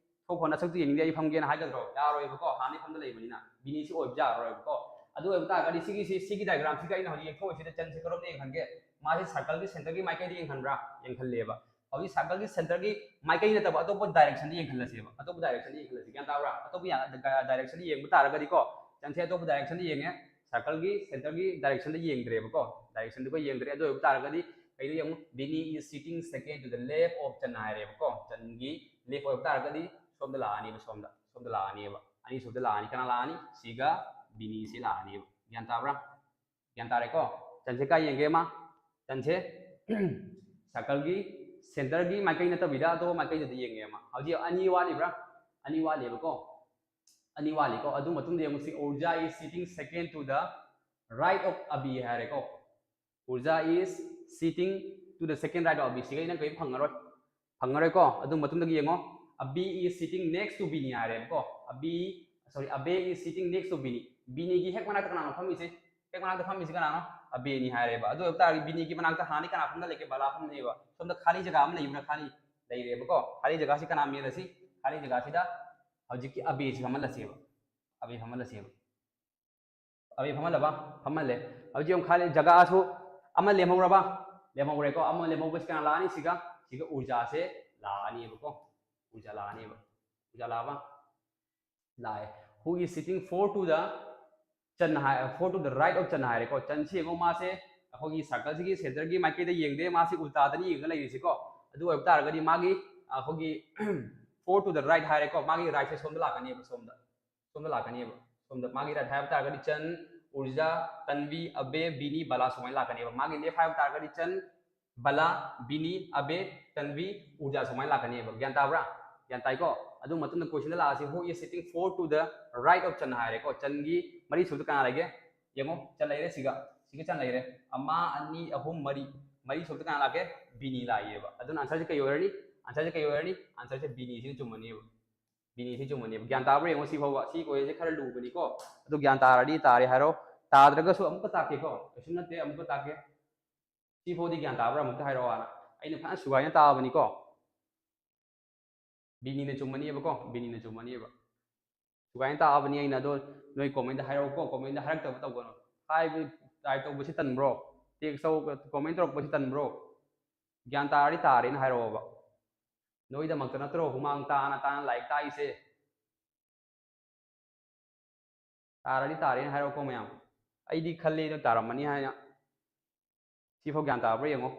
ꯊꯣꯛꯈꯣ, ꯅꯁꯛꯇꯨ ꯌꯦꯡꯅꯤꯡꯗꯦ, ꯑꯩ ꯐꯝꯒꯦꯅ" ꯍꯥꯏꯒꯗ꯭ꯔꯣ? ꯌꯥꯔꯣꯏꯕꯀꯣ, ꯍꯥꯟꯅꯗꯒꯤ ꯐꯝꯗ ꯂꯩꯕꯅꯤꯅ꯫ ꯕꯤꯅꯤꯁꯤ ꯑꯣꯏꯕ ꯌꯥꯔꯔꯣꯏꯕꯀꯣ꯫ ꯑꯗꯨ ꯑꯣꯏꯕ ꯇꯥꯔꯒꯗꯤ ꯁꯤꯒꯤꯁꯤ, ꯁꯤꯒꯤ ꯗꯥꯏꯒ꯭ꯔꯥꯝꯁꯤꯒ ꯑꯩꯅ ꯍꯧꯖꯤꯛ ꯌꯦꯛꯊꯣꯛꯏꯁꯤꯗ ꯆꯟꯁꯦ ꯀꯔꯣꯝꯗ ꯌꯦꯡꯍꯟꯒꯦ? ꯃꯥꯁꯤ ꯁꯔꯀꯜꯒꯤ ꯁꯦꯟꯇꯔꯒꯤ ꯃꯥꯏꯀꯩꯗ ꯌꯦꯡꯍꯟꯕ꯭ꯔꯥ? ꯌꯦꯡꯍꯜꯂꯦꯕ꯫ ꯍꯧꯖꯤꯛ ꯁꯔꯀꯜꯒꯤ ꯁꯦꯟꯇꯔꯒꯤ ꯃꯥꯏꯀꯩ ꯅꯠꯇꯕ ꯑꯇꯣꯞꯄ ꯗꯥꯏꯔꯦꯛꯁꯟꯗ ꯌꯦꯡꯍꯜꯂꯁꯦꯕ꯫ ꯑꯇꯣꯞꯄ ꯗꯥꯏꯔꯦꯛꯁꯟꯗ ꯌꯦꯡꯍꯜꯂꯁꯤ꯫ ꯒ꯭ꯌꯥꯟ ꯇꯥꯕ꯭ꯔꯥ? ꯑꯇꯣꯞꯄ ꯌꯥ-, ꯗꯥꯏꯔꯦꯛꯁꯟꯗ ꯌꯦꯡꯕ ꯇꯥꯔꯒꯗꯤꯀꯣ, ꯆꯟꯁꯦ ꯑꯇꯣꯞꯄ ꯗꯥꯏꯔꯦꯛꯁꯟꯗ ꯌꯦꯡꯉꯦ, ꯁꯔꯀꯜꯒꯤ ꯁꯦꯟꯇꯔꯒꯤ ꯗꯥꯏꯔꯦꯛꯁꯟꯗ ꯌꯦꯡꯗ꯭ꯔꯦꯕꯀꯣ꯫ ꯗꯥꯏꯔꯦꯛꯁꯟꯗꯨꯒ ꯌꯦꯡꯗ꯭ꯔꯦ꯫ ꯑꯗꯨ ꯑꯣꯏꯕ ꯇꯥꯔꯒꯗꯤ ꯀꯩꯗ ꯌꯦꯡꯉꯨ? Bini is sitting second to the left of ꯆꯟ ꯍꯥꯏꯔꯦꯕꯀꯣ꯫ ꯆꯟꯒꯤ ꯂꯦꯐ ꯑꯣꯏꯕ ꯇꯥꯔꯒꯗꯤ ꯁꯣꯝꯗ ꯂꯥꯛꯑꯅꯦꯕ, ꯁꯣꯝꯗ, ꯁꯣꯝꯗ ꯂꯥꯛꯑꯅꯦꯕ꯫ ꯑꯅꯤꯁꯨꯕꯗ ꯂꯥꯛꯑꯅꯤ꯫ ꯀꯅꯥ ꯂꯥꯛꯑꯅꯤ? ꯁꯤꯒ ꯕꯤꯅꯤꯁꯤ ꯂꯥꯛꯑꯅꯦꯕ꯫ ꯒ꯭ꯌꯥꯟ ꯇꯥꯕ꯭ꯔꯥ? ꯒ꯭ꯌꯥꯟ ꯇꯥꯔꯦꯀꯣ? ꯆꯟꯁꯦ ꯀꯥꯏ ꯌꯦꯡꯒꯦ ꯑꯃ? ꯆꯟꯁꯦ ꯁꯔꯀꯜꯒꯤ ꯁꯦꯟꯇꯔꯒꯤ ꯃꯥꯏꯀꯩ ꯅꯠꯇꯕꯤꯗ ꯑꯇꯣꯞꯄ ꯃꯥꯏꯀꯩꯗꯨꯗ ꯌꯦꯡꯒꯦ ꯑꯃ꯫ ꯍꯧꯖꯤꯛ ꯑꯅꯤ ꯋꯥꯠꯂꯤꯕ꯭ꯔꯥ? ꯑꯅꯤ ꯋꯥꯠꯂꯤꯕꯀꯣ꯫ ꯑꯅꯤ ꯋꯥꯠꯂꯤꯀꯣ꯫ ꯑꯗꯨ ꯃꯇꯨꯡꯗ ꯌꯦꯡꯉꯨ, ꯁꯤ Urja is sitting second to the right of Abi ꯍꯥꯏꯔꯦꯀꯣ꯫ Urja is sitting to the second right of Abi꯫ ꯁꯤꯒ ꯑꯩꯅ ꯀꯔꯤꯝ ꯐꯪꯉꯔꯣꯏ꯫ ꯐꯪꯉꯔꯣꯏꯀꯣ꯫ ꯑꯗꯨ ꯃꯇꯨꯡꯗꯒꯤ ꯌꯦꯡꯉꯣ, Abi is sitting next to Bini ꯍꯥꯏꯔꯦꯕꯀꯣ꯫ Abi, sorry, Abe is sitting next to Bini꯫ ꯕꯤꯅꯤꯒꯤ ꯍꯦꯛ ꯃꯅꯥꯛꯇ ꯀꯅꯥꯅꯣ ꯐꯝꯃꯤꯁꯦ? ꯍꯦꯛ ꯃꯅꯥꯛꯇ ꯐꯝꯃꯤꯁꯤ ꯀꯅꯥꯅꯣ? ꯑꯕꯦꯅꯤ ꯍꯥꯏꯔꯦꯕ꯫ ꯑꯗꯨ ꯑꯣꯏꯕ ꯇꯥꯔꯗꯤ ꯕꯤꯅꯤꯒꯤ ꯃꯅꯥꯛꯇ ꯍꯥꯟꯅꯗꯤ ꯀꯅꯥ ꯐꯝꯗ ꯂꯩꯒꯦ? ꯕꯂꯥ ꯐꯝꯗ ꯂꯩꯌꯦꯕ꯫ ꯁꯣꯝꯗ ꯈꯥꯂꯤ ꯖꯒꯥ ꯑꯃ ꯂꯩꯕ꯭ꯔꯥ? ꯈꯥꯂꯤ ꯂꯩꯔꯦꯕꯀꯣ꯫ ꯈꯥꯂꯤ ꯖꯒꯥꯁꯤ ꯀꯅꯥ ꯃꯦꯜꯂꯁꯤ? ꯈꯥꯂꯤ ꯖꯒꯥꯁꯤꯗ ꯍꯧꯖꯤꯛꯀꯤ ꯑꯕꯦꯁꯤ ꯐꯝꯍꯜꯂꯁꯦꯕ꯫ ꯑꯕꯦ ꯐꯝꯍꯜꯂꯁꯦꯕ꯫ ꯑꯕꯦ ꯐꯝꯍꯜꯂꯕ? ꯐꯝꯍꯜꯂꯦ꯫ ꯍꯧꯖꯤꯛ ꯑꯃꯨꯛ ꯈꯥꯂꯤ ꯖꯒꯥꯁꯨ ꯑꯃ ꯂꯦꯝꯍꯧꯔꯕ? ꯂꯦꯝꯍꯧꯔꯦꯀꯣ꯫ ꯑꯃ ꯂꯦꯝꯍꯧꯕꯁꯤ ꯀꯅꯥ ꯂꯥꯛꯑꯅꯤ? ꯁꯤꯒ, ꯁꯤꯒ ꯎꯔꯖꯥꯁꯦ ꯂꯥꯛꯑꯅꯤꯕꯀꯣ꯫ ꯎꯔꯖꯥ ꯂꯥꯛꯑꯅꯤꯕ꯫ ꯎꯔꯖꯥ ꯂꯥꯛꯑꯕ? ꯂꯥꯛꯑꯦ꯫ Who is sitting four to the ꯆꯟ ꯍꯥꯏ, four to the right of ꯆꯟ ꯍꯥꯏꯔꯦꯀꯣ꯫ ꯆꯟꯁꯤ ꯌꯦꯡꯉꯣ, ꯃꯥꯁꯦ ꯑꯩꯈꯣꯏꯒꯤ circle ꯁꯤꯒꯤ centre ꯒꯤ ꯃꯥꯏꯀꯩꯗ ꯌꯦꯡꯗꯦ, ꯃꯥꯁꯤ ꯎꯜꯇꯥꯗꯅꯤ ꯌꯦꯡꯉ ꯂꯩꯔꯤꯁꯤꯀꯣ꯫ ꯑꯗꯨ ꯑꯣꯏꯕ ꯇꯥꯔꯒꯗꯤ ꯃꯥꯒꯤ ꯑꯩꯈꯣꯏꯒꯤ four to the right ꯍꯥꯏꯔꯦꯀꯣ, ꯃꯥꯒꯤ right ꯁꯦ ꯁꯣꯝꯗ ꯂꯥꯛꯀꯅꯦꯕ, ꯁꯣꯝꯗ ꯁꯣꯝꯗ ꯂꯥꯛꯀꯅꯦꯕ꯫ ꯁꯣꯝꯗ ꯃꯥꯒꯤ right ꯍꯥꯏꯕ ꯇꯥꯔꯒꯗꯤ ꯆꯟ, ꯎꯔꯖꯥ, ꯇꯟꯕꯤ, ꯑꯕꯦ, ꯕꯤꯅꯤ, ꯕꯂꯥ ꯁꯨꯃꯥꯏꯅ ꯂꯥꯛꯀꯅꯦꯕ꯫ ꯃꯥꯒꯤ left ꯍꯥꯏꯕ ꯇꯥꯔꯒꯗꯤ ꯆꯟ, ꯕꯂꯥ, ꯕꯤꯅꯤ, ꯑꯕꯦ, ꯇꯟꯕꯤ, ꯎꯔꯖꯥ ꯁꯨꯃꯥꯏꯅ ꯂꯥꯛꯀꯅꯦꯕ꯫ ꯒ꯭ꯌꯥꯟ ꯇꯥꯕ꯭ꯔꯥ? ꯒ꯭ꯌꯥꯟ ꯇꯥꯏꯀꯣ? ꯑꯗꯨ ꯃꯇꯨꯡꯗ question the ꯂꯥꯛꯑꯁꯤ, who is sitting four to the right of ꯆꯟ ꯍꯥꯏꯔꯦꯀꯣ꯫ ꯆꯟꯒꯤ ꯃꯔꯤ ꯁꯨꯕꯗ ꯀꯅꯥ ꯂꯩꯒꯦ? ꯌꯦꯡꯉꯣ, ꯆꯟ ꯂꯩꯔꯦ ꯁꯤꯒ, ꯁꯤꯒ ꯆꯟ ꯂꯩꯔꯦ꯫ ꯑꯃ, ꯑꯅꯤ, ꯑꯍꯨꯝ, ꯃꯔꯤ, ꯃꯔꯤ ꯁꯨꯕꯗ ꯀꯅꯥ ꯂꯥꯛꯀꯦ? ꯕꯤꯅꯤ ꯂꯥꯛꯏꯌꯦꯕ꯫ ꯑꯗꯨꯅ answer ꯁꯦ ꯀꯩ ꯑꯣꯏꯔꯅꯤ? Answer ꯁꯦ ꯀꯩ ꯑꯣꯏꯔꯅꯤ? Answer ꯁꯦ ꯕꯤꯅꯤ ꯁꯤꯅ ꯆꯨꯝꯃꯅꯦꯕ꯫ ꯕꯤꯅꯤ ꯁꯤ ꯆꯨꯝꯃꯅꯦꯕ꯫ ꯒ꯭ꯌꯥꯟ ꯇꯥꯕ꯭ꯔꯥ ꯌꯦꯡꯉꯣ ꯁꯤ ꯐꯥꯎꯕ꯫ ꯁꯤ question ꯁꯦ ꯈꯔ ꯂꯨꯕꯅꯤꯀꯣ꯫ ꯑꯗꯨ ꯒ꯭ꯌꯥꯟ ꯇꯥꯔꯗꯤ ꯇꯥꯔꯦ ꯍꯥꯏꯔꯣ, ꯇꯥꯗ꯭ꯔꯒꯁꯨ ꯑꯃꯨꯛꯀ ꯇꯥꯛꯀꯦꯀꯣ꯫ ꯀꯩꯁꯨ ꯅꯠꯇꯦ, ꯑꯃꯨꯛꯀ ꯇꯥꯛꯀꯦ꯫ ꯁꯤ ꯐꯥꯎꯗꯤ ꯒ꯭ꯌꯥꯟ ꯇꯥꯕ꯭ꯔꯥ ꯑꯃꯨꯛꯇ ꯍꯥꯏꯔꯛꯑꯣ ꯍꯥꯟꯅ꯫ ꯑꯩꯅ ꯐꯖꯅ ꯁꯨꯒꯥꯏꯅ ꯇꯥꯛꯑꯕꯅꯤꯀꯣ꯫ ꯕꯤꯅꯤꯅ ꯆꯨꯝꯃꯅꯤꯕꯀꯣ, ꯕꯤꯅꯤꯅ ꯆꯨꯝꯃꯅꯤꯕ꯫ ꯁꯨꯒꯥꯏꯅ ꯇꯥꯛꯑꯕꯅꯤ ꯑꯩꯅ, ꯑꯗꯣ ꯅꯣꯏ comment ꯇ ꯍꯥꯏꯔꯛꯎꯀꯣ, comment ꯇ ꯍꯥꯏꯔꯛꯇꯕ ꯇꯧꯒꯅꯨ꯫ ꯍꯥꯏꯕ try ꯇꯧꯕꯁꯤ ꯇꯟꯕ꯭ꯔꯣ? Text ꯇꯧ-, comment ꯇꯧꯔꯛꯄꯁꯤ ꯇꯟꯕ꯭ꯔꯣ? ꯒ꯭ꯌꯥꯟ ꯇꯥꯔꯗꯤ ꯇꯥꯔꯦꯅ ꯍꯥꯏꯔꯛꯑꯣꯕ꯫ ꯅꯣꯏꯗꯃꯛꯇ ꯅꯠꯇ꯭ꯔꯣ ꯍꯨꯃꯥꯡ ꯇꯥꯅ ꯇꯥꯅ ꯂꯥꯏꯔꯤꯛ ꯇꯥꯛꯏꯁꯦ? ꯇꯥꯔꯗꯤ ꯇꯥꯔꯦꯅ ꯍꯥꯏꯔꯛꯎꯀꯣ ꯃꯌꯥꯝ꯫ ꯑꯩꯗꯤ ꯈꯜꯂꯤ ꯑꯗꯨ ꯇꯥꯔꯝꯃꯅꯤ ꯍꯥꯏꯅ꯫ ꯁꯤꯐꯥꯎ ꯒ꯭ꯌꯥꯟ ꯇꯥꯕ꯭ꯔꯥ ꯌꯦꯡꯉꯣ꯫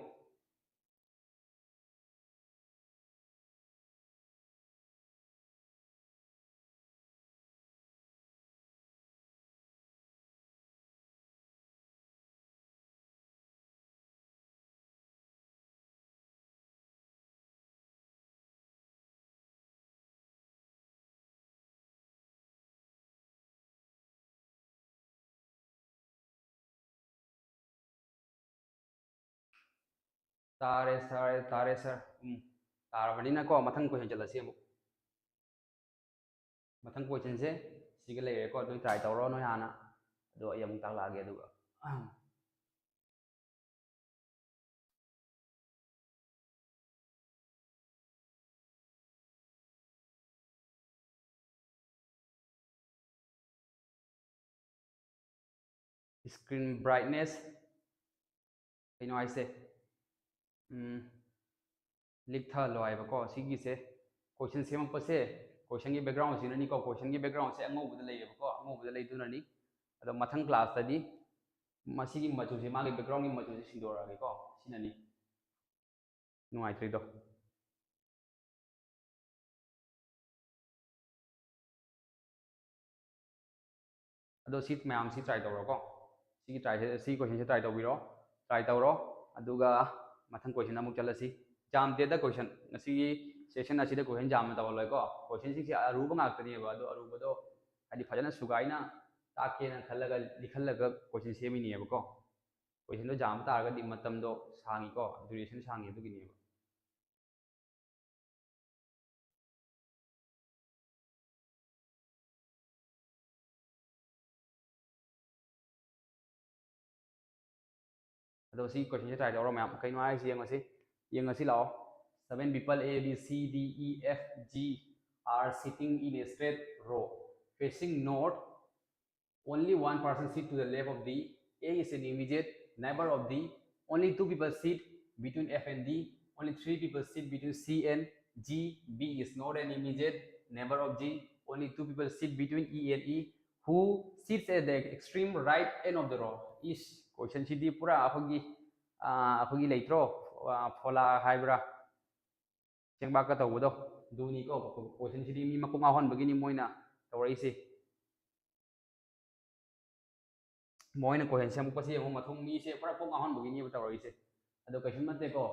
ꯇꯥꯔꯦ, ꯇꯥꯔꯦ, ꯇꯥꯔꯦ, sir꯫ ꯎꯝ, ꯇꯥꯔꯕꯅꯤꯅꯀꯣ, ꯃꯊꯪ question ꯆꯠꯂꯁꯤ ꯑꯃꯨꯛ꯫ ꯃꯊꯪ question ꯁꯦ ꯁꯤꯒ ꯂꯩꯔꯦꯀꯣ, ꯅꯣꯏ try ꯇꯧꯔꯣ ꯅꯣꯏ ꯍꯥꯟꯅ, ꯑꯗꯣ ꯑꯩ ꯑꯃꯨꯛ ꯇꯥꯛꯂꯛꯑꯒꯦ꯫ ꯑꯗꯨꯒ screen brightness ꯀꯩꯅꯣ ꯍꯥꯏꯁꯦ, ꯎꯝ, ꯂꯤꯛꯊꯍꯜꯂꯣ ꯍꯥꯏꯕꯀꯣ꯫ ꯁꯤꯒꯤꯁꯦ question ꯁꯦꯝꯃꯛꯄꯁꯦ, question ꯒꯤ background ꯁꯤꯅꯅꯤꯀꯣ꯫ Question ꯒꯤ background ꯁꯦ ꯑꯉꯧꯕꯗ ꯂꯩꯌꯦꯕꯀꯣ, ꯑꯉꯧꯕꯗ ꯂꯩꯗꯨꯅꯅꯤ꯫ ꯑꯗꯣ ꯃꯊꯪ ꯀ꯭ꯂꯥꯁꯇꯗꯤ ꯃꯁꯤꯒꯤ ꯃꯆꯨꯁꯦ, ꯃꯥꯒꯤ ꯕꯦꯛꯒ꯭ꯔꯥꯎꯟꯒꯤ ꯃꯆꯨꯁꯦ ꯁꯤꯟꯗꯣꯔꯛꯑꯒꯦꯀꯣ꯫ ꯁꯤꯅꯅꯤ ꯅꯨꯡꯉꯥꯏꯇ꯭ꯔꯤꯗꯣ꯫ ꯑꯗꯣ ꯁꯤ ꯃꯌꯥꯝ ꯁꯤ ꯇ꯭ꯔꯥꯏ ꯇꯧꯔꯣꯀꯣ꯫ ꯁꯤꯒꯤ ꯇ꯭ꯔꯥꯏ, ꯁꯤ ꯀꯣꯏꯁꯟꯁꯦ ꯇ꯭ꯔꯥꯏ ꯇꯧꯕꯤꯔꯣ, ꯇ꯭ꯔꯥꯏ ꯇꯧꯔꯣ꯫ ꯑꯗꯨꯒ ꯃꯊꯪ ꯀꯣꯏꯁꯟ ꯑꯃꯨꯛ ꯆꯠꯂꯁꯤ꯫ ꯌꯥꯝꯗꯦꯗ ꯀꯣꯏꯁꯟ, ꯉꯁꯤꯒꯤ ꯁꯦꯁꯟ ꯑꯁꯤꯗ ꯀꯣꯏꯁꯟ ꯌꯥꯝꯅ ꯇꯧꯍꯜꯂꯣꯏꯀꯣ꯫ ꯀꯣꯏꯁꯟꯁꯤꯡꯁꯦ ꯑꯔꯨꯕ ꯉꯥꯛꯇꯅꯦꯕ꯫ ꯑꯗꯣ ꯑꯔꯨꯕꯗꯣ ꯍꯥꯏꯗꯤ ꯐꯖꯅ ꯁꯨꯒꯥꯏꯅ ꯇꯥꯛꯀꯦꯅ ꯈꯜꯂꯒ ꯂꯤꯈꯠꯂꯒ ꯀꯣꯏꯁꯟ ꯁꯦꯝꯃꯤꯅꯦꯕꯀꯣ꯫ ꯀꯣꯏꯁꯟꯗꯣ ꯌꯥꯝꯕ ꯇꯥꯔꯒꯗꯤ ꯃꯇꯝꯗꯣ ꯁꯥꯡꯉꯤꯀꯣ, ꯗ꯭ꯌꯨꯔꯦꯁꯟ ꯁꯥꯡꯉꯤ, ꯑꯗꯨꯒꯤꯅꯦꯕ꯫ ꯑꯗꯣ ꯁꯤ ꯀꯣꯏꯁꯟꯁꯦ ꯇ꯭ꯔꯥꯏ ꯇꯧꯔꯣ ꯃꯌꯥꯝ꯫ ꯀꯩꯅꯣ ꯍꯥꯏꯁꯤ ꯌꯦꯡꯉꯁꯤ, ꯌꯦꯡꯉꯁꯤ ꯂꯥꯛꯑꯣ꯫ Seven people, A, B, C, D, E, F, G, are sitting in a straight row facing north. Only one person sit to the left of D. A is an immediate neighbor of D. Only two people sit between F and D. Only three people sit between C and G. B is not an immediate neighbor of G. Only two people sit between E and E. Who sits at the extreme right end of the row? ꯏꯁ, ꯀꯣꯏꯁꯟꯁꯤꯗꯤ ꯄꯨꯔꯥ ꯑꯩꯈꯣꯏꯒꯤ, ꯑꯥ, ꯑꯩꯈꯣꯏꯒꯤ ꯂꯩꯇ꯭ꯔꯣ? ꯑꯥ, ꯐꯣꯂꯥ ꯍꯥꯏꯕ꯭ꯔꯥ? ꯆꯦꯡꯕꯥꯛꯀ ꯇꯧꯕꯗꯣ, ꯑꯗꯨꯅꯤꯀꯣ꯫ ꯀꯣꯏꯁꯟꯁꯤꯗꯤ ꯃꯤ ꯃꯀꯣꯛ ꯉꯥꯎꯍꯟꯕꯒꯤꯅꯤ ꯃꯣꯏꯅ ꯇꯧꯔꯛꯏꯁꯦ꯫ ꯃꯣꯏꯅ ꯀꯣꯏꯁꯟ ꯁꯦꯝꯃꯛꯄꯁꯦ ꯌꯦꯡꯉꯣ, ꯃꯊꯣꯡ ꯃꯤꯁꯦ ꯄꯨꯔꯥ ꯀꯣꯛ ꯉꯥꯎꯍꯟꯕꯒꯤꯅꯦꯕ ꯇꯧꯔꯛꯏꯁꯦ꯫ ꯑꯗꯣ ꯀꯩꯁꯨ ꯅꯠꯇꯦꯀꯣ,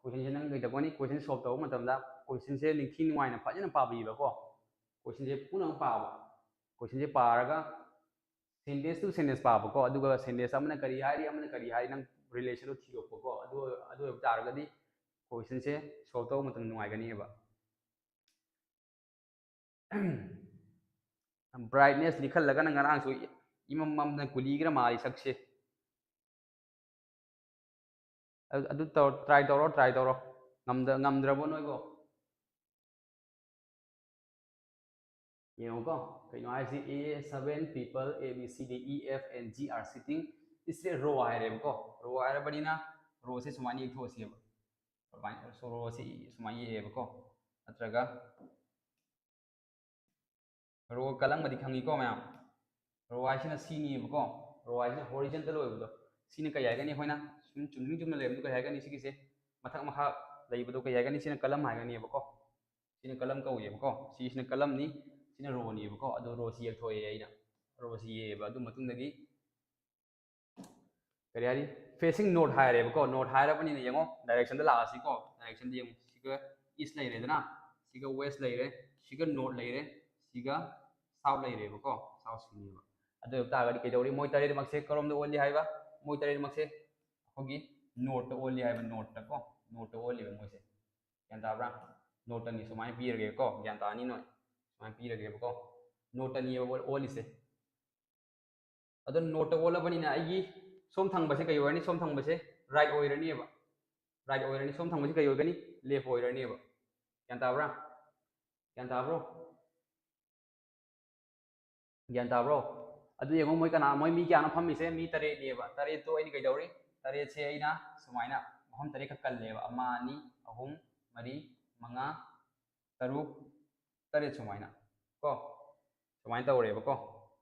ꯀꯣꯏꯁꯟꯁꯦ ꯅꯪ ꯀꯩꯗꯧꯒꯅꯤ, ꯀꯣꯏꯁꯟ ꯁꯣꯜꯕ ꯇꯧꯕ ꯃꯇꯝꯗ ꯀꯣꯏꯁꯟꯁꯦ ꯅꯤꯡꯊꯤ ꯅꯨꯡꯉꯥꯏꯅ ꯐꯖꯅ ꯄꯥꯕꯤꯕꯀꯣ꯫ ꯀꯣꯏꯁꯟꯁꯦ ꯄꯨꯝꯅꯃꯛ ꯄꯥꯕ, ꯀꯣꯏꯁꯟꯁꯦ ꯄꯥꯔꯒ sentence to sentence ꯄꯥꯕꯀꯣ, ꯑꯗꯨꯒ sentence ꯑꯃꯅ ꯀꯔꯤ ꯍꯥꯏꯔꯤ, ꯑꯃꯅ ꯀꯔꯤ ꯍꯥꯏꯔꯤ, ꯅꯪ ꯔꯤꯂꯦꯁꯟꯗꯣ ꯊꯤꯗꯣꯛꯄꯀꯣ꯫ ꯑꯗꯨ, ꯑꯗꯨ ꯑꯣꯏꯕ ꯇꯥꯔꯒꯗꯤ ꯀꯣꯏꯁꯟꯁꯦ ꯁꯣꯜꯕ ꯇꯧꯕ ꯃꯇꯝꯗ ꯅꯨꯡꯉꯥꯏꯒꯅꯤꯕ꯫ ꯕ꯭ꯔꯥꯏꯠꯅꯦꯁ ꯂꯤꯈꯠꯂꯒꯅ ꯉꯔꯥꯡꯁꯨ ꯏꯃꯝ ꯃꯝꯗꯅ ꯀꯨꯂꯤꯒꯔ ꯃꯥꯜꯂꯤ ꯁꯛꯁꯦ꯫ ꯑꯗꯨ, ꯑꯗꯨ ꯇꯧ-, ꯇ꯭ꯔꯥꯏ ꯇꯧꯔꯣ, ꯇ꯭ꯔꯥꯏ ꯇꯧꯔꯣ꯫ ꯉꯝꯗ-, ꯉꯝꯗ꯭ꯔꯕꯣ ꯅꯣꯏꯕꯣ? ꯌꯦꯡꯉꯨꯀꯣ, ꯀꯩꯅꯣ ꯍꯥꯏꯁꯤ, A, seven people, A, B, C, D, E, F, and G are sitting straight row ꯍꯥꯏꯔꯦꯕꯀꯣ꯫ ꯔꯣ ꯍꯥꯏꯔꯕꯅꯤꯅ ꯔꯣꯁꯦ ꯁꯨꯃꯥꯏꯅ ꯌꯦꯛꯊꯣꯛꯑꯁꯦꯕ꯫ ꯁꯨꯃꯥꯏꯅ, ꯔꯣꯁꯦ ꯁꯨꯃꯥꯏꯅ ꯌꯦꯛꯑꯦꯕꯀꯣ꯫ ꯅꯠꯇ꯭ꯔꯒ ꯔꯣ ꯀꯂꯪꯕꯗꯤ ꯈꯪꯉꯤꯀꯣ ꯃꯌꯥꯝ? ꯔꯣ ꯑꯥꯏꯁꯤꯅ ꯁꯤꯅꯤꯕꯀꯣ꯫ ꯔꯣ ꯑꯥꯏꯁꯤꯅ ꯍꯣꯔꯤꯖꯟꯇꯦꯜ ꯑꯣꯏꯕꯗꯣ꯫ ꯁꯤꯅ ꯀꯩ ꯍꯥꯏꯒꯅꯤ? ꯑꯩꯈꯣꯏꯅ ꯁꯨꯝ ꯆꯨꯝꯗ꯭ꯔꯤꯡ ꯆꯨꯝꯅ ꯂꯩꯕꯗꯣ ꯀꯩ ꯍꯥꯏꯒꯅꯤ? ꯁꯤꯒꯤꯁꯦ ꯃꯊꯛ ꯃꯈꯥ ꯂꯩꯕꯗꯣ ꯀꯩ ꯍꯥꯏꯒꯅꯤ? ꯁꯤꯅ ꯀꯂꯝ ꯍꯥꯏꯒꯅꯤꯕꯀꯣ꯫ ꯁꯤꯅ ꯀꯂꯝ ꯀꯧꯏꯕꯀꯣ꯫ ꯁꯤꯁꯤꯅ ꯀꯂꯝꯅꯤ, ꯁꯤꯅ ꯔꯣꯅꯤꯕꯀꯣ꯫ ꯑꯗꯣ ꯔꯣꯁꯤ ꯌꯦꯛꯊꯣꯛꯑꯦ ꯑꯩꯅ, ꯔꯣꯁꯤ ꯌꯦꯛꯑꯦꯕ꯫ ꯑꯗꯨ ꯃꯇꯨꯡꯗꯒꯤ ꯀꯔꯤ ꯍꯥꯏꯔꯤ? ꯐꯦꯁꯤꯡ ꯅꯣꯔꯠ ꯍꯥꯏꯔꯦꯕꯀꯣ꯫ ꯅꯣꯔꯠ ꯍꯥꯏꯔꯕꯅꯤꯅ ꯌꯦꯡꯉꯣ, ꯗꯥꯏꯔꯦꯛꯁꯟꯗ ꯂꯥꯛꯑꯁꯤꯀꯣ꯫ ꯗꯥꯏꯔꯦꯛꯁꯟꯗ ꯌꯦꯡꯉꯣ, ꯁꯤꯒ ꯏꯁ ꯂꯩꯔꯦꯗꯅ, ꯁꯤꯒ ꯋꯦꯁ ꯂꯩꯔꯦ, ꯁꯤꯒ ꯅꯣꯔꯠ ꯂꯩꯔꯦ, ꯁꯤꯒ ꯁꯥꯎꯠ ꯂꯩꯔꯦꯕꯀꯣ꯫ ꯁꯥꯎꯠ ꯁꯤꯅꯦꯕ꯫ ꯑꯗꯨ ꯑꯣꯏꯕ ꯇꯥꯔꯒꯗꯤ ꯀꯩꯗꯧꯔꯤ? ꯃꯣꯏ ꯇꯔꯦꯠꯃꯛꯁꯦ ꯀꯔꯣꯝꯗ ꯑꯣꯜꯂꯤ ꯍꯥꯏꯕ? ꯃꯣꯏ ꯇꯔꯦꯠꯃꯛꯁꯦ ꯑꯩꯈꯣꯏꯒꯤ ꯅꯣꯔꯠꯇ ꯑꯣꯜꯂꯤ ꯍꯥꯏꯕ, ꯅꯣꯔꯠꯇ ꯀꯣ, ꯅꯣꯔꯠꯇ ꯑꯣꯜꯂꯤꯕ ꯃꯣꯏꯁꯦ꯫ ꯒ꯭ꯌꯥꯟ ꯇꯥꯕ꯭ꯔꯥ? ꯅꯣꯔꯠꯇꯅꯤ ꯁꯨꯃꯥꯏꯅ ꯄꯤꯔꯒꯦꯀꯣ꯫ ꯒ꯭ꯌꯥꯟ ꯇꯥꯅꯤ ꯅꯣꯏ? ꯁꯨꯃꯥꯏꯅ ꯄꯤꯔꯒꯦꯕꯀꯣ꯫ ꯅꯣꯔꯠꯇꯅꯤꯕ ꯑꯣꯜꯂꯤꯁꯦ꯫ ꯑꯗꯣ ꯅꯣꯔꯠꯇ ꯑꯣꯜꯂꯕꯅꯤꯅ ꯑꯩꯒꯤ ꯁꯣꯝ ꯊꯪꯕꯁꯦ ꯀꯩ ꯑꯣꯏꯔꯅꯤ? ꯁꯣꯝ ꯊꯪꯕꯁꯦ ꯔꯥꯏꯠ ꯑꯣꯏꯔꯅꯦꯕ꯫ ꯔꯥꯏꯠ ꯑꯣꯏꯔꯅꯤ꯫ ꯁꯣꯝ ꯊꯪꯕꯁꯦ ꯀꯩ ꯑꯣꯏꯒꯅꯤ? ꯂꯦꯐ ꯑꯣꯏꯔꯅꯦꯕ꯫ ꯒ꯭ꯌꯥꯟ ꯇꯥꯕ꯭ꯔꯥ? ꯒ꯭ꯌꯥꯟ ꯇꯥꯕ꯭ꯔꯣ? ꯒ꯭ꯌꯥꯟ ꯇꯥꯕ꯭ꯔꯣ? ꯑꯗꯨ ꯌꯦꯡꯉꯣ, ꯃꯣꯏ ꯀꯅꯥ, ꯃꯣꯏ ꯃꯤ ꯀꯌꯥꯅꯣ ꯐꯝꯃꯤꯁꯦ? ꯃꯤ ꯇꯔꯦꯠꯅꯦꯕ꯫ ꯇꯔꯦꯠꯇꯣ ꯑꯩꯅ ꯀꯩꯗꯧꯔꯤ? ꯇꯔꯦꯠꯁꯦ ꯑꯩꯅ ꯁꯨꯃꯥꯏꯅ ꯃꯐꯝ ꯇꯔꯦꯠ ꯈꯛ ꯀꯜꯂꯦꯕ꯫ ꯑꯃ, ꯑꯅꯤ, ꯑꯍꯨꯝ, ꯃꯔꯤ, ꯃꯉꯥ, ꯇꯔꯨꯛ, ꯇꯔꯦꯠ ꯁꯨꯃꯥꯏꯅ ꯀꯣ, ꯁꯨꯃꯥꯏꯅ ꯇꯧꯔꯦꯕꯀꯣ꯫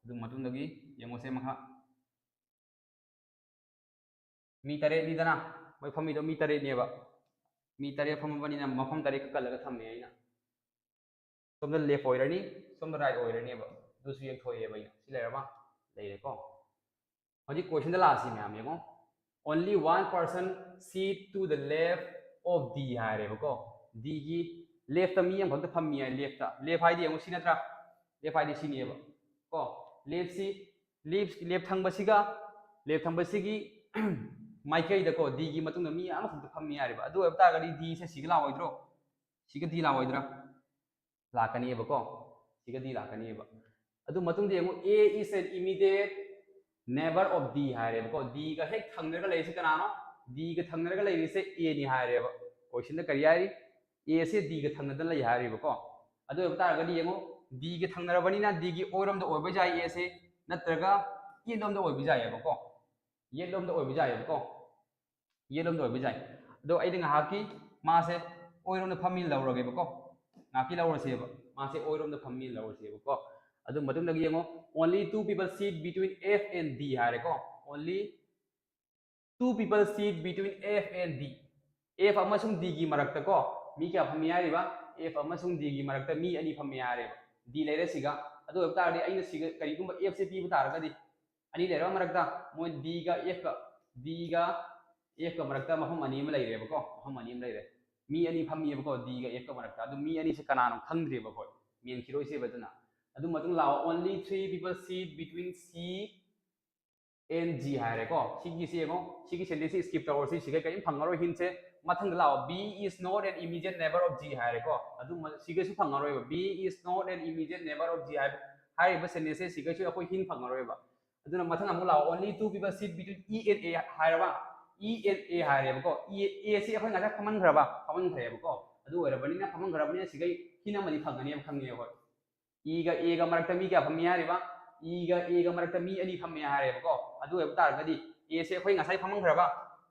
ꯑꯗꯨ ꯃꯇꯨꯡꯗꯒꯤ ꯌꯦꯡꯉꯨꯁꯦ ꯃꯈꯥ꯫ ꯃꯤ ꯇꯔꯦꯠꯅꯤꯗꯅ, ꯃꯣꯏ ꯐꯝꯃꯤꯗꯣ ꯃꯤ ꯇꯔꯦꯠꯅꯦꯕ꯫ ꯃꯤ ꯇꯔꯦꯠ ꯐꯝꯃꯕꯅꯤꯅ ꯃꯐꯝ ꯇꯔꯦꯠ ꯈꯛ ꯀꯜꯂꯒ ꯊꯝꯃꯦ ꯑꯩꯅ꯫ ꯁꯣꯝꯗ ꯂꯦꯐ ꯑꯣꯏꯔꯅꯤ, ꯁꯣꯝꯗ ꯔꯥꯏꯠ ꯑꯣꯏꯔꯅꯦꯕ꯫ ꯑꯗꯨꯁꯨ ꯌꯦꯛꯊꯣꯛꯑꯦꯕ ꯑꯩꯅ꯫ ꯁꯤ ꯂꯩꯔꯕ? ꯂꯩꯔꯦꯀꯣ꯫ ꯍꯧꯖꯤꯛ ꯀꯣꯏꯁꯟꯗ ꯂꯥꯛꯑꯁꯤ ꯃꯌꯥꯝ ꯌꯦꯡꯉꯣ꯫ Only one person seat to the left of D ꯍꯥꯏꯔꯦꯕꯀꯣ꯫ ꯗꯤꯒꯤ ꯂꯦꯐꯇ ꯃꯤ ꯑꯃꯈꯛꯇ ꯐꯝꯃꯤ ꯍꯥꯏ, ꯂꯦꯐꯇ꯫ ꯂꯦꯐ ꯍꯥꯏꯗꯤ ꯌꯦꯡꯉꯣ, ꯁꯤ ꯅꯠꯇ꯭ꯔꯥ? ꯂꯦꯐ ꯍꯥꯏꯗꯤ ꯁꯤꯅꯦꯕ ꯀꯣ꯫ ꯂꯦꯐꯁꯤ, ꯂꯦꯐ, ꯂꯦꯐ ꯊꯪꯕꯁꯤꯒ, ꯂꯦꯐ ꯊꯪꯕꯁꯤꯒꯤ ꯃꯥꯏꯀꯩꯗꯀꯣ, ꯗꯤꯒꯤ ꯃꯇꯨꯡꯗ ꯃꯤ ꯑꯃꯈꯛꯇ ꯐꯝꯃꯤ ꯍꯥꯏꯔꯦꯕ꯫ ꯑꯗꯨ ꯑꯣꯏꯕ ꯇꯥꯔꯒꯗꯤ ꯗꯤꯁꯦ ꯁꯤꯒ ꯂꯥꯛꯑꯣꯏꯗ꯭ꯔꯣ? ꯁꯤꯒ ꯗꯤ ꯂꯥꯛꯑꯣꯏꯗ꯭ꯔꯥ? ꯂꯥꯛꯀꯅꯤꯕꯀꯣ꯫ ꯁꯤꯒ ꯗꯤ ꯂꯥꯛꯀꯅꯤꯕ꯫ ꯑꯗꯨ ꯃꯇꯨꯡꯗ ꯌꯦꯡꯉꯨ, A is an immediate neighbor of D ꯍꯥꯏꯔꯦꯕꯀꯣ꯫ ꯗꯤꯒ ꯍꯦꯛ ꯊꯪꯅꯔꯒ ꯂꯩꯔꯤꯁꯦ ꯀꯅꯥꯅꯣ? ꯗꯤꯒ ꯊꯪꯅꯔꯒ ꯂꯩꯔꯤꯁꯦ ꯑꯦꯅꯤ ꯍꯥꯏꯔꯦꯕ꯫ ꯀꯣꯏꯁꯟꯗ ꯀꯔꯤ ꯍꯥꯏꯔꯤ? ꯑꯦꯁꯦ ꯗꯤꯒ ꯊꯪꯅꯗꯅ ꯂꯩ ꯍꯥꯏꯔꯤꯕꯀꯣ꯫ ꯑꯗꯨ ꯑꯣꯏꯕ ꯇꯥꯔꯒꯗꯤ ꯌꯦꯡꯉꯨ, ꯗꯤꯒ ꯊꯪꯅꯔꯕꯅꯤꯅ ꯗꯤꯒꯤ ꯑꯣꯏꯔꯣꯝꯗ ꯑꯣꯏꯕ ꯌꯥꯏ ꯑꯦꯁꯦ, ꯅꯠꯇ꯭ꯔꯒ ꯌꯦꯠꯂꯣꯝꯗ ꯑꯣꯏꯕ ꯌꯥꯏꯌꯦꯕꯀꯣ꯫ ꯌꯦꯠꯂꯣꯝꯗ ꯑꯣꯏꯕ ꯌꯥꯏꯌꯦꯕꯀꯣ꯫ ꯌꯦꯠꯂꯣꯝꯗ ꯑꯣꯏꯕ ꯌꯥꯏ꯫ ꯑꯗꯣ ꯑꯩꯗꯤ ꯉꯥꯏꯍꯥꯛꯀꯤ ꯃꯥꯁꯦ ꯑꯣꯏꯔꯣꯝꯗ ꯐꯝꯃꯤ ꯂꯧꯔꯒꯦꯕꯀꯣ꯫ ꯉꯥꯏꯍꯥꯛꯀꯤ ꯂꯧꯔꯁꯦꯕ꯫ ꯃꯥꯁꯦ ꯑꯣꯏꯔꯣꯝꯗ ꯐꯝꯃꯤ ꯂꯧꯔꯁꯦꯕꯀꯣ꯫ ꯑꯗꯨ ꯃꯇꯨꯡꯗꯒꯤ ꯌꯦꯡꯉꯣ, only two people seat between F and D ꯍꯥꯏꯔꯦꯀꯣ꯫ Only two people seat between F and D. F ꯑꯃꯁꯨꯡ D ꯒꯤ ꯃꯔꯛꯇ ꯀꯣ ꯃꯤ ꯀꯌꯥ ꯐꯝꯃꯤ ꯍꯥꯏꯔꯤꯕ? F ꯑꯃꯁꯨꯡ D ꯒꯤ ꯃꯔꯛꯇ ꯃꯤ ꯑꯅꯤ ꯐꯝꯃꯤ ꯍꯥꯏꯔꯦꯕ꯫ D ꯂꯩꯔꯦ ꯁꯤꯒ꯫ ꯑꯗꯨ ꯑꯣꯏꯕ ꯇꯥꯔꯗꯤ ꯑꯩꯅ ꯁꯤꯒ ꯀꯔꯤꯒꯨꯝꯕ F ꯁꯦ ꯄꯤꯕ ꯇꯥꯔꯒꯗꯤ, ꯑꯅꯤ ꯂꯩꯔꯕ ꯃꯔꯛꯇ ꯃꯣꯏ D ꯒ F ꯀ, D ꯒ F ꯀ ꯃꯔꯛꯇ ꯃꯐꯝ ꯑꯅꯤ ꯑꯃ ꯂꯩꯔꯦꯕꯀꯣ, ꯃꯐꯝ ꯑꯅꯤ ꯑꯃ ꯂꯩꯔꯦ꯫ ꯃꯤ ꯑꯅꯤ ꯐꯝꯃꯤꯕꯀꯣ D ꯒ F ꯀ ꯃꯔꯛꯇ꯫ ꯑꯗꯨ ꯃꯤ ꯑꯅꯤꯁꯦ ꯀꯅꯥꯅꯣ ꯈꯪꯗ꯭ꯔꯤꯕ ꯑꯩꯈꯣꯏ, ꯃꯦꯟꯈꯤꯔꯣꯏꯁꯦꯕ꯫ ꯑꯗꯨꯅ ꯑꯗꯨ ꯃꯇꯨꯡ ꯂꯥꯛꯑꯣ, only three people seat between C and G ꯍꯥꯏꯔꯦꯀꯣ꯫ ꯁꯤꯒꯤꯁꯤ ꯌꯦꯡꯉꯣ, ꯁꯤꯒꯤ sentence ꯁꯤ skip ꯇꯧꯔꯁꯤ, ꯁꯤꯒ ꯀꯔꯤꯝ ꯐꯪꯉꯔꯣꯏ hint ꯁꯦ꯫ ꯃꯊꯪꯗ ꯂꯥꯛꯑꯣ, B is not an immediate neighbor of G ꯍꯥꯏꯔꯦꯀꯣ꯫ ꯑꯗꯨ ꯃ-, ꯁꯤꯒꯁꯨ ꯐꯪꯉꯔꯣꯏꯕ, B is not an immediate neighbor of G ꯍꯥꯏꯕ, ꯍꯥꯏꯔꯤꯕ sentence ꯁꯦ ꯁꯤꯒꯁꯨ ꯑꯩꯈꯣꯏ hint ꯐꯪꯉꯔꯣꯏꯕ꯫ ꯑꯗꯨꯅ ꯃꯊꯪ ꯑꯃꯨꯛ ꯂꯥꯛꯑꯣ, only two people seat between E and A ꯍꯥꯏꯔꯕ? E and A ꯍꯥꯏꯔꯦꯕꯀꯣ꯫ E, A ꯁꯤ ꯑꯩꯈꯣꯏ ꯉꯁꯥꯏ ꯐꯝꯍꯟꯈ꯭ꯔꯕ? ꯐꯝꯍꯟꯈ꯭ꯔꯦꯕꯀꯣ꯫ ꯑꯗꯨ ꯑꯣꯏꯔꯕꯅꯤꯅ, ꯐꯝꯍꯟꯈ꯭ꯔꯕꯅꯤꯅ ꯁꯤꯒꯩ hint ꯑꯃꯗꯤ ꯐꯪꯒꯅꯦꯕ, ꯈꯪꯉꯦ ꯑꯩꯈꯣꯏ꯫ E ꯒ A ꯒ ꯃꯔꯛꯇ ꯃꯤ ꯀꯌꯥ ꯐꯝꯃꯤ ꯍꯥꯏꯔꯤꯕ? E ꯒ A ꯒ ꯃꯔꯛꯇ ꯃꯤ ꯑꯅꯤ ꯐꯝꯃꯦ ꯍꯥꯏꯔꯦꯕꯀꯣ꯫ ꯑꯗꯨ ꯑꯣꯏꯕ ꯇꯥꯔꯒꯗꯤ A ꯁꯦ ꯑꯩꯈꯣꯏ ꯉꯁꯥꯏ ꯐꯝꯍꯟꯈ꯭ꯔꯕ?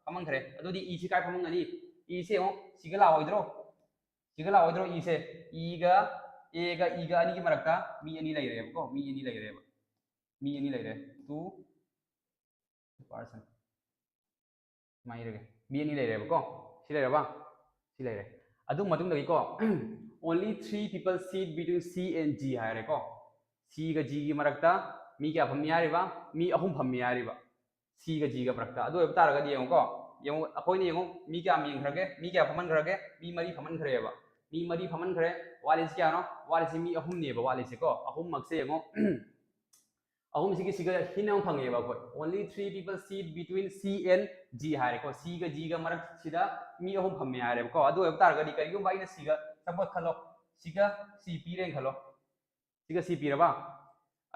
ꯐꯝꯍꯟꯈ꯭ꯔꯦ꯫ ꯑꯗꯨꯗꯤ E ꯁꯤ ꯀꯥꯏ ꯐꯝꯍꯟꯒꯅꯤ? E ꯁꯦ ꯌꯦꯡꯉꯣ, ꯁꯤꯒ ꯂꯥꯛꯑꯣꯏꯗ꯭ꯔꯣ? ꯁꯤꯒ ꯂꯥꯛꯑꯣꯏꯗ꯭ꯔꯣ? E ꯁꯦ, E ꯒ, A ꯒ E ꯒ ꯑꯅꯤꯒꯤ ꯃꯔꯛꯇ ꯃꯤ ꯑꯅꯤ ꯂꯩꯔꯦꯕꯀꯣ, ꯃꯤ ꯑꯅꯤ ꯂꯩꯔꯦꯕ, ꯃꯤ ꯑꯅꯤ ꯂꯩꯔꯦ꯫ Two person꯫ ꯁꯨꯃꯥꯏꯅ ꯏꯔꯒꯦ, ꯃꯤ ꯑꯅꯤ ꯂꯩꯔꯦꯕꯀꯣ꯫ ꯁꯤ ꯂꯩꯔꯕ? ꯁꯤ ꯂꯩꯔꯦ꯫ ꯑꯗꯨ ꯃꯇꯨꯡꯗꯒꯤꯀꯣ, only three people seat between C and G ꯍꯥꯏꯔꯦꯀꯣ꯫ C ꯒ G ꯒꯤ ꯃꯔꯛꯇ ꯃꯤ ꯀꯌꯥ ꯐꯝꯃꯤ ꯍꯥꯏꯔꯤꯕ? ꯃꯤ ꯑꯍꯨꯝ ꯐꯝꯃꯤ ꯍꯥꯏꯔꯤꯕ꯫ C ꯒ G ꯒ ꯃꯔꯛꯇ꯫ ꯑꯗꯨ ꯑꯣꯏꯕ ꯇꯥꯔꯒꯗꯤ ꯌꯦꯡꯉꯨꯀꯣ, ꯌꯦꯡꯉꯨ, ꯑꯩꯈꯣꯏꯅ ꯌꯦꯡꯉꯨ, ꯃꯤ ꯀꯌꯥ ꯃꯦꯟꯈ꯭ꯔꯒꯦ? ꯃꯤ ꯀꯌꯥ ꯐꯝꯍꯟꯈ꯭ꯔꯒꯦ? ꯃꯤ ꯃꯔꯤ ꯐꯝꯍꯟꯈ꯭ꯔꯦꯕ꯫ ꯃꯤ ꯃꯔꯤ ꯐꯝꯍꯟꯈ꯭ꯔꯦ꯫ ꯋꯥꯠꯂꯤꯁꯤ ꯀꯌꯥꯅꯣ? ꯋꯥꯠꯂꯤꯁꯤ ꯃꯤ ꯑꯍꯨꯝꯅꯦꯕ ꯋꯥꯠꯂꯤꯁꯦꯀꯣ꯫ ꯑꯍꯨꯝꯃꯛꯁꯦ ꯌꯦꯡꯉꯣ, ꯑꯍꯨꯝꯁꯤꯒꯤ ꯁꯤꯒ hint ꯑꯃ ꯐꯪꯉꯦꯕ ꯑꯩꯈꯣꯏ, only three people seat between C and G ꯍꯥꯏꯔꯦꯀꯣ꯫ C ꯒ G ꯒ ꯃꯔꯛꯁꯤꯗ ꯃꯤ ꯑꯍꯨꯝ ꯐꯝꯃꯦ ꯍꯥꯏꯔꯦꯕꯀꯣ꯫ ꯑꯗꯨ ꯑꯣꯏꯕ ꯇꯥꯔꯒꯗꯤ ꯀꯔꯤꯒꯨꯝꯕ ꯑꯩꯅ ꯁꯤꯒ, ꯆꯥꯎꯈꯠ ꯈꯜꯂꯣ, ꯁꯤꯒ C ꯄꯤꯔꯦꯅ ꯈꯜꯂꯣ, ꯁꯤꯒ C ꯄꯤꯔꯕ?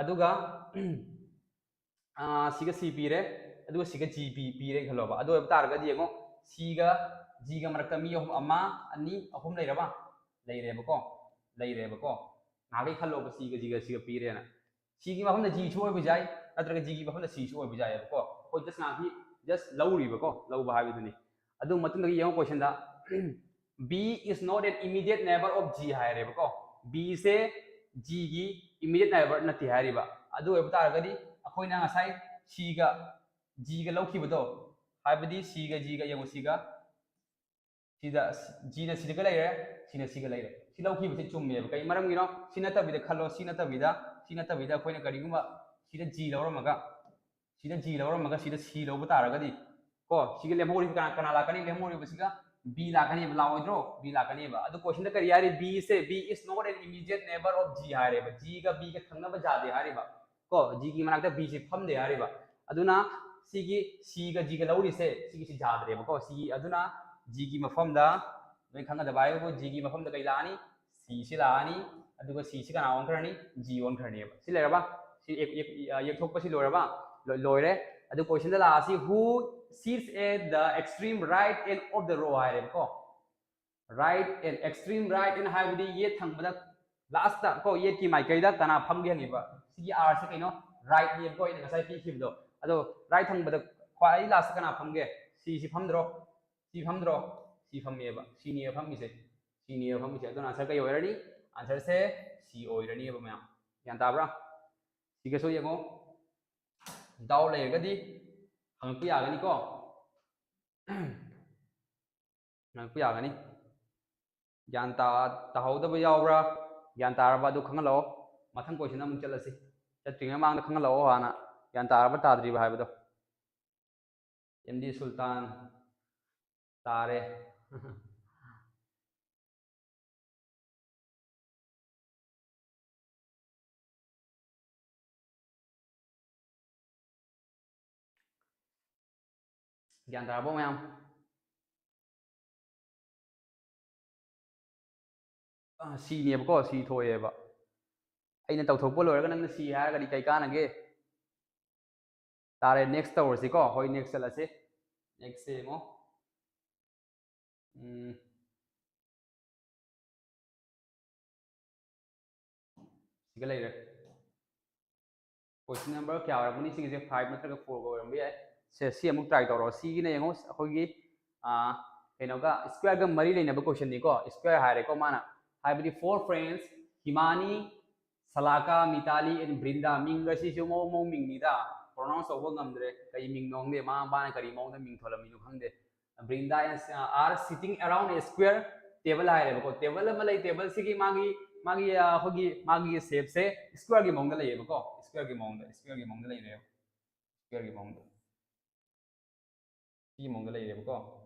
ꯑꯗꯨꯒ, ꯑꯥ, ꯁꯤꯒ C ꯄꯤꯔꯦ, ꯑꯗꯨꯒ ꯁꯤꯒ G ꯄꯤ-, ꯄꯤꯔꯦ ꯈꯜꯂꯣꯕ꯫ ꯑꯗꯨ ꯑꯣꯏꯕ ꯇꯥꯔꯒꯗꯤ ꯌꯦꯡꯉꯣ, C ꯒ G ꯒ ꯃꯔꯛꯇ ꯃꯤ ꯑꯍꯨꯝ, ꯑꯃ, ꯑꯅꯤ, ꯑꯍꯨꯝ ꯂꯩꯔꯕ? ꯂꯩꯔꯦꯕꯀꯣ, ꯂꯩꯔꯦꯕꯀꯣ꯫ ꯉꯥꯏꯍꯥꯛꯀꯤ ꯈꯜꯂꯣꯕ, C ꯒ G ꯒ ꯁꯤꯒ ꯄꯤꯔꯦꯅ꯫ C ꯒꯤ ꯃꯐꯝꯗ G ꯁꯨ ꯑꯣꯏꯕ ꯌꯥꯏ, ꯅꯠꯇ꯭ꯔꯒ G ꯒꯤ ꯃꯐꯝꯗ C ꯁꯨ ꯑꯣꯏꯕ ꯌꯥꯏꯑꯕꯀꯣ꯫ ꯑꯩꯈꯣꯏ just ꯉꯥꯏꯍꯥꯛꯀꯤ just ꯂꯧꯔꯤꯕꯀꯣ, ꯂꯧꯕ ꯍꯥꯏꯕꯗꯨꯅꯤ꯫ ꯑꯗꯨ ꯃꯇꯨꯡꯗꯒꯤ ꯌꯦꯡꯉꯣ question the, B is not an immediate neighbor of G ꯍꯥꯏꯔꯦꯕꯀꯣ꯫ B say G ꯒꯤ immediate neighbor ꯅꯠꯇꯦ ꯍꯥꯏꯔꯤꯕ꯫ ꯑꯗꯨ ꯑꯣꯏꯕ ꯇꯥꯔꯒꯗꯤ ꯑꯩꯈꯣꯏꯅ ꯉꯁꯥꯏ ꯁꯤꯒ ꯖꯤꯒ ꯂꯧꯈꯤꯕꯗꯣ, ꯍꯥꯏꯕꯗꯤ ꯁꯤꯒ ꯖꯤꯒ, ꯌꯦꯡꯉꯨ, ꯁꯤꯒ ꯁꯤꯗ ꯖꯤꯅ ꯁꯤꯗꯒ ꯂꯩꯔꯦ, ꯁꯤꯅ ꯁꯤꯒ ꯂꯩꯔꯦ꯫ ꯁꯤ ꯂꯧꯈꯤꯕꯁꯦ ꯆꯨꯝꯃꯦꯕ꯫ ꯀꯩ ꯃꯔꯝꯒꯤꯅꯣ? ꯁꯤ ꯅꯠꯇꯕꯤꯗ ꯈꯜꯂꯣ, ꯁꯤ ꯅꯠꯇꯕꯤꯗ, ꯁꯤ ꯅꯠꯇꯕꯤꯗ ꯑꯩꯈꯣꯏꯅ ꯀꯔꯤꯒꯨꯝꯕ ꯁꯤꯗ ꯖꯤ ꯂꯧꯔꯝꯃꯒ, ꯁꯤꯗ ꯖꯤ ꯂꯧꯔꯝꯃꯒ ꯁꯤꯗ ꯁꯤ ꯂꯧꯕ ꯇꯥꯔꯒꯗꯤ, ꯀꯣ, ꯁꯤꯒ ꯂꯦꯝꯍꯧꯔꯤꯕ ꯀꯅꯥ, ꯀꯅꯥ ꯂꯥꯛꯀꯅꯤ? ꯂꯦꯝꯍꯧꯔꯤꯕꯁꯤꯒ ꯕꯤ ꯂꯥꯛꯀꯅꯦꯕ, ꯂꯥꯛꯑꯣꯏꯗ꯭ꯔꯣ? ꯕꯤ ꯂꯥꯛꯀꯅꯦꯕ꯫ ꯑꯗꯨ question ꯗ ꯀꯔꯤ ꯍꯥꯏꯔꯤ? B ꯁꯦ, B is not an immediate neighbor of G ꯍꯥꯏꯔꯦꯕ꯫ ꯖꯤꯒ ꯕꯤꯒ ꯊꯪꯅꯕ ꯖꯥꯗꯦ ꯍꯥꯏꯔꯤꯕ꯫ ꯀꯣ, ꯖꯤꯒꯤ ꯃꯅꯥꯛꯇ ꯕꯤꯁꯦ ꯐꯝꯗꯦ ꯍꯥꯏꯔꯤꯕ꯫ ꯑꯗꯨꯅ ꯁꯤꯒꯤ ꯁꯤꯒ ꯖꯤꯒ ꯂꯧꯔꯤꯁꯦ, ꯁꯤꯒꯤꯁꯤ ꯖꯥꯗ꯭ꯔꯦꯕꯀꯣ꯫ ꯁꯤꯒꯤ, ꯑꯗꯨꯅ ꯖꯤꯒꯤ ꯃꯐꯝꯗ ꯅꯣꯏ ꯈꯪꯒꯗꯕ ꯍꯥꯏꯕꯕꯨ, ꯖꯤꯒꯤ ꯃꯐꯝꯗ ꯀꯩ ꯂꯥꯛꯑꯅꯤ? ꯁꯤꯁꯤ ꯂꯥꯛꯑꯅꯤ꯫ ꯑꯗꯨꯒ ꯁꯤꯁꯤ ꯀꯅꯥ ꯑꯣꯟꯈ꯭ꯔꯅꯤ? ꯖꯤ ꯑꯣꯟꯈ꯭ꯔꯅꯦꯕ꯫ ꯁꯤ ꯂꯩꯔꯕ? ꯁꯤ ꯌꯦꯛ-, ꯌꯦꯛ-, ꯑ, ꯌꯦꯛꯊꯣꯛꯄꯁꯤ ꯂꯣꯏꯔꯕ? ꯂꯣ-, ꯂꯣꯏꯔꯦ꯫ ꯑꯗꯨ question the ꯂꯥꯛꯑꯁꯤ, who sits at the extreme right end of the row ꯍꯥꯏꯔꯦꯕꯀꯣ꯫ Right end, extreme right end ꯍꯥꯏꯕꯗꯤ ꯌꯦꯠ ꯊꯪꯕꯗ, last ꯀꯣ, ꯌꯦꯠꯀꯤ ꯃꯥꯏꯀꯩꯗ ꯀꯅꯥ ꯐꯝꯒꯦ ꯍꯪꯉꯤꯕ꯫ ꯁꯤꯒꯤ R ꯁꯦ ꯀꯩꯅꯣ? Right ꯅꯦꯕꯀꯣ, ꯑꯩꯅ ꯉꯁꯥꯏ ꯄꯤꯈꯤꯕꯗꯣ꯫ ꯑꯗꯣ right ꯊꯪꯕꯗ ꯈ꯭ꯋꯥꯏ last ꯀꯅꯥ ꯐꯝꯒꯦ? ꯁꯤꯁꯤ ꯐꯝꯗ꯭ꯔꯣ? ꯁꯤ ꯐꯝꯗ꯭ꯔꯣ? ꯁꯤ ꯐꯝꯃꯦꯕ꯫ ꯁꯤꯅꯦꯕ ꯐꯝꯃꯤꯁꯦ꯫ ꯁꯤꯅꯦꯕ ꯐꯝꯃꯤꯁꯦ꯫ ꯑꯗꯨꯅ answer ꯀꯩ ꯑꯣꯏꯔꯅꯤ? Answer ꯁꯦ C ꯑꯣꯏꯔꯅꯤꯕ ꯃꯌꯥꯝ꯫ ꯒ꯭ꯌꯥꯟ ꯇꯥꯕ꯭ꯔꯥ? ꯁꯤꯒꯁꯨ ꯌꯦꯡꯉꯣ꯫ Doubt ꯂꯩꯔꯒꯗꯤ ꯍꯪꯉꯛꯄ ꯌꯥꯒꯅꯤꯀꯣ꯫ ꯍꯪꯉꯛꯄ ꯌꯥꯒꯅꯤ꯫ ꯒ꯭ꯌꯥꯟ ꯇꯥ-, ꯇꯥꯍꯧꯗꯕ ꯌꯥꯎꯕ꯭ꯔꯥ? ꯒ꯭ꯌꯥꯟ ꯇꯥꯔꯕ ꯑꯗꯨ ꯈꯪꯍꯜꯂꯛꯑꯣ꯫ ꯃꯊꯪ question ꯗ ꯑꯃꯨꯛ ꯆꯠꯂꯁꯤ꯫ ꯆꯠꯇ꯭ꯔꯤꯉꯩ ꯃꯃꯥꯡꯗ ꯈꯪꯍꯜꯂꯛꯑꯣ ꯍꯥꯟꯅ꯫ ꯒ꯭ꯌꯥꯟ ꯇꯥꯔꯕ ꯇꯥꯗ꯭ꯔꯤꯕ ꯍꯥꯏꯕꯗꯣ꯫ ꯑꯦꯝ ꯗꯤ ꯁꯨꯜꯇꯥꯟ ꯇꯥꯔꯦ꯫ ꯒ꯭ꯌꯥꯟ ꯇꯥꯔꯕꯣ ꯃꯌꯥꯝ? ꯑ, ꯁꯤꯅꯦꯕꯀꯣ, ꯁꯤ ꯊꯣꯛꯑꯦꯕ꯫ ꯑꯩꯅ ꯇꯧꯊꯣꯛꯄ ꯂꯣꯏꯔꯒ ꯅꯪꯅ ꯁꯤ ꯍꯥꯏꯔꯒꯗꯤ ꯀꯩ ꯀꯥꯟꯅꯒꯦ? ꯇꯥꯔꯦ, next ꯇꯧꯔꯁꯤꯀꯣ꯫ ꯍꯣꯏ, next ꯆꯠꯂꯁꯤ꯫ Next ꯁꯦ ꯌꯦꯡꯉꯣ꯫ ꯎꯝ꯫ ꯁꯤꯒ ꯂꯩꯔꯦ꯫ Question number ꯀꯌꯥ ꯑꯣꯏꯔꯝꯒꯅꯤ? ꯁꯤꯒꯤꯁꯦ five ꯅꯠꯇ꯭ꯔꯒ four ꯒ ꯑꯣꯏꯔꯝꯕ ꯌꯥꯏ꯫ ꯁꯦ, ꯁꯤ ꯑꯃꯨꯛ try ꯇꯧꯔꯣ꯫ ꯁꯤꯒꯤꯅ ꯌꯦꯡꯉꯣ, ꯑꯩꯈꯣꯏꯒꯤ, ꯑꯥ, ꯀꯩꯅꯣꯒ, square ꯒ ꯃꯔꯤ ꯂꯩꯅꯕ question ꯅꯤꯀꯣ꯫ Square ꯍꯥꯏꯔꯦꯀꯣ ꯃꯥꯅ꯫ ꯍꯥꯏꯕꯗꯤ four friends, ꯍꯤꯃꯥꯅꯤ, Salaka, Mitali and Brinda, ꯃꯤꯡꯒꯁꯤꯁꯨ ꯃꯑꯣꯡ ꯃꯑꯣꯡ ꯃꯤꯡꯅꯤꯗ, pronounce ꯇꯧꯕ ꯉꯝꯗ꯭ꯔꯦ꯫ ꯀꯔꯤ ꯃꯤꯡꯅꯣ ꯈꯪꯗꯦ, ꯃꯃꯥ ꯃꯄꯥꯅ ꯀꯔꯤ ꯃꯑꯣꯡꯗ ꯃꯤꯡ ꯊꯣꯜꯂꯝꯃꯤꯅꯣ ꯈꯪꯗꯦ꯫ Brinda and, uh, are sitting around a square table ꯍꯥꯏꯔꯦꯕꯀꯣ꯫ Table ꯑꯃ ꯂꯩ, table ꯁꯤꯒꯤ ꯃꯥꯒꯤ ꯃꯥꯒꯤ ꯑ, ꯑꯩꯈꯣꯏꯒꯤ ꯃꯥꯒꯤ shape ꯁꯦ square ꯒꯤ ꯃꯑꯣꯡꯗ ꯂꯩꯌꯦꯕꯀꯣ꯫ Square ꯒꯤ ꯃꯑꯣꯡꯗ, square ꯒꯤ ꯃꯑꯣꯡꯗ ꯂꯩꯔꯦꯕ꯫ Square ꯒꯤ ꯃꯑꯣꯡꯗ, ꯁꯤꯒꯤ ꯃꯑꯣꯡꯗ ꯂꯩꯔꯦꯕꯀꯣ꯫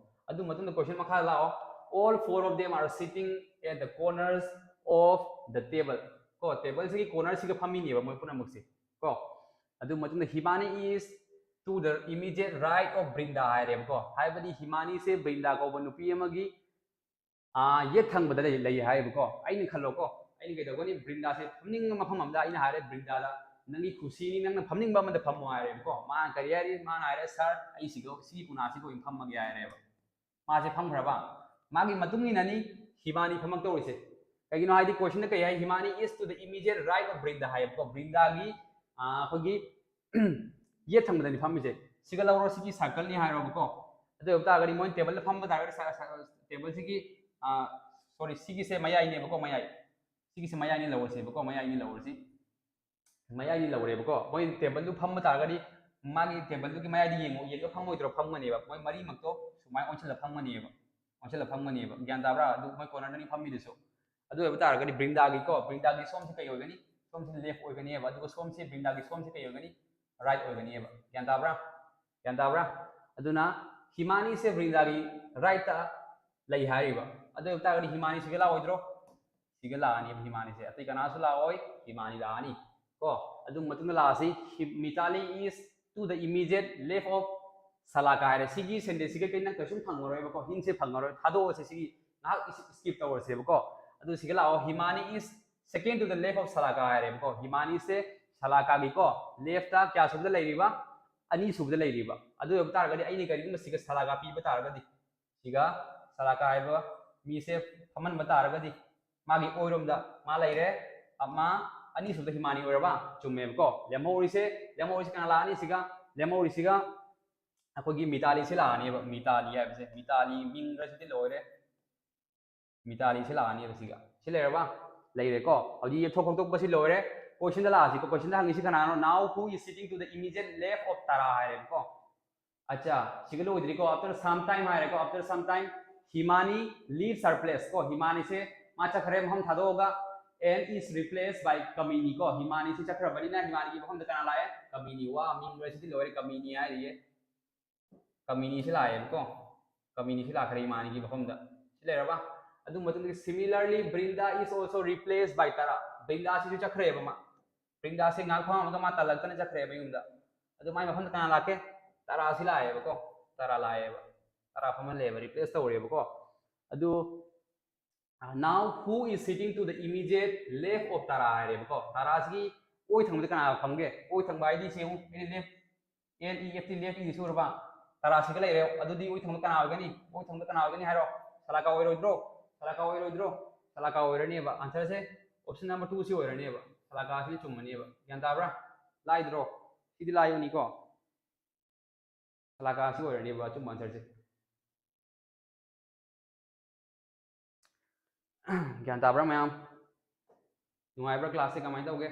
ꯑꯗꯨ ꯃꯇꯨꯡꯗ question ꯃꯈꯥ ꯂꯥꯛꯑꯣ꯫ All four of them are sitting at the corners of the table. ꯀꯣ, table ꯁꯤꯒꯤ corner ꯁꯤꯒ ꯐꯝꯃꯤꯅꯦꯕ ꯃꯣꯏ ꯄꯨꯝꯅꯃꯛꯁꯦ꯫ ꯀꯣ, ꯑꯗꯨ ꯃꯇꯨꯡꯗ Himani is to the immediate right of Brinda ꯍꯥꯏꯔꯦꯕꯀꯣ꯫ ꯍꯥꯏꯕꯗꯤ ꯍꯤꯃꯥꯅꯤꯁꯦ ꯕ꯭ꯔꯤꯟꯗꯥ ꯀꯧꯕ ꯅꯨꯄꯤ ꯑꯃꯒꯤ ꯑꯥ, ꯌꯦꯠ ꯊꯪꯕꯗ ꯂꯩ, ꯂꯩ ꯍꯥꯏꯌꯦꯕꯀꯣ꯫ ꯑꯩꯅ ꯈꯜꯂꯣꯀꯣ, ꯑꯩꯅ ꯀꯩꯗꯧꯒꯅꯤ? ꯕ꯭ꯔꯤꯟꯗꯥꯁꯦ ꯐꯝꯅꯤꯡꯕ ꯃꯐꯝ ꯑꯃꯗ ꯑꯩꯅ ꯍꯥꯏꯔꯦ ꯕ꯭ꯔꯤꯟꯗꯥꯗ, "ꯅꯪꯒꯤ ꯈꯨꯁꯤꯅꯤ, ꯅꯪꯅ ꯐꯝꯅꯤꯡꯕ ꯑꯃꯗ ꯐꯝꯃꯣ" ꯍꯥꯏꯔꯦꯕꯀꯣ꯫ ꯃꯥꯅ ꯀꯔꯤ ꯍꯥꯏꯔꯤ? ꯃꯥꯅ ꯍꯥꯏꯔꯦ, "Sir, ꯑꯩ ꯁꯤꯒ, ꯁꯤꯒꯤ ꯀꯣꯅꯥꯁꯤꯒ ꯑꯣꯏꯅ ꯐꯝꯃꯒꯦ" ꯍꯥꯏꯔꯦꯕ꯫ ꯃꯥꯁꯦ ꯐꯝꯈ꯭ꯔꯕ? ꯃꯥꯒꯤ ꯃꯇꯨꯡ ꯏꯟꯅꯅꯤ ꯍꯤꯃꯥꯅꯤ ꯐꯝꯃꯛꯇꯧꯔꯤꯁꯦ꯫ ꯀꯩꯒꯤꯅꯣ ꯍꯥꯏꯗꯤ question ꯗ ꯀꯩ ꯍꯥꯏ? "Himani is to the immediate right of Brinda" ꯍꯥꯏꯌꯦꯕꯀꯣ꯫ ꯕ꯭ꯔꯤꯟꯗꯥꯒꯤ, ꯑꯥ, ꯑꯩꯈꯣꯏꯒꯤ ꯌꯦꯠ ꯊꯪꯕꯗꯅꯤ ꯐꯝꯃꯤꯁꯦ꯫ ꯁꯤꯒ ꯂꯧꯔꯣ, ꯁꯤꯒꯤ circle ꯅꯤ ꯍꯥꯏꯔꯣꯕꯀꯣ꯫ ꯑꯗꯨ ꯑꯣꯏꯕ ꯇꯥꯔꯒꯗꯤ ꯃꯣꯏꯅ table ꯗ ꯐꯝꯕ ꯇꯥꯔꯒꯗꯤ ꯁ-, ꯁ-, table ꯁꯤꯒꯤ, ꯑꯥ, sorry, ꯁꯤꯒꯤꯁꯦ ꯃꯌꯥꯏꯅꯦꯕꯀꯣ, ꯃꯌꯥꯏ꯫ ꯁꯤꯒꯤꯁꯦ ꯃꯌꯥꯏꯅꯤ ꯂꯧꯔꯁꯦꯕꯀꯣ, ꯃꯌꯥꯏꯅꯤ ꯂꯧꯔꯁꯤ꯫ ꯃꯌꯥꯏꯅꯤ ꯂꯧꯔꯦꯕꯀꯣ꯫ ꯃꯣꯏ table ꯗꯨ ꯐꯝꯕ ꯇꯥꯔꯒꯗꯤ ꯃꯥꯒꯤ table ꯗꯨꯒꯤ ꯃꯌꯥꯏꯗ ꯌꯦꯡꯉꯣ, ꯌꯦꯡꯉ ꯐꯝꯃꯣꯏꯗ꯭ꯔꯣ? ꯐꯝꯒꯅꯦꯕ꯫ ꯃꯣꯏ ꯃꯔꯤꯃꯛꯇꯣ ꯁꯨꯃꯥꯏꯅ ꯑꯣꯟꯁꯤꯜꯂ ꯐꯝꯒꯅꯦꯕ꯫ ꯑꯣꯟꯁꯤꯜꯂ ꯐꯝꯒꯅꯦꯕ꯫ ꯒ꯭ꯌꯥꯟ ꯇꯥꯕ꯭ꯔꯥ? ꯑꯗꯨ ꯃꯣꯏ corner ꯗꯅꯤ ꯐꯝꯃꯤꯗꯨꯁꯨ꯫ ꯑꯗꯨ ꯑꯣꯏꯕ ꯇꯥꯔꯒꯗꯤ ꯕ꯭ꯔꯤꯟꯗꯥꯒꯤꯀꯣ, ꯕ꯭ꯔꯤꯟꯗꯥꯒꯤ ꯁꯣꯝꯁꯦ ꯀꯩ ꯑꯣꯏꯒꯅꯤ? ꯁꯣꯝꯁꯦ left ꯑꯣꯏꯒꯅꯦꯕ꯫ ꯑꯗꯨꯒ ꯁꯣꯝꯁꯦ, ꯕ꯭ꯔꯤꯟꯗꯥꯒꯤ ꯁꯣꯝꯁꯦ ꯀꯩ ꯑꯣꯏꯒꯅꯤ? Right ꯑꯣꯏꯒꯅꯦꯕ꯫ ꯒ꯭ꯌꯥꯟ ꯇꯥꯕ꯭ꯔꯥ? ꯒ꯭ꯌꯥꯟ ꯇꯥꯕ꯭ꯔꯥ? ꯑꯗꯨꯅ ꯍꯤꯃꯥꯅꯤꯁꯦ ꯕ꯭ꯔꯤꯟꯗꯥꯒꯤ right ꯇ ꯂꯩ ꯍꯥꯏꯔꯤꯕ꯫ ꯑꯗꯨ ꯑꯣꯏꯕ ꯇꯥꯔꯒꯗꯤ ꯍꯤꯃꯥꯅꯤ ꯁꯤꯒ ꯂꯥꯛꯑꯣꯏꯗ꯭ꯔꯣ? ꯁꯤꯒ ꯂꯥꯛꯑꯅꯦꯕ ꯍꯤꯃꯥꯅꯤꯁꯦ꯫ ꯑꯇꯩ ꯀꯅꯥꯁꯨ ꯂꯥꯛꯑꯣꯏ, ꯍꯤꯃꯥꯅꯤ ꯂꯥꯛꯑꯅꯤ꯫ ꯀꯣ, ꯑꯗꯨ ꯃꯇꯨꯡꯗ ꯂꯥꯛꯑꯁꯤ, ꯍꯤ-, Mitali is to the immediate left of Salaka ꯍꯥꯏꯔꯦ꯫ ꯁꯤꯒꯤ sentence ꯁꯤꯒ ꯀꯩ ꯅꯪ ꯀꯩꯁꯨꯝ ꯐꯪꯉꯔꯣꯏꯕꯀꯣ, hint ꯁꯦ ꯐꯪꯉꯔꯣꯏ, ꯊꯥꯗꯣꯛꯑꯁꯦ ꯁꯤꯒꯤ, ꯉꯥꯏꯍꯥꯛ skip ꯇꯧꯔꯁꯦꯕꯀꯣ꯫ ꯑꯗꯨ ꯁꯤꯒ ꯂꯥꯛꯑꯣ, Himani is second to the left of Salaka ꯍꯥꯏꯔꯦꯕꯀꯣ꯫ ꯍꯤꯃꯥꯅꯤꯁꯦ ꯁꯂꯥꯀꯥꯒꯤꯀꯣ left ꯇ ꯀꯌꯥ ꯁꯨꯕꯗ ꯂꯩꯔꯤꯕ? ꯑꯅꯤ ꯁꯨꯕꯗ ꯂꯩꯔꯤꯕ꯫ ꯑꯗꯨ ꯑꯣꯏꯕ ꯇꯥꯔꯒꯗꯤ ꯑꯩꯅ ꯀꯔꯤꯒꯨꯝꯕ ꯁꯤꯒ ꯁꯂꯥꯀꯥ ꯄꯤꯕ ꯇꯥꯔꯒꯗꯤ, ꯁꯤꯒ ꯁꯂꯥꯀꯥ ꯍꯥꯏꯕ ꯃꯤꯁꯦ ꯐꯝꯍꯟꯕ ꯇꯥꯔꯒꯗꯤ ꯃꯥꯒꯤ ꯑꯣꯏꯔꯣꯝꯗ ꯃꯥ ꯂꯩꯔꯦ, ꯑ, ꯃꯥ ꯑꯅꯤꯁꯨꯕꯗ ꯍꯤꯃꯥꯅꯤ ꯑꯣꯏꯔꯕ? ꯆꯨꯝꯃꯦꯕꯀꯣ꯫ ꯂꯦꯝꯍꯧꯔꯤꯁꯦ, ꯂꯦꯝꯍꯧꯔꯤꯁꯦ ꯀꯅꯥ ꯂꯥꯛꯑꯅꯤ ꯁꯤꯒ? ꯂꯦꯝꯍꯧꯔꯤꯁꯤꯒ ꯑꯩꯈꯣꯏꯒꯤ ꯃꯤꯇꯥꯂꯤꯁꯦ ꯂꯥꯛꯑꯅꯦꯕ꯫ ꯃꯤꯇꯥꯂꯤ ꯍꯥꯏꯕꯁꯦ, ꯃꯤꯇꯥꯂꯤ ꯃꯤꯡꯒꯁꯤꯗꯤ ꯂꯣꯏꯔꯦ꯫ ꯃꯤꯇꯥꯂꯤꯁꯦ ꯂꯥꯛꯑꯅꯦꯕ ꯁꯤꯒ꯫ ꯁꯤ ꯂꯩꯔꯕ? ꯂꯩꯔꯦꯀꯣ꯫ ꯍꯧꯖꯤꯛ ꯌꯦꯛꯊꯣꯛ ꯈꯣꯠꯇꯣꯛꯄꯁꯤ ꯂꯣꯏꯔꯦ꯫ Question ꯗ ꯂꯥꯛꯑꯁꯤꯀꯣ꯫ Question ꯗ ꯍꯪꯉꯤꯁꯤ ꯀꯅꯥꯅꯣ? Now who is sitting to the immediate left of Tara ꯍꯥꯏꯔꯦꯕꯀꯣ꯫ ꯑꯠꯆꯥ, ꯁꯤꯒ ꯂꯣꯏꯗ꯭ꯔꯤꯀꯣ꯫ After some time ꯍꯥꯏꯔꯦꯀꯣ꯫ After some time, Himani leaves her place ꯀꯣ꯫ ꯍꯤꯃꯥꯅꯤꯁꯦ ꯃꯥ ꯆꯠꯈ꯭ꯔꯦ ꯃꯐꯝ ꯊꯥꯗꯣꯛꯑꯒ, and is replaced by Kamini ꯀꯣ꯫ ꯍꯤꯃꯥꯅꯤꯁꯦ ꯆꯠꯈ꯭ꯔꯕꯅꯤꯅ ꯍꯤꯃꯥꯅꯤꯒꯤ ꯃꯐꯝꯗ ꯀꯅꯥ ꯂꯥꯛꯑꯦ? ꯀꯃꯤꯅꯤ꯫ ꯋꯥ, ꯃꯤꯡ ꯂꯣꯏꯁꯤꯗꯤ ꯂꯣꯏꯔꯦ, ꯀꯃꯤꯅꯤ ꯍꯥꯏꯔꯤꯌꯦ꯫ ꯀꯃꯤꯅꯤꯁꯤ ꯂꯥꯛꯑꯦꯕꯀꯣ꯫ ꯀꯃꯤꯅꯤꯁꯤ ꯂꯥꯛꯈ꯭ꯔꯦ ꯏꯃꯥꯅꯤꯒꯤ ꯃꯐꯝꯗ꯫ ꯁꯤ ꯂꯩꯔꯕ? ꯑꯗꯨ ꯃꯇꯨꯡꯗꯒꯤ similarly Brinda is also replaced by Tara. ꯕ꯭ꯔꯤꯟꯗꯥꯁꯤꯁꯨ ꯆꯠꯈ꯭ꯔꯦꯕ ꯃꯥ꯫ ꯕ꯭ꯔꯤꯟꯗꯥꯁꯤ ꯉꯥꯏꯍꯥꯛ ꯐꯝꯃꯒ ꯃꯥ ꯇꯜꯂꯛꯇꯅ ꯆꯠꯈ꯭ꯔꯦꯕ ꯌꯨꯝꯗ꯫ ꯑꯗꯨ ꯃꯥꯏ ꯃꯐꯝꯗ ꯀꯅꯥ ꯂꯥꯛꯀꯦ? ꯇꯥꯔꯥꯁꯤ ꯂꯥꯛꯑꯦꯕꯀꯣ꯫ ꯇꯥꯔꯥ ꯂꯥꯛꯑꯦꯕ꯫ ꯇꯥꯔꯥ ꯐꯝꯍꯜꯂꯦꯕ, replace ꯇꯧꯔꯦꯕꯀꯣ꯫ ꯑꯗꯨ ꯑ, now who is sitting to the immediate left of Tara ꯍꯥꯏꯔꯦꯕꯀꯣ꯫ ꯇꯥꯔꯥꯁꯤꯒꯤ ꯑꯣꯏ ꯊꯪꯕꯗ ꯀꯅꯥ ꯐꯝꯒꯦ? ꯑꯣꯏ ꯊꯪꯕ ꯍꯥꯏꯗꯤ ꯁꯤ ꯌꯦꯡꯉꯨ, ꯑꯩꯅ left, L E F T, left ꯏꯗꯤ ꯁꯨꯔꯕ? ꯇꯥꯔꯥꯁꯤꯒ ꯂꯩꯔꯦ꯫ ꯑꯗꯨꯗꯤ ꯑꯣꯏ ꯊꯪꯕ ꯀꯅꯥ ꯑꯣꯏꯒꯅꯤ? ꯑꯣꯏ ꯊꯪꯕ ꯀꯅꯥ ꯑꯣꯏꯒꯅꯤ ꯍꯥꯏꯔꯣ? ꯁꯂꯥꯀꯥ ꯑꯣꯏꯔꯣꯏꯗ꯭ꯔꯣ? ꯁꯂꯥꯀꯥ ꯑꯣꯏꯔꯣꯏꯗ꯭ꯔꯣ? ꯁꯂꯥꯀꯥ ꯑꯣꯏꯔꯅꯦꯕ꯫ Answer ꯁꯦ option number two ꯁꯤ ꯑꯣꯏꯔꯅꯦꯕ꯫ ꯁꯂꯥꯀꯥꯁꯤꯅ ꯆꯨꯝꯃꯅꯦꯕ꯫ ꯒ꯭ꯌꯥꯟ ꯇꯥꯕ꯭ꯔꯥ? ꯂꯥꯏꯗ꯭ꯔꯣ? ꯁꯤꯗꯤ ꯂꯥꯏꯕꯅꯤꯀꯣ꯫ ꯁꯂꯥꯀꯥꯁꯤ ꯑꯣꯏꯔꯅꯦꯕ ꯑꯆꯨꯝꯕ answer ꯁꯦ꯫ ꯒ꯭ꯌꯥꯟ ꯇꯥꯕ꯭ꯔꯥ ꯃꯌꯥꯝ? ꯅꯨꯡꯉꯥꯏꯕ꯭ꯔꯥ class ꯁꯦ? ꯀꯃꯥꯏꯅ ꯇꯧꯒꯦ?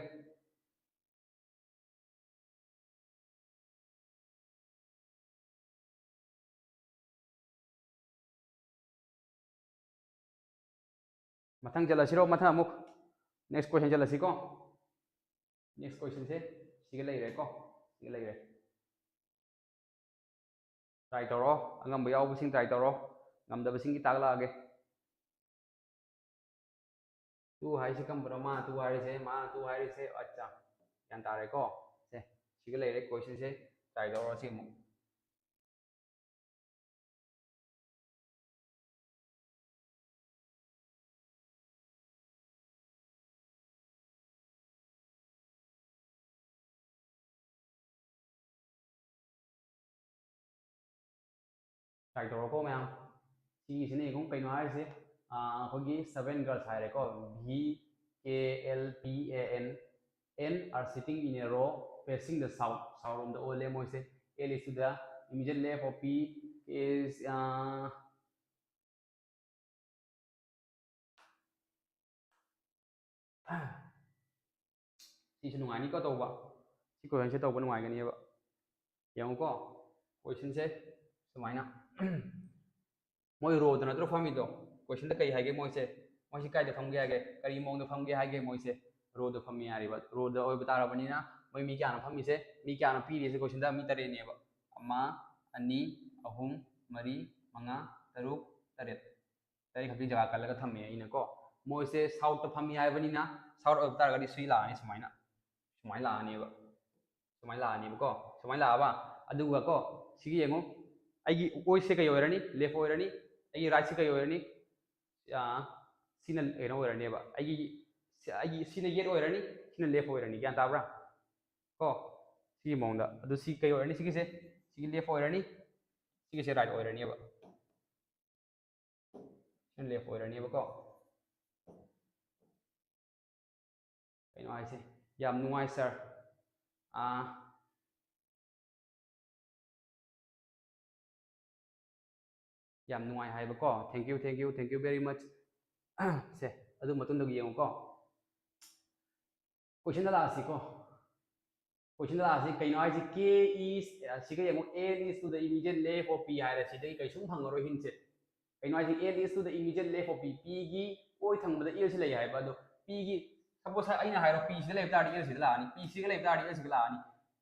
ꯃꯊꯪ ꯆꯠꯂꯁꯤꯔꯣ? ꯃꯊꯪ ꯑꯃꯨꯛ next question ꯆꯠꯂꯁꯤꯀꯣ꯫ Next question ꯁꯦ ꯁꯤꯒ ꯂꯩꯔꯦꯀꯣ꯫ ꯁꯤꯒ ꯂꯩꯔꯦ꯫ Try ꯇꯧꯔꯣ꯫ ꯑꯉꯝꯕ ꯌꯥꯎꯕꯁꯤꯡ try ꯇꯧꯔꯣ꯫ ꯉꯝꯗꯕꯁꯤꯡꯒꯤ ꯇꯥꯛꯂꯛꯑꯒꯦ꯫ Two ꯍꯥꯏꯁꯦ ꯀꯔꯝꯕꯅꯣ? ꯃꯥꯅ two ꯍꯥꯏꯔꯤꯁꯦ, ꯃꯥꯅ two ꯍꯥꯏꯔꯤꯁꯦ꯫ ꯑꯠꯆꯥ, ꯒ꯭ꯌꯥꯟ ꯇꯥꯔꯦꯀꯣ꯫ ꯁꯦ, ꯁꯤꯒ ꯂꯩꯔꯦ question ꯁꯦ꯫ Try ꯇꯧꯔꯣ ꯁꯤ ꯑꯃꯨꯛ꯫ Try ꯇꯧꯔꯣꯀꯣ ꯃꯌꯥꯝ꯫ ꯁꯤꯒꯤꯁꯤꯅ ꯌꯦꯡꯉꯨ ꯀꯩꯅꯣ ꯍꯥꯏꯔꯤꯁꯦ꯫ ꯑꯥ, ꯑꯩꯈꯣꯏꯒꯤ seven girls ꯍꯥꯏꯔꯦꯀꯣ꯫ V K L P A N, N are sitting in a row facing the south. South ꯔꯣꯝꯗ ꯑꯣꯜꯂꯦ ꯃꯣꯏꯁꯦ꯫ L is to the immediate left of P is, ꯑꯥ, ꯁꯤꯁꯨ ꯅꯨꯡꯉꯥꯏꯅꯤꯀꯣ ꯇꯧꯕ꯫ ꯁꯤ questionꯁꯦ ꯇꯧꯕ ꯅꯨꯡꯉꯥꯏꯒꯅꯦꯕ꯫ ꯌꯦꯡꯉꯨꯀꯣ, questionꯁꯦ ꯁꯨꯃꯥꯏꯅ꯫ ꯃꯣꯏ rowꯗ ꯅꯠꯇ꯭ꯔꯣ ꯐꯝꯃꯤꯗꯣ? Questionꯗ ꯀꯩ ꯍꯥꯏꯒꯦ ꯃꯣꯏꯁꯦ? ꯃꯣꯏꯁꯦ ꯀꯥꯏꯗ ꯐꯝꯒꯦ ꯍꯥꯏꯒꯦ? ꯀꯔꯤ ꯃꯑꯣꯡꯗ ꯐꯝꯒꯦ ꯍꯥꯏꯒꯦ ꯃꯣꯏꯁꯦ? Rowꯗ ꯐꯝꯃꯤ ꯍꯥꯏꯔꯤꯕ꯫ Rowꯗ ꯑꯣꯏꯕ ꯇꯥꯔꯕꯅꯤꯅ ꯃꯣꯏ ꯃꯤ ꯀꯌꯥꯅꯣ ꯐꯝꯃꯤꯁꯦ? ꯃꯤ ꯀꯌꯥꯅꯣ ꯄꯤꯔꯤꯁꯦ questionꯗ? ꯃꯤ ꯇꯔꯦꯠꯅꯦꯕ꯫ ꯑꯃ, ꯑꯅꯤ, ꯑꯍꯨꯝ, ꯃꯔꯤ, ꯃꯉꯥ, ꯇꯔꯨꯛ, ꯇꯔꯦꯠ꯫ ꯇꯔꯦꯠ ꯈꯛꯀꯤ ꯖꯒꯥ ꯀꯜꯂꯒ ꯊꯝꯃꯦ ꯑꯩꯅꯀꯣ꯫ ꯃꯣꯏꯁꯦ southꯇ ꯐꯝꯃꯤ ꯍꯥꯏꯕꯅꯤꯅ, south ꯑꯣꯏꯕ ꯇꯥꯔꯒꯗꯤ ꯁꯤ ꯂꯥꯛꯑꯅꯤ ꯁꯨꯃꯥꯏꯅ꯫ ꯁꯨꯃꯥꯏꯅ ꯂꯥꯛꯑꯅꯦꯕ꯫ ꯁꯨꯃꯥꯏꯅ ꯂꯥꯛꯑꯅꯤꯕꯀꯣ꯫ ꯁꯨꯃꯥꯏꯅ ꯂꯥꯛꯑꯕ? ꯑꯗꯨꯒ ꯀꯣ, ꯁꯤꯒꯤ ꯌꯦꯡꯉꯨ, ꯑꯩꯒꯤ ꯑꯣꯏꯁꯦ ꯀꯩ ꯑꯣꯏꯔꯅꯤ? Left ꯑꯣꯏꯔꯅꯤ꯫ ꯑꯩꯒꯤ rightꯁꯦ ꯀꯩ ꯑꯣꯏꯔꯅꯤ? ꯑꯥ, ꯁꯤꯅ ꯀꯩꯅꯣ ꯑꯣꯏꯔꯅꯦꯕ꯫ ꯑꯩꯒꯤ, ꯁꯤ-, ꯑꯩꯒꯤ, ꯁꯤꯅ ꯌꯦꯠ ꯑꯣꯏꯔꯅꯤ, ꯁꯤꯅ left ꯑꯣꯏꯔꯅꯤ꯫ ꯒ꯭ꯌꯥꯟ ꯇꯥꯕ꯭ꯔꯥ? ꯀꯣ, ꯁꯤꯒꯤ ꯃꯑꯣꯡꯗ꯫ ꯑꯗꯨ ꯁꯤ ꯀꯩ ꯑꯣꯏꯔꯅꯤ? ꯁꯤꯒꯤꯁꯦ, ꯁꯤꯒꯤ left ꯑꯣꯏꯔꯅꯤ, ꯁꯤꯒꯤꯁꯦ right ꯑꯣꯏꯔꯅꯦꯕ꯫ ꯁꯤꯅ left ꯑꯣꯏꯔꯅꯦꯕꯀꯣ꯫ ꯀꯩꯅꯣ ꯍꯥꯏꯁꯦ? ꯌꯥꯝ ꯅꯨꯡꯉꯥꯏ sir꯫ ꯑꯥ, ꯌꯥꯝ ꯅꯨꯡꯉꯥꯏ ꯍꯥꯏꯕꯀꯣ꯫ Thank you, thank you, thank you very much꯫ ꯁꯦ, ꯑꯗꯨ ꯃꯇꯨꯡꯗꯒꯤ ꯌꯦꯡꯉꯨꯀꯣ꯫ Questionꯗ ꯂꯥꯛꯑꯁꯤꯀꯣ꯫ Questionꯗ ꯂꯥꯛꯑꯁꯤ꯫ ꯀꯩꯅꯣ ꯍꯥꯏꯁꯦ? K is, ꯁꯤꯒ ꯌꯦꯡꯉꯨ, L is to the immediate left of P ꯍꯥꯏꯔꯦ꯫ ꯁꯤꯗꯒꯤ ꯀꯩꯁꯨꯝ ꯐꯪꯉꯔꯣꯏ hintꯁꯦ꯫ ꯀꯩꯅꯣ ꯍꯥꯏꯁꯦ? L is to the immediate left of P꯫ Pꯒꯤ ꯑꯣꯏ ꯊꯪꯕꯗ Lꯁꯦ ꯂꯩ ꯍꯥꯏꯕ꯫ ꯑꯗꯣ Pꯒꯤ, suppose ꯑꯩꯅ ꯍꯥꯏꯔꯣ, P ꯁꯤꯗ ꯂꯩꯕ ꯇꯥꯔꯗꯤ L ꯁꯤꯗ ꯂꯥꯛꯑꯅꯤ, P ꯁꯤꯒ ꯂꯩꯕ ꯇꯥꯔꯗꯤ L ꯁꯤꯒ ꯂꯥꯛꯑꯅꯤ꯫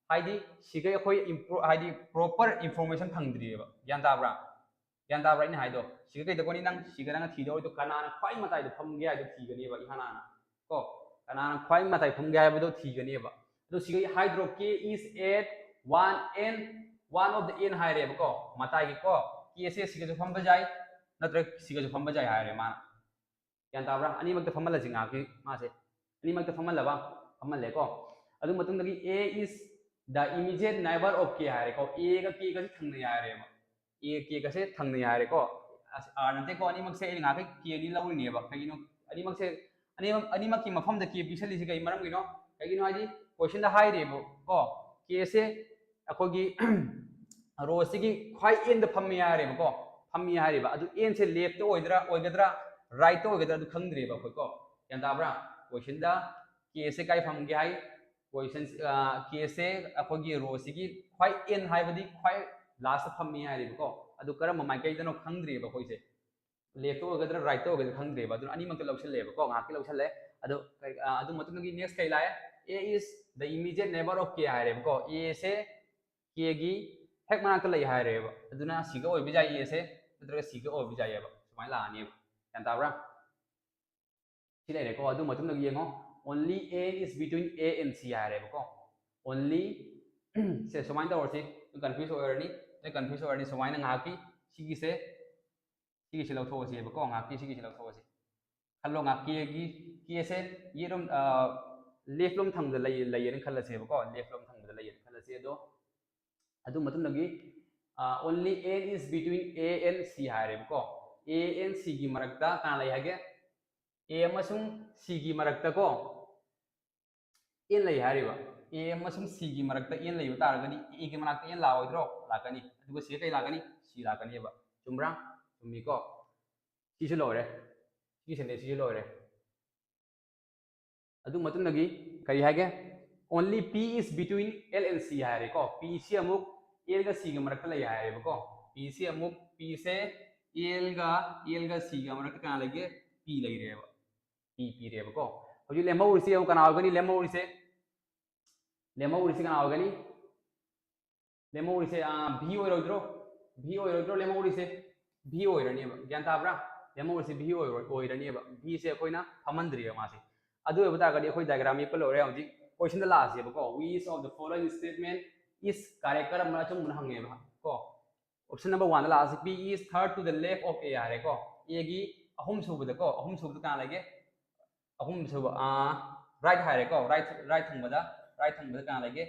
ꯍꯥꯏꯗꯤ ꯁꯤꯒ ꯑꯩꯈꯣꯏ impro-, ꯍꯥꯏꯗꯤ proper information ꯐꯪꯗ꯭ꯔꯤꯑꯕ꯫ ꯒ꯭ꯌꯥꯟ ꯇꯥꯕ꯭ꯔꯥ? ꯒ꯭ꯌꯥꯟ ꯇꯥꯕ꯭ꯔꯥ ꯑꯩꯅ ꯍꯥꯏꯗꯣ? ꯁꯤꯒ ꯀꯩꯗꯧꯒꯅꯤ ꯅꯪ? ꯁꯤꯒ ꯅꯪꯅ ꯊꯤꯗꯧꯔꯤꯗꯣ ꯀꯅꯥꯅ ꯈ꯭ꯋꯥꯏ ꯃꯇꯥꯏꯗ ꯐꯝꯒꯦ ꯍꯥꯏꯗꯣ ꯊꯤꯒꯅꯦꯕ ꯏꯍꯥꯟ ꯍꯥꯟꯅ꯫ ꯀꯣ, ꯀꯅꯥꯅ ꯈ꯭ꯋꯥꯏ ꯃꯇꯥꯏ ꯐꯝꯒꯦ ꯍꯥꯏꯕꯗꯣ ꯊꯤꯒꯅꯦꯕ꯫ ꯑꯗꯣ ꯁꯤꯒ ꯍꯥꯏꯗ꯭ꯔꯣ, K is at one end, one of the end ꯍꯥꯏꯔꯦꯕꯀꯣ, ꯃꯇꯥꯏꯒꯤ ꯀꯣ꯫ Kꯁꯦ ꯁꯤꯒꯁꯨ ꯐꯝꯕ ꯌꯥꯏ, ꯅꯠꯇ꯭ꯔꯒ ꯁꯤꯒꯁꯨ ꯐꯝꯕ ꯌꯥꯏ ꯍꯥꯏꯔꯦ ꯃꯥꯅ꯫ ꯒ꯭ꯌꯥꯟ ꯇꯥꯕ꯭ꯔꯥ? ꯑꯅꯤꯃꯛꯇ ꯐꯝꯍꯜꯂꯁꯤ ꯉꯥꯏꯍꯥꯛꯀꯤ ꯃꯥꯁꯦ꯫ ꯑꯅꯤꯃꯛꯇ ꯐꯝꯍꯜꯂꯕ? ꯐꯝꯍꯜꯂꯦꯀꯣ꯫ ꯑꯗꯨ ꯃꯇꯨꯡꯗꯒꯤ A is the immediate neighbor of K ꯍꯥꯏꯔꯦꯀꯣ꯫ Aꯒ Kꯒꯁꯦ ꯊꯪꯅꯩ ꯍꯥꯏꯔꯦꯕ꯫ A, Kꯒꯁꯦ ꯊꯪꯅꯩ ꯍꯥꯏꯔꯦꯀꯣ꯫ ꯑꯁ, R ꯅꯠꯇꯦꯀꯣ, ꯑꯅꯤꯃꯛꯁꯦ ꯑꯩꯅ ꯉꯥꯏꯍꯥꯛꯀꯤ K ꯑꯅꯤ ꯂꯧꯔꯤꯅꯦꯕ꯫ ꯀꯩꯒꯤꯅꯣ? ꯑꯅꯤꯃꯛꯁꯦ, ꯑꯅꯤꯃꯛ, ꯑꯅꯤꯃꯛꯀꯤ ꯃꯐꯝꯗ K ꯄꯤꯁꯜꯂꯤꯁꯦ ꯀꯩ ꯃꯔꯝꯒꯤꯅꯣ? ꯀꯩꯒꯤꯅꯣ ꯍꯥꯏꯗꯤ questionꯗ ꯍꯥꯏꯔꯦꯕꯀꯣ, Kꯁꯦ ꯑꯩꯈꯣꯏꯒꯤ rowꯁꯤꯒꯤ ꯈ꯭ꯋꯥꯏ endꯗ ꯐꯝꯃꯤ ꯍꯥꯏꯔꯦꯕꯀꯣ, ꯐꯝꯃꯤ ꯍꯥꯏꯔꯦꯕ꯫ ꯑꯗꯨ endꯁꯦ leftꯇ ꯑꯣꯏꯗ꯭ꯔꯥ, ꯑꯣꯏꯒꯗ꯭ꯔꯥ, rightꯇ ꯑꯣꯏꯒꯗ꯭ꯔꯥ, ꯑꯗꯨ ꯈꯪꯗ꯭ꯔꯦꯕ ꯑꯩꯈꯣꯏꯀꯣ꯫ ꯒ꯭ꯌꯥꯟ ꯇꯥꯕ꯭ꯔꯥ? ꯀꯣꯏꯁꯟꯗ ꯀꯦꯁꯦ ꯀꯥꯏ ꯐꯝꯒꯦ ꯍꯥꯏ? ꯀꯣꯏꯁꯟ ꯀꯦꯁꯦ ꯑꯩꯈꯣꯏꯒꯤ ꯔꯣꯁꯤꯒꯤ ꯈ꯭ꯋꯥꯏ ꯑꯦꯟ ꯍꯥꯏꯕꯗꯤ ꯈ꯭ꯋꯥꯏ ꯂꯥꯁꯇ ꯐꯝꯃꯤ ꯍꯥꯏꯔꯦꯕꯀꯣ꯫ ꯑꯗꯨ ꯀꯔꯝꯕ ꯃꯥꯏꯀꯩꯗꯅꯣ ꯈꯪꯗ꯭ꯔꯤꯕ ꯑꯩꯈꯣꯏꯁꯦ꯫ ꯂꯦꯐꯇ ꯑꯣꯏꯒꯗ꯭ꯔꯥ ꯔꯥꯏꯠꯇ ꯑꯣꯏꯒꯗ꯭ꯔꯥ ꯈꯪꯗ꯭ꯔꯦꯕ꯫ ꯑꯗꯨꯅ ꯑꯅꯤꯃꯛꯇ ꯂꯧꯁꯜꯂꯦꯕꯀꯣ, ꯉꯥꯏꯍꯥꯛꯀꯤ ꯂꯧꯁꯜꯂꯦ꯫ ꯑꯗꯣ ꯑꯗꯨ ꯃꯇꯨꯡꯗꯒꯤ ꯅꯦꯛꯁ ꯀꯩ ꯂꯥꯛꯑꯦ? A is the immediate neighbor of K ꯍꯥꯏꯔꯦꯕꯀꯣ꯫ ꯑꯦꯁꯦ ꯀꯦꯒꯤ ꯍꯦꯛ ꯃꯅꯥꯛꯇ ꯂꯩ ꯍꯥꯏꯔꯦꯕ꯫ ꯑꯗꯨꯅ ꯁꯤꯒ ꯑꯣꯏꯕ ꯌꯥꯏ, ꯑꯦꯁꯦ ꯅꯠꯇ꯭ꯔꯒ ꯁꯤꯒ ꯑꯣꯏꯕ ꯌꯥꯏꯑꯕ꯫ ꯁꯨꯃꯥꯏꯅ ꯂꯥꯛꯑꯅꯦꯕ꯫ ꯒ꯭ꯌꯥꯟ ꯇꯥꯕ꯭ꯔꯥ? ꯁꯤ ꯂꯩꯔꯦꯀꯣ꯫ ꯑꯗꯨ ꯃꯇꯨꯡꯗꯒꯤ ꯌꯦꯡꯉꯣ, only N is between A and C ꯍꯥꯏꯔꯦꯕꯀꯣ꯫ Only ꯁꯦ ꯁꯨꯃꯥꯏꯅ ꯇꯧꯔꯁꯤ, ꯅꯣꯏ ꯀꯟꯐ꯭ꯌꯨꯁ ꯑꯣꯏꯔꯅꯤ, ꯅꯣꯏ ꯀꯟꯐ꯭ꯌꯨꯁ ꯑꯣꯏꯔꯅꯤ꯫ ꯁꯨꯃꯥꯏꯅ ꯉꯥꯏꯍꯥꯛꯀꯤ ꯁꯤꯒꯤꯁꯦ, ꯁꯤꯒꯤꯁꯦ ꯂꯧꯊꯣꯛꯑꯁꯦꯕꯀꯣ꯫ ꯉꯥꯏꯍꯥꯛꯀꯤ ꯁꯤꯒꯤꯁꯦ ꯂꯧꯊꯣꯛꯑꯁꯤ꯫ ꯈꯜꯂꯣ, ꯉꯥꯏꯍꯥꯛꯀꯤ ꯀꯦꯁꯦ ꯌꯦꯠꯂꯣꯝ, ꯂꯦꯐ ꯂꯣꯝ ꯊꯪꯕꯗ ꯂꯩ, ꯂꯩꯌꯦꯅ ꯈꯜꯂꯁꯦꯕꯀꯣ꯫ ꯂꯦꯐ ꯂꯣꯝ ꯊꯪꯕꯗ ꯂꯩꯌꯦꯅ ꯈꯜꯂꯁꯤ꯫ ꯑꯗꯣ ꯑꯗꯨ ꯃꯇꯨꯡꯗꯒꯤ only N is between A and C ꯍꯥꯏꯔꯦꯕꯀꯣ꯫ A and C ꯒꯤ ꯃꯔꯛꯇ ꯀꯅꯥ ꯂꯩ ꯍꯥꯏꯒꯦ? A ꯑꯃꯁꯨꯡ C ꯒꯤ ꯃꯔꯛꯇꯀꯣ N ꯂꯩ ꯍꯥꯏꯔꯤꯕ꯫ A ꯑꯃꯁꯨꯡ C ꯒꯤ ꯃꯔꯛꯇ N ꯂꯩꯕ ꯇꯥꯔꯒꯗꯤ A ꯒꯤ ꯃꯅꯥꯛꯇ N ꯂꯥꯛꯑꯣꯏꯗ꯭ꯔꯣ? ꯂꯥꯛꯀꯅꯤ꯫ ꯑꯗꯨꯒ ꯁꯤꯗ ꯀꯩ ꯂꯥꯛꯀꯅꯤ? C ꯂꯥꯛꯀꯅꯦꯕ꯫ ꯆꯨꯝꯕ꯭ꯔꯥ? ꯆꯨꯝꯃꯤꯀꯣ꯫ ꯁꯤꯁꯨ ꯂꯣꯏꯔꯦ꯫ ꯁꯤꯒꯤ ꯁꯦꯟꯇꯦꯟꯁ ꯁꯤꯁꯨ ꯂꯣꯏꯔꯦ꯫ ꯑꯗꯨ ꯃꯇꯨꯡꯗꯒꯤ ꯀꯔꯤ ꯍꯥꯏꯒꯦ? Only P is between L and C ꯍꯥꯏꯔꯦꯀꯣ꯫ P ꯁꯤ ꯑꯃꯨꯛ L ꯒ C ꯒ ꯃꯔꯛꯇ ꯂꯩ ꯍꯥꯏꯔꯦꯕꯀꯣ꯫ P ꯁꯤ ꯑꯃꯨꯛ, P ꯁꯦ L ꯒ, L ꯒ C ꯒ ꯃꯔꯛꯇ ꯀꯅꯥ ꯂꯩꯒꯦ? P ꯂꯩꯔꯦꯕ꯫ P ꯄꯤꯔꯦꯕꯀꯣ꯫ ꯍꯧꯖꯤꯛ ꯂꯦꯝꯍꯧꯔꯤꯁꯤ ꯌꯦꯡꯉꯨ, ꯀꯅꯥ ꯑꯣꯏꯒꯅꯤ? ꯂꯦꯝꯍꯧꯔꯤꯁꯦ, ꯂꯦꯝꯍꯧꯔꯤꯁꯦ ꯀꯅꯥ ꯑꯣꯏꯒꯅꯤ? ꯂꯦꯝꯍꯧꯔꯤꯁꯦ, ꯑꯥ, B ꯑꯣꯏꯔꯣꯏꯗ꯭ꯔꯣ? B ꯑꯣꯏꯔꯣꯏꯗ꯭ꯔꯣ ꯂꯦꯝꯍꯧꯔꯤꯁꯦ? B ꯑꯣꯏꯔꯅꯦꯕ꯫ ꯒ꯭ꯌꯥꯟ ꯇꯥꯕ꯭ꯔꯥ? ꯂꯦꯝꯍꯧꯔꯤꯁꯦ B ꯑꯣꯏꯔꯣꯏ-, ꯑꯣꯏꯔꯅꯦꯕ꯫ B ꯁꯦ ꯑꯩꯈꯣꯏꯅ ꯐꯝꯍꯟꯗ꯭ꯔꯤꯕ ꯃꯥꯁꯦ꯫ ꯑꯗꯨ ꯑꯣꯏꯕ ꯇꯥꯔꯒꯗꯤ ꯑꯩꯈꯣꯏ ꯗꯥꯏꯒ꯭ꯔꯥꯝ ꯌꯦꯛꯄ ꯂꯣꯏꯔꯦ꯫ ꯍꯧꯖꯤꯛ ꯀꯣꯏꯁꯟꯗ ꯂꯥꯛꯑꯁꯦꯕꯀꯣ꯫ Which of the following statement is correct? ꯀꯔꯝꯕꯅ ꯑꯆꯨꯝꯕꯅꯣ ꯍꯪꯉꯦꯕ ꯀꯣ꯫ Option number one the ꯂꯥꯛꯑꯁꯤ, P is third to the left of A ꯍꯥꯏꯔꯦꯀꯣ꯫ A ꯒꯤ ꯑꯍꯨꯝ ꯁꯨꯕꯗꯀꯣ, ꯑꯍꯨꯝ ꯁꯨꯕꯗ ꯀꯅꯥ ꯂꯩꯒꯦ? ꯑꯍꯨꯝ ꯁꯨꯕ, ꯑꯥ, ꯔꯥꯏꯠ ꯍꯥꯏꯔꯦꯀꯣ꯫ ꯔꯥꯏꯠ, ꯔꯥꯏꯠ ꯊꯪꯕꯗ, ꯔꯥꯏꯠ ꯊꯪꯕꯗ ꯀꯅꯥ ꯂꯩꯒꯦ?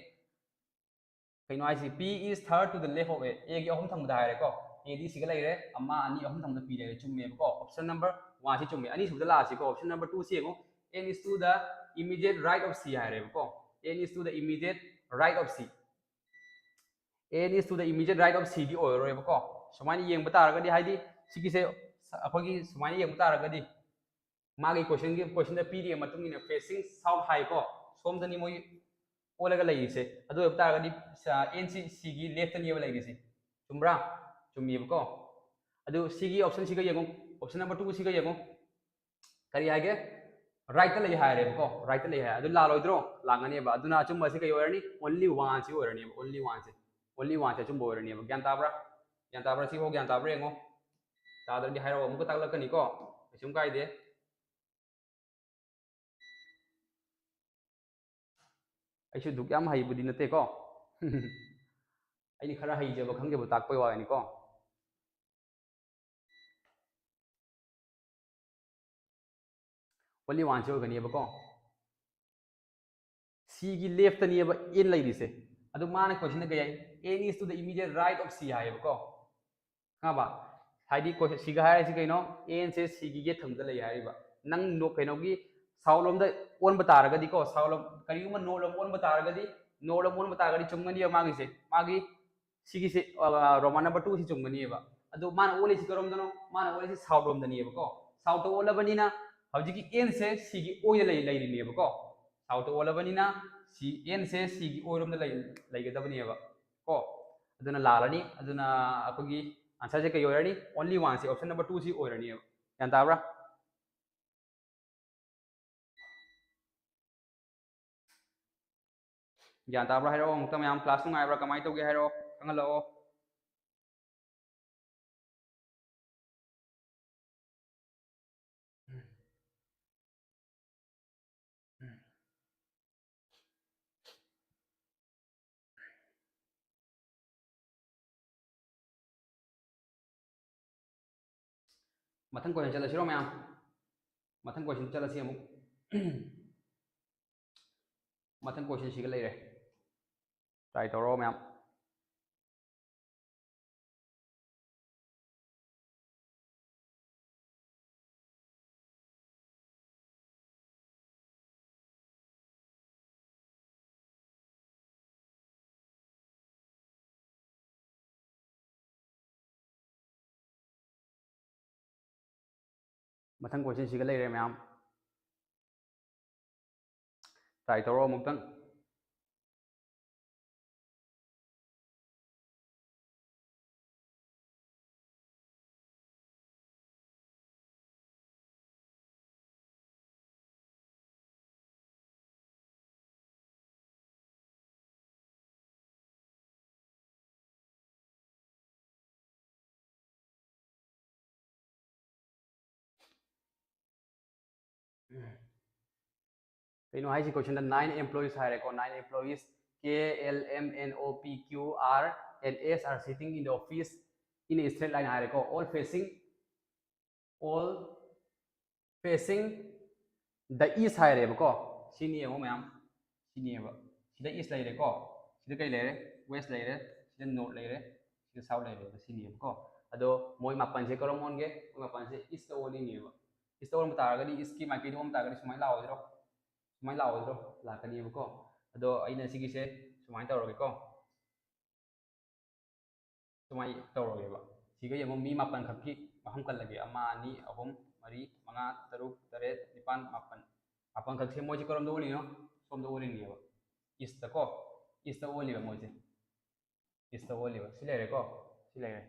ꯀꯩꯅꯣ ꯍꯥꯏꯁꯤ? P is third to the left of A꯫ A ꯒꯤ ꯑꯍꯨꯝ ꯊꯪꯕꯗ ꯍꯥꯏꯔꯦꯀꯣ꯫ A ꯗꯤ ꯁꯤꯒ ꯂꯩꯔꯦ, ꯑꯃ, ꯑꯅꯤ, ꯑꯍꯨꯝ ꯊꯪꯕꯗ P ꯂꯩꯔꯦ꯫ ꯆꯨꯝꯃꯦꯕꯀꯣ꯫ Option number one ꯁꯤ ꯆꯨꯝꯃꯦ꯫ ꯑꯅꯤꯁꯨꯕꯗ ꯂꯥꯛꯑꯁꯤꯀꯣ꯫ Option number two ꯁꯤ ꯌꯦꯡꯉꯣ꯫ N is to the immediate right of C ꯍꯥꯏꯔꯦꯕꯀꯣ꯫ N is to the immediate right of C꯫ N is to the immediate right of C ꯗꯤ ꯑꯣꯏꯔꯔꯣꯏꯕꯀꯣ꯫ ꯁꯨꯃꯥꯏꯅ ꯌꯦꯡꯕ ꯇꯥꯔꯒꯗꯤ, ꯍꯥꯏꯗꯤ ꯁꯤꯒꯤꯁꯦ ꯑꯩꯈꯣꯏꯒꯤ ꯁꯨꯃꯥꯏꯅ ꯌꯦꯡꯕ ꯇꯥꯔꯒꯗꯤ, ꯃꯥꯒꯤ ꯀꯣꯏꯁꯟꯒꯤ ꯀꯣꯏꯁꯟꯗ ꯄꯤꯔꯤꯕ ꯃꯇꯨꯡ ꯏꯟꯅ facing south ꯍꯥꯏꯀꯣ, ꯁꯣꯝꯗꯅꯤ ꯃꯣꯏ ꯑꯣꯜꯂꯒ ꯂꯩꯔꯤꯁꯦ꯫ ꯑꯗꯨ ꯑꯣꯏꯕ ꯇꯥꯔꯒꯗꯤ ꯑꯦꯟꯁꯤ ꯁꯤꯒꯤ ꯂꯦꯐꯇꯅꯦꯕ ꯂꯩꯔꯤꯁꯦ꯫ ꯆꯨꯝꯕ꯭ꯔꯥ? ꯆꯨꯝꯃꯤꯕꯀꯣ꯫ ꯑꯗꯨ ꯁꯤꯒꯤ ꯑꯣꯞꯁꯟꯁꯤꯒ ꯌꯦꯡꯉꯨ, ꯑꯣꯞꯁꯟ ꯅꯝꯕꯔ ꯇꯨꯁꯤꯒ ꯌꯦꯡꯉꯨ꯫ ꯀꯔꯤ ꯍꯥꯏꯒꯦ? ꯔꯥꯏꯠꯇ ꯂꯩ ꯍꯥꯏꯔꯦꯕꯀꯣ, ꯔꯥꯏꯠꯇ ꯂꯩ ꯍꯥꯏ꯫ ꯑꯗꯨ ꯂꯥꯜꯂꯣꯏꯗ꯭ꯔꯣ? ꯂꯥꯡꯒꯅꯦꯕ꯫ ꯑꯗꯨꯅ ꯑꯆꯨꯝꯕꯁꯤ ꯀꯩ ꯑꯣꯏꯔꯅꯤ? Only one ꯁꯤ ꯑꯣꯏꯔꯅꯦꯕ, only one ꯁꯦ꯫ Only one ꯁꯦ ꯑꯆꯨꯝꯕ ꯑꯣꯏꯔꯅꯦꯕ꯫ ꯒ꯭ꯌꯥꯟ ꯇꯥꯕ꯭ꯔꯥ? ꯒ꯭ꯌꯥꯟ ꯇꯥꯕ꯭ꯔꯥ? ꯁꯤꯐꯥꯎ ꯒ꯭ꯌꯥꯟ ꯇꯥꯕ꯭ꯔꯥ ꯌꯦꯡꯉꯣ꯫ ꯇꯥꯗ꯭ꯔꯗꯤ ꯍꯥꯏꯔꯛꯑꯣ, ꯑꯃꯨꯛꯀ ꯇꯥꯛꯂꯛꯀꯅꯤꯀꯣ, ꯀꯩꯁꯨꯝ ꯀꯥꯏꯗꯦ꯫ ꯑꯩꯁꯨ ꯗꯨꯛ ꯌꯥꯝ ꯍꯩꯕꯗꯤ ꯅꯠꯇꯦꯀꯣ꯫ ꯑꯩꯅ ꯈꯔ ꯍꯩꯖꯕ ꯈꯪꯖꯕ ꯇꯥꯛꯄꯩ ꯋꯥꯅꯤꯀꯣ꯫ Only one ꯁꯤ ꯑꯣꯏꯒꯅꯦꯕꯀꯣ꯫ ꯁꯤꯒꯤ ꯂꯦꯐꯇꯅꯦꯕ ꯑꯦꯟ ꯂꯩꯔꯤꯁꯦ꯫ ꯑꯗꯨ ꯃꯥꯅ ꯀꯣꯏꯁꯟꯗ ꯀꯩ ꯍꯥꯏ? N is to the immediate right of C ꯍꯥꯏꯌꯦꯕꯀꯣ꯫ ꯈꯪꯉꯕ? ꯍꯥꯏꯗꯤ ꯀꯣꯏꯁꯟ ꯁꯤꯒ ꯍꯥꯏꯔꯤꯁꯤ ꯀꯩꯅꯣ? ꯑꯦꯟꯁꯦ ꯁꯤꯒꯤ ꯌꯦꯠ ꯊꯪꯕꯗ ꯂꯩ ꯍꯥꯏꯔꯤꯕ꯫ ꯅꯪ ꯅꯣ-, ꯀꯩꯅꯣꯒꯤ south ꯂꯣꯝꯗ ꯑꯣꯟꯕ ꯇꯥꯔꯒꯗꯤꯀꯣ, south ꯂꯣꯝ, ꯀꯔꯤꯒꯨꯝꯕ north ꯂꯣꯝ ꯑꯣꯟꯕ ꯇꯥꯔꯒꯗꯤ, north ꯂꯣꯝ ꯑꯣꯟꯕ ꯇꯥꯔꯒꯗꯤ ꯆꯨꯝꯒꯅꯤꯕ ꯃꯥꯒꯤꯁꯦ꯫ ꯃꯥꯒꯤ ꯁꯤꯒꯤꯁꯦ, ꯑ, Roman number two ꯁꯤ ꯆꯨꯝꯒꯅꯤꯕ꯫ ꯑꯗꯣ ꯃꯥꯅ ꯑꯣꯜꯂꯤꯁꯤ ꯀꯔꯣꯝꯗꯅꯣ? ꯃꯥꯅ ꯑꯣꯜꯂꯤꯁꯤ south ꯂꯣꯝꯗꯅꯦꯕꯀꯣ꯫ South ꯇ ꯑꯣꯜꯂꯕꯅꯤꯅ ꯍꯧꯖꯤꯛꯀꯤ ꯑꯦꯟꯁꯦ ꯁꯤꯒꯤ ꯑꯣꯏꯗ ꯂꯩ-, ꯂꯩꯔꯤꯅꯦꯕꯀꯣ꯫ South ꯇ ꯑꯣꯜꯂꯕꯅꯤꯅ ꯁꯤ ꯑꯦꯟꯁꯦ ꯁꯤꯒꯤ ꯑꯣꯏꯔꯣꯝꯗ ꯂꯩ-, ꯂꯩꯒꯗꯕꯅꯦꯕ ꯀꯣ꯫ ꯑꯗꯨꯅ ꯂꯥꯜꯂꯅꯤ꯫ ꯑꯗꯨꯅ ꯑꯩꯈꯣꯏꯒꯤ answer ꯁꯦ ꯀꯩ ꯑꯣꯏꯔꯅꯤ? Only one ꯁꯤ, option number two ꯁꯤ ꯑꯣꯏꯔꯅꯤꯕ꯫ ꯒ꯭ꯌꯥꯟ ꯇꯥꯕ꯭ꯔꯥ? ꯒ꯭ꯌꯥꯟ ꯇꯥꯕ꯭ꯔꯥ ꯍꯥꯏꯔꯛꯑꯣ ꯑꯃꯨꯛꯇ ꯃꯌꯥꯝ꯫ Class ꯅꯨꯡꯉꯥꯏꯕ꯭ꯔꯥ? ꯀꯃꯥꯏꯅ ꯇꯧꯒꯦ ꯍꯥꯏꯔꯛꯑꯣ, ꯈꯪꯍꯜꯂꯛꯑꯣ꯫ ꯃꯊꯪ question ꯆꯠꯂꯁꯤꯔꯣ ꯃꯌꯥꯝ? ꯃꯊꯪ question ꯆꯠꯂꯁꯤ ꯑꯃꯨꯛ꯫ ꯃꯊꯪ question ꯁꯤꯒ ꯂꯩꯔꯦ꯫ Try ꯇꯧꯔꯣ ꯃꯌꯥꯝ꯫ ꯃꯊꯪ question ꯁꯤꯒ ꯂꯩꯔꯦ ꯃꯌꯥꯝ꯫ Try ꯇꯧꯔꯣ ꯑꯃꯨꯛꯇꯪ꯫ ꯀꯩꯅꯣ ꯍꯥꯏꯁꯤ? Question the nine employees ꯍꯥꯏꯔꯦꯀꯣ, nine employees, K, L, M, N, O, P, Q, R and S are sitting in the office in a straight line ꯍꯥꯏꯔꯦꯀꯣ, all facing, all facing the east ꯍꯥꯏꯔꯦꯕꯀꯣ꯫ ꯁꯤꯅꯤ ꯌꯦꯡꯉꯣ ꯃꯌꯥꯝ, ꯁꯤꯅꯦꯕ꯫ ꯁꯤꯗ east ꯂꯩꯔꯦꯀꯣ, ꯁꯤꯗ ꯀꯩ ꯂꯩꯔꯦ? West ꯂꯩꯔꯦ, ꯁꯤꯗ north ꯂꯩꯔꯦ, ꯁꯤꯗ south ꯂꯩꯔꯦꯕ, ꯁꯤꯅꯦꯕꯀꯣ꯫ ꯑꯗꯣ ꯃꯣꯏ ꯃꯥꯄꯟꯁꯦ ꯀꯔꯝ ꯑꯣꯟꯒꯦ? ꯃꯣꯏ ꯃꯥꯄꯟꯁꯦ east ꯇ ꯑꯣꯟꯂꯤꯅꯦꯕ꯫ East ꯇ ꯑꯣꯟꯕ ꯇꯥꯔꯒꯗꯤ, east ꯀꯤ ꯃꯥꯏꯀꯩꯗ ꯑꯣꯟꯕ ꯇꯥꯔꯒꯗꯤ ꯁꯨꯃꯥꯏꯅ ꯂꯥꯛꯑꯣꯏꯗ꯭ꯔꯣ? ꯁꯨꯃꯥꯏꯅ ꯂꯥꯛꯑꯣꯏꯗ꯭ꯔꯣ? ꯂꯥꯛꯀꯅꯤꯕꯀꯣ꯫ ꯑꯗꯣ ꯑꯩꯅ ꯁꯤꯒꯤꯁꯦ ꯁꯨꯃꯥꯏꯅ ꯇꯧꯔꯒꯦꯀꯣ, ꯁꯨꯃꯥꯏꯅ ꯇꯧꯔꯒꯦꯕ꯫ ꯁꯤꯒ ꯌꯦꯡꯉꯣ, ꯃꯤ ꯃꯥꯄꯟ ꯈꯛꯀꯤ ꯃꯐꯝ ꯀꯜꯂꯒꯦ꯫ ꯑꯃ, ꯑꯅꯤ, ꯑꯍꯨꯝ, ꯃꯔꯤ, ꯃꯉꯥ, ꯇꯔꯨꯛ, ꯇꯔꯦꯠ, ꯅꯤꯄꯥꯟ, ꯃꯥꯄꯟ꯫ ꯃꯥꯄꯟ ꯈꯛꯁꯦ ꯃꯣꯏꯁꯦ ꯀꯔꯣꯝꯗ ꯑꯣꯜꯂꯤꯅꯣ? ꯁꯣꯝꯗ ꯑꯣꯜꯂꯤꯅꯦꯕ, east ꯇ ꯀꯣ, east ꯇ ꯑꯣꯜꯂꯤꯕ ꯃꯣꯏꯁꯦ, east ꯇ ꯑꯣꯜꯂꯤꯕ꯫ ꯁꯤ ꯂꯩꯔꯦꯀꯣ, ꯁꯤ ꯂꯩꯔꯦ꯫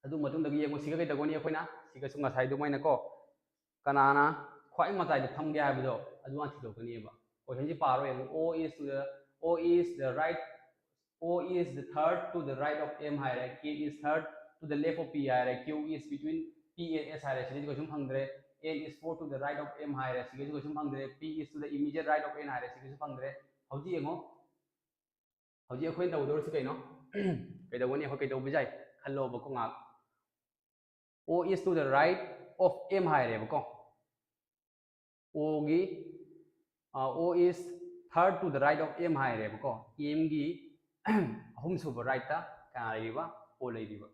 ꯑꯗꯨ ꯃꯇꯨꯡꯗꯒꯤ ꯌꯦꯡꯉꯨ, ꯁꯤꯒ ꯀꯩ ꯇꯧꯒꯅꯤ ꯑꯩꯈꯣꯏꯅ? ꯁꯤꯒꯁꯨ ꯉꯁꯥꯏ ꯑꯗꯨꯃꯥꯏꯅꯀꯣ, ꯀꯅꯥꯅ ꯈ꯭ꯋꯥꯏ ꯃꯇꯥꯏꯗ ꯐꯝꯒꯦ ꯍꯥꯏꯕꯗꯣ ꯑꯗꯨ ꯍꯥꯟꯅ ꯊꯤꯗꯣꯛꯀꯅꯤꯕ꯫ Question ꯁꯤ ꯄꯥꯔꯣ ꯌꯦꯡꯉꯨ, O is to the, O is the right, O is the third to the right of M ꯍꯥꯏꯔꯦ, K is third to the left of P ꯍꯥꯏꯔꯦ, Q is between P and S ꯍꯥꯏꯔꯦ, ꯁꯤꯗꯩꯁꯨ ꯀꯩꯁꯨꯝ ꯐꯪꯗ꯭ꯔꯦ꯫ L is fourth to the right of M ꯍꯥꯏꯔꯦ, ꯁꯤꯒꯩꯁꯨ ꯀꯩꯁꯨꯝ ꯐꯪꯗ꯭ꯔꯦ꯫ P is to the immediate right of N ꯍꯥꯏꯔꯦ, ꯁꯤꯒꯩꯁꯨ ꯐꯪꯗ꯭ꯔꯦ꯫ ꯍꯧꯖꯤꯛ ꯌꯦꯡꯉꯣ, ꯍꯧꯖꯤꯛ ꯑꯩꯈꯣꯏꯅ ꯇꯧꯗꯧꯔꯤꯁꯤ ꯀꯩꯅꯣ? ꯀꯩꯗꯧꯒꯅꯤ? ꯑꯩꯈꯣꯏ ꯀꯩꯗꯧꯕ ꯌꯥꯏ? ꯈꯜꯂꯣꯕꯀꯣ ꯉꯥꯏꯍꯥꯛ꯫ O is to the right of M ꯍꯥꯏꯔꯦꯕꯀꯣ꯫ O ꯒꯤ, ꯑ, O is third to the right of M ꯍꯥꯏꯔꯦꯕꯀꯣ꯫ M ꯒꯤ ꯑꯍꯨꯝꯁꯨꯕ right ꯇ ꯀꯅꯥ ꯂꯩꯔꯤꯕ? O ꯂꯩꯔꯤꯕ꯫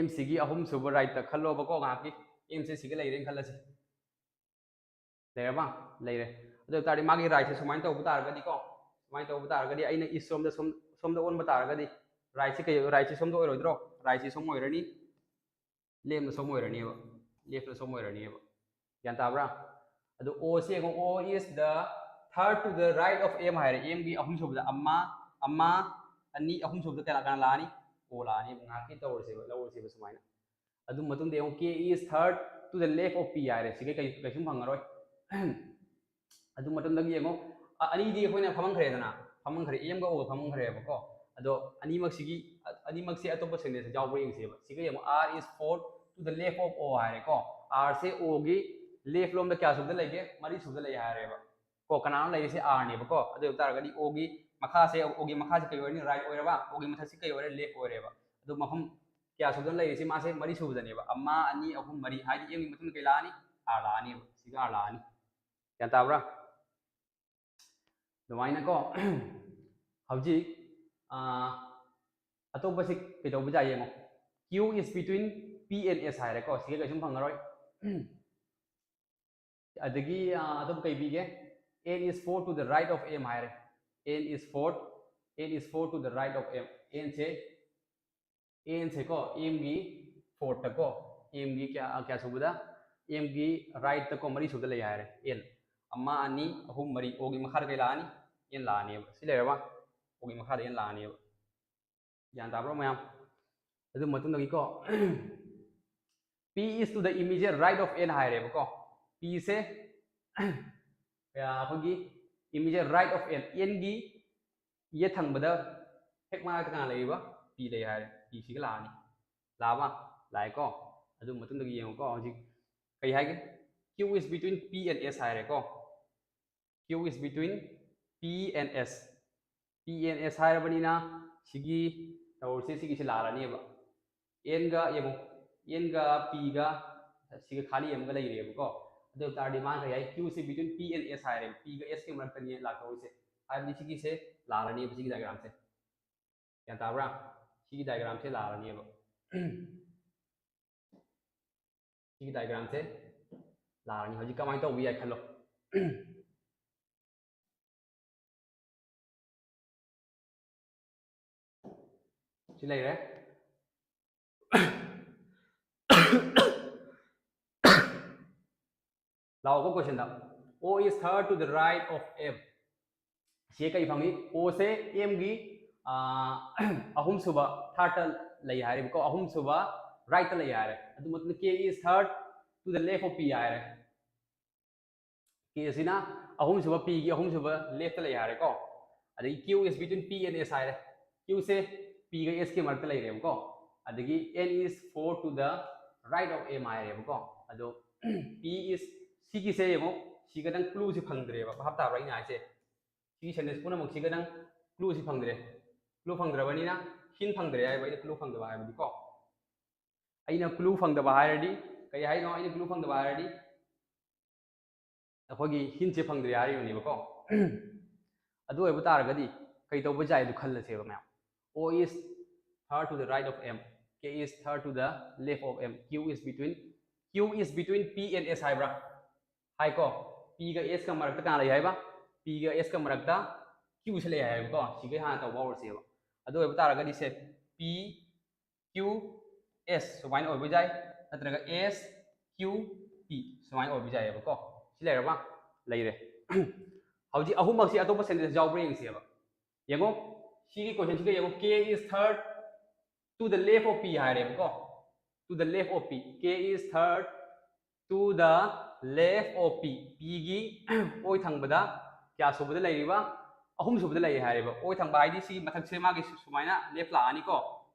M ꯁꯤꯒꯤ ꯑꯍꯨꯝꯁꯨꯕ right ꯇ ꯈꯜꯂꯣꯕꯀꯣ ꯉꯥꯏꯍꯥꯛꯀꯤ꯫ M ꯁꯦ ꯁꯤꯒ ꯂꯩꯔꯦꯅ ꯈꯜꯂꯁꯤ꯫ ꯂꯩꯔꯕ? ꯂꯩꯔꯦ꯫ ꯑꯗꯨ ꯑꯣꯏ ꯇꯥꯔꯗꯤ ꯃꯥꯒꯤ right ꯁꯦ ꯁꯨꯃꯥꯏꯅ ꯇꯧꯕ ꯇꯥꯔꯒꯗꯤꯀꯣ, ꯁꯨꯃꯥꯏꯅ ꯇꯧꯕ ꯇꯥꯔꯒꯗꯤ ꯑꯩꯅ east ꯔꯣꯝꯗ ꯁꯣꯝ-, ꯁꯣꯝꯗ ꯑꯣꯟꯕ ꯇꯥꯔꯒꯗꯤ right ꯁꯦ ꯀꯩ, right ꯁꯦ ꯁꯣꯝꯗ ꯑꯣꯏꯔꯣꯏꯗ꯭ꯔꯣ? right ꯁꯦ ꯁꯣꯝ ꯑꯣꯏꯔꯅꯤ, left ꯅ ꯁꯣꯝ ꯑꯣꯏꯔꯅꯦꯕ, left ꯅ ꯁꯣꯝ ꯑꯣꯏꯔꯅꯦꯕ꯫ ꯒ꯭ꯌꯥꯟ ꯇꯥꯕ꯭ꯔꯥ? ꯑꯗꯣ O ꯁꯦ ꯌꯦꯡꯉꯣ, O is the third to the right of M ꯍꯥꯏꯔꯦ꯫ M ꯒꯤ ꯑꯍꯨꯝ ꯁꯨꯕꯗ ꯑꯃ, ꯑꯃ, ꯑꯅꯤ, ꯑꯍꯨꯝ ꯁꯨꯕꯗ ꯀꯅꯥ ꯀꯅꯥ ꯂꯥꯛꯑꯅꯤ? O ꯂꯥꯛꯑꯅꯤ꯫ ꯉꯥꯏꯍꯥꯛꯀꯤ ꯇꯧꯔꯁꯦꯕ, ꯂꯧꯔꯁꯦꯕ ꯁꯨꯃꯥꯏꯅ꯫ ꯑꯗꯨ ꯃꯇꯨꯡꯗ ꯌꯦꯡꯉꯣ, K is third to the left of P ꯍꯥꯏꯔꯦ꯫ ꯁꯤꯒ ꯀꯩ, ꯀꯩꯁꯨꯝ ꯐꯪꯉꯔꯣꯏ꯫ ꯑꯗꯨ ꯃꯇꯨꯡꯗꯒꯤ ꯌꯦꯡꯉꯣ, ꯑ-, ꯑꯅꯤꯗꯤ ꯑꯩꯈꯣꯏꯅ ꯐꯝꯍꯟꯈ꯭ꯔꯦꯗꯅ, ꯐꯝꯍꯟꯈ꯭ꯔꯦ, M ꯒ O ꯒ ꯐꯝꯍꯟꯈ꯭ꯔꯦꯕꯀꯣ꯫ ꯑꯗꯣ ꯑꯅꯤꯃꯛꯁꯤꯒꯤ, ꯑ-, ꯑꯅꯤꯃꯛꯁꯦ ꯑꯇꯣꯞꯄ sentence ꯌꯥꯎꯕ꯭ꯔꯥ ꯌꯦꯡꯁꯦꯕ꯫ ꯁꯤꯒ ꯌꯦꯡꯉꯣ, R is four to the left of O ꯍꯥꯏꯔꯦꯀꯣ꯫ R say O ꯒꯤ left ꯂꯣꯝꯗ ꯀꯌꯥ ꯁꯨꯕꯗ ꯂꯩꯒꯦ? ꯃꯔꯤ ꯁꯨꯕꯗ ꯂꯩ ꯍꯥꯏꯔꯦꯕ꯫ ꯀꯣ, ꯀꯅꯥꯅꯣ ꯂꯩꯔꯤꯁꯦ? R ꯅꯦꯕꯀꯣ꯫ ꯑꯗꯨ ꯑꯣꯏ ꯇꯥꯔꯒꯗꯤ O ꯒꯤ ꯃꯈꯥꯁꯦ, O ꯒꯤ ꯃꯈꯥꯁꯦ ꯀꯩ ꯑꯣꯏꯔꯅꯤ? Right ꯑꯣꯏꯔꯕ꯫ O ꯒꯤ ꯃꯊꯛꯁꯤ ꯀꯩ ꯑꯣꯏꯔꯦ? Left ꯑꯣꯏꯔꯦꯕ꯫ ꯑꯗꯨ ꯃꯐꯝ ꯀꯌꯥ ꯁꯨꯕꯗ ꯂꯩꯔꯤꯁꯦ? ꯃꯥꯁꯦ ꯃꯔꯤ ꯁꯨꯕꯗꯅꯦꯕ꯫ ꯑꯃ, ꯑꯅꯤ, ꯑꯍꯨꯝ, ꯃꯔꯤ꯫ ꯍꯥꯏꯗꯤ M ꯒꯤ ꯃꯇꯨꯡꯗ ꯀꯩ ꯂꯥꯛꯑꯅꯤ? R ꯂꯥꯛꯑꯅꯤꯕ꯫ ꯁꯤꯒ R ꯂꯥꯛꯑꯅꯤ꯫ ꯒ꯭ꯌꯥꯟ ꯇꯥꯕ꯭ꯔꯥ? ꯑꯗꯨꯃꯥꯏꯅꯀꯣ꯫ ꯍꯧꯖꯤꯛ, ꯑꯥ, ꯑꯇꯣꯞꯄꯁꯤ ꯀꯩꯗꯧꯕ ꯌꯥꯏ ꯌꯦꯡꯉꯣ꯫ Q is between P and S ꯍꯥꯏꯔꯦꯀꯣ꯫ ꯁꯤꯒ ꯀꯩꯁꯨꯝ ꯐꯪꯉꯔꯣꯏ꯫ ꯑꯗꯒꯤ, ꯑꯥ, ꯑꯇꯣꯞꯄ ꯀꯩ ꯄꯤꯒꯦ? N is four to the right of M ꯍꯥꯏꯔꯦ꯫ N is four, N is four to the right of M꯫ N say, N ꯁꯦꯀꯣ, M ꯒꯤ fourth ꯀꯣ, M ꯒꯤ ꯀꯌꯥ, ꯀꯌꯥ ꯁꯨꯕꯗ? M ꯒꯤ right ꯀꯣ, ꯃꯔꯤ ꯁꯨꯕꯗ ꯂꯩ ꯍꯥꯏꯔꯦ, N꯫ ꯑꯃ, ꯑꯅꯤ, ꯑꯍꯨꯝ, ꯃꯔꯤ꯫ O ꯒꯤ ꯃꯈꯥꯗ ꯀꯩ ꯂꯥꯛꯑꯅꯤ? N ꯂꯥꯛꯑꯅꯦꯕ꯫ ꯁꯤ ꯂꯩꯔꯕ? O ꯒꯤ ꯃꯈꯥꯗ N ꯂꯥꯛꯑꯅꯦꯕ꯫ ꯒ꯭ꯌꯥꯟ ꯇꯥꯕ꯭ꯔꯣ ꯃꯌꯥꯝ? ꯑꯗꯨ ꯃꯇꯨꯡꯗꯒꯤꯀꯣ, P is to the immediate right of N ꯍꯥꯏꯔꯦꯕꯀꯣ꯫ P ꯁꯦ, ꯑꯩꯈꯣꯏꯒꯤ immediate right of N, N ꯒꯤ ꯌꯦꯠ ꯊꯪꯕꯗ ꯍꯦꯛ ꯃꯅꯥꯛꯇ ꯀꯅꯥ ꯂꯩꯔꯤꯕ? P ꯂꯩ ꯍꯥꯏꯔꯦ꯫ P ꯁꯤꯒ ꯂꯥꯛꯑꯅꯤ꯫ ꯂꯥꯛꯑꯕ? ꯂꯥꯛꯑꯦꯀꯣ꯫ ꯑꯗꯨ ꯃꯇꯨꯡꯗꯒꯤ ꯌꯦꯡꯉꯨꯀꯣ꯫ ꯍꯧꯖꯤꯛ ꯀꯩ ꯍꯥꯏꯒꯦ? Q is between P and S ꯍꯥꯏꯔꯦꯀꯣ꯫ Q is between P and S꯫ P and S ꯍꯥꯏꯔꯕꯅꯤꯅ ꯁꯤꯒꯤ ꯇꯧꯔꯁꯦ, ꯁꯤꯒꯤꯁꯦ ꯂꯥꯜꯂꯅꯦꯕ꯫ N ꯒ ꯌꯦꯡꯉꯨ, N ꯒ P ꯒ ꯁꯤꯒ ꯈꯥꯂꯤ ꯑꯃꯒ ꯂꯩꯔꯦꯕꯀꯣ꯫ ꯑꯗꯨ ꯑꯣꯏ ꯇꯥꯔꯗꯤ ꯃꯥꯅ ꯀꯔꯤ ꯍꯥꯏ? Q ꯁꯤ between P and S ꯍꯥꯏꯔꯦꯕ꯫ P ꯒ S ꯀꯤ ꯃꯔꯛꯇꯅꯤ ꯂꯥꯛꯇꯧꯔꯤꯁꯦ꯫ ꯍꯥꯏꯕꯗꯤ ꯁꯤꯒꯤꯁꯦ ꯂꯥꯜꯂꯅꯦꯕ, ꯁꯤꯒꯤ diagramꯁꯦ꯫ ꯒ꯭ꯌꯥꯟ ꯇꯥꯕ꯭ꯔꯥ? ꯁꯤꯒꯤ diagramꯁꯦ ꯂꯥꯜꯂꯅꯦꯕ꯫ ꯁꯤꯒꯤ diagramꯁꯦ ꯂꯥꯛꯑꯅꯤ꯫ ꯍꯧꯖꯤꯛ ꯀꯃꯥꯏꯅ ꯇꯧꯕ ꯌꯥꯏ ꯈꯜꯂꯣ꯫ ꯁꯤ ꯂꯩꯔꯦ꯫ ꯂꯥꯛꯑꯣꯀꯣ ꯀꯣꯏꯁꯟꯗ, O is third to the right of M꯫ ꯁꯤ ꯀꯩ ꯐꯪꯉꯤ? O ꯁꯦ M ꯒꯤ ꯑꯍꯨꯝꯁꯨꯕ, ꯊꯥꯔꯠꯇ ꯂꯩ ꯍꯥꯏꯔꯦꯕꯀꯣ, ꯑꯍꯨꯝꯁꯨꯕ ꯔꯥꯏꯠꯇ ꯂꯩ ꯍꯥꯏꯔꯦ꯫ ꯑꯗꯨ ꯃꯇꯨꯡꯗ K is third to the left of P ꯍꯥꯏꯔꯦ꯫ K ꯑꯁꯤꯅ ꯑꯍꯨꯝꯁꯨꯕ, P ꯒꯤ ꯑꯍꯨꯝꯁꯨꯕ ꯂꯦꯐꯇ ꯂꯩ ꯍꯥꯏꯔꯦꯀꯣ꯫ ꯑꯗꯒꯤ Q is between P and S ꯍꯥꯏꯔꯦ꯫ Q ꯁꯦ P ꯒ S ꯀꯤ ꯃꯔꯛꯇ ꯂꯩꯔꯦꯕꯀꯣ꯫ ꯑꯗꯒꯤ N is four to the right of M ꯍꯥꯏꯔꯦꯕꯀꯣ꯫ ꯑꯗꯣ P is, ꯁꯤꯒꯤꯁꯦ ꯌꯦꯡꯉꯣ, ꯁꯤꯒꯗꯪ clue ꯁꯤ ꯐꯪꯗ꯭ꯔꯦꯕ, ꯚꯥꯞ ꯇꯥꯕ꯭ꯔꯥ ꯑꯩꯅ ꯍꯥꯏꯁꯦ? ꯁꯤꯒꯤ sentence ꯄꯨꯝꯅꯃꯛꯁꯤ ꯈꯇꯪ clue ꯁꯤ ꯐꯪꯗ꯭ꯔꯦ꯫ Clue ꯐꯪꯗ꯭ꯔꯕꯅꯤꯅ hint ꯐꯪꯗ꯭ꯔꯦ ꯍꯥꯏꯕ, ꯑꯩꯅ clue ꯐꯪꯗꯕ ꯍꯥꯏꯕꯗꯤꯀꯣ꯫ ꯑꯩꯅ clue ꯐꯪꯗꯕ ꯍꯥꯏꯔꯗꯤ ꯀꯩ ꯍꯥꯏꯅꯣ? ꯑꯩꯅ clue ꯐꯪꯗꯕ ꯍꯥꯏꯔꯗꯤ ꯑꯩꯈꯣꯏꯒꯤ hint ꯁꯦ ꯐꯪꯗ꯭ꯔꯦ ꯍꯥꯏꯔꯤꯕꯅꯦꯕꯀꯣ꯫ ꯑꯗꯨ ꯑꯣꯏꯕ ꯇꯥꯔꯒꯗꯤ ꯀꯩ ꯇꯧꯕ ꯌꯥꯏ ꯑꯗꯨ ꯈꯜꯂꯁꯦꯕ ꯃꯌꯥꯝ꯫ O is third to the right of M, K is third to the left of M, Q is between, Q is between P and S ꯍꯥꯏꯕ꯭ꯔꯥ? ꯍꯥꯏꯀꯣ꯫ P ꯒ S ꯀ ꯃꯔꯛꯇ ꯀꯅꯥ ꯂꯩ ꯍꯥꯏꯕ? P ꯒ S ꯀ ꯃꯔꯛꯇ Q ꯁꯦ ꯂꯩ ꯍꯥꯏꯕꯀꯣ꯫ ꯁꯤꯒꯩ ꯍꯥꯟꯅ ꯇꯧꯕ ꯍꯧꯔꯁꯦꯕ꯫ ꯑꯗꯨ ꯑꯣꯏꯕ ꯇꯥꯔꯒꯗꯤ ꯁꯦ P Q S ꯁꯨꯃꯥꯏꯅ ꯑꯣꯏꯕ ꯌꯥꯏ, ꯅꯠꯇ꯭ꯔꯒ S Q P ꯁꯨꯃꯥꯏꯅ ꯑꯣꯏꯕ ꯌꯥꯏꯑꯕꯀꯣ꯫ ꯁꯤ ꯂꯩꯔꯕ? ꯂꯩꯔꯦ꯫ ꯍꯧꯖꯤꯛ ꯑꯍꯨꯝꯃꯛꯁꯤ ꯑꯇꯣꯞꯄ sentence ꯌꯥꯎꯕ꯭ꯔꯥ ꯌꯦꯡꯁꯦꯕ꯫ ꯌꯦꯡꯉꯣ, ꯁꯤꯒꯤ ꯀꯣꯏꯁꯟꯁꯤꯒ ꯌꯦꯡꯉꯣ, K is third to the left of P ꯍꯥꯏꯔꯦꯕꯀꯣ꯫ To the left of P, K is third to the left of P, P ꯒꯤ ꯑꯣꯏ ꯊꯪꯕꯗ ꯀꯌꯥ ꯁꯨꯕꯗ ꯂꯩꯔꯤꯕ? ꯑꯍꯨꯝ ꯁꯨꯕꯗ ꯂꯩꯔꯦ ꯍꯥꯏꯔꯦꯕ꯫ ꯑꯣꯏ ꯊꯪꯕ ꯍꯥꯏꯗꯤ ꯁꯤꯒꯤ ꯃꯊꯛꯁꯦ ꯃꯥꯒꯤ ꯁꯨꯃꯥꯏꯅ ꯂꯦꯐ ꯂꯥꯛꯑꯅꯤꯀꯣ꯫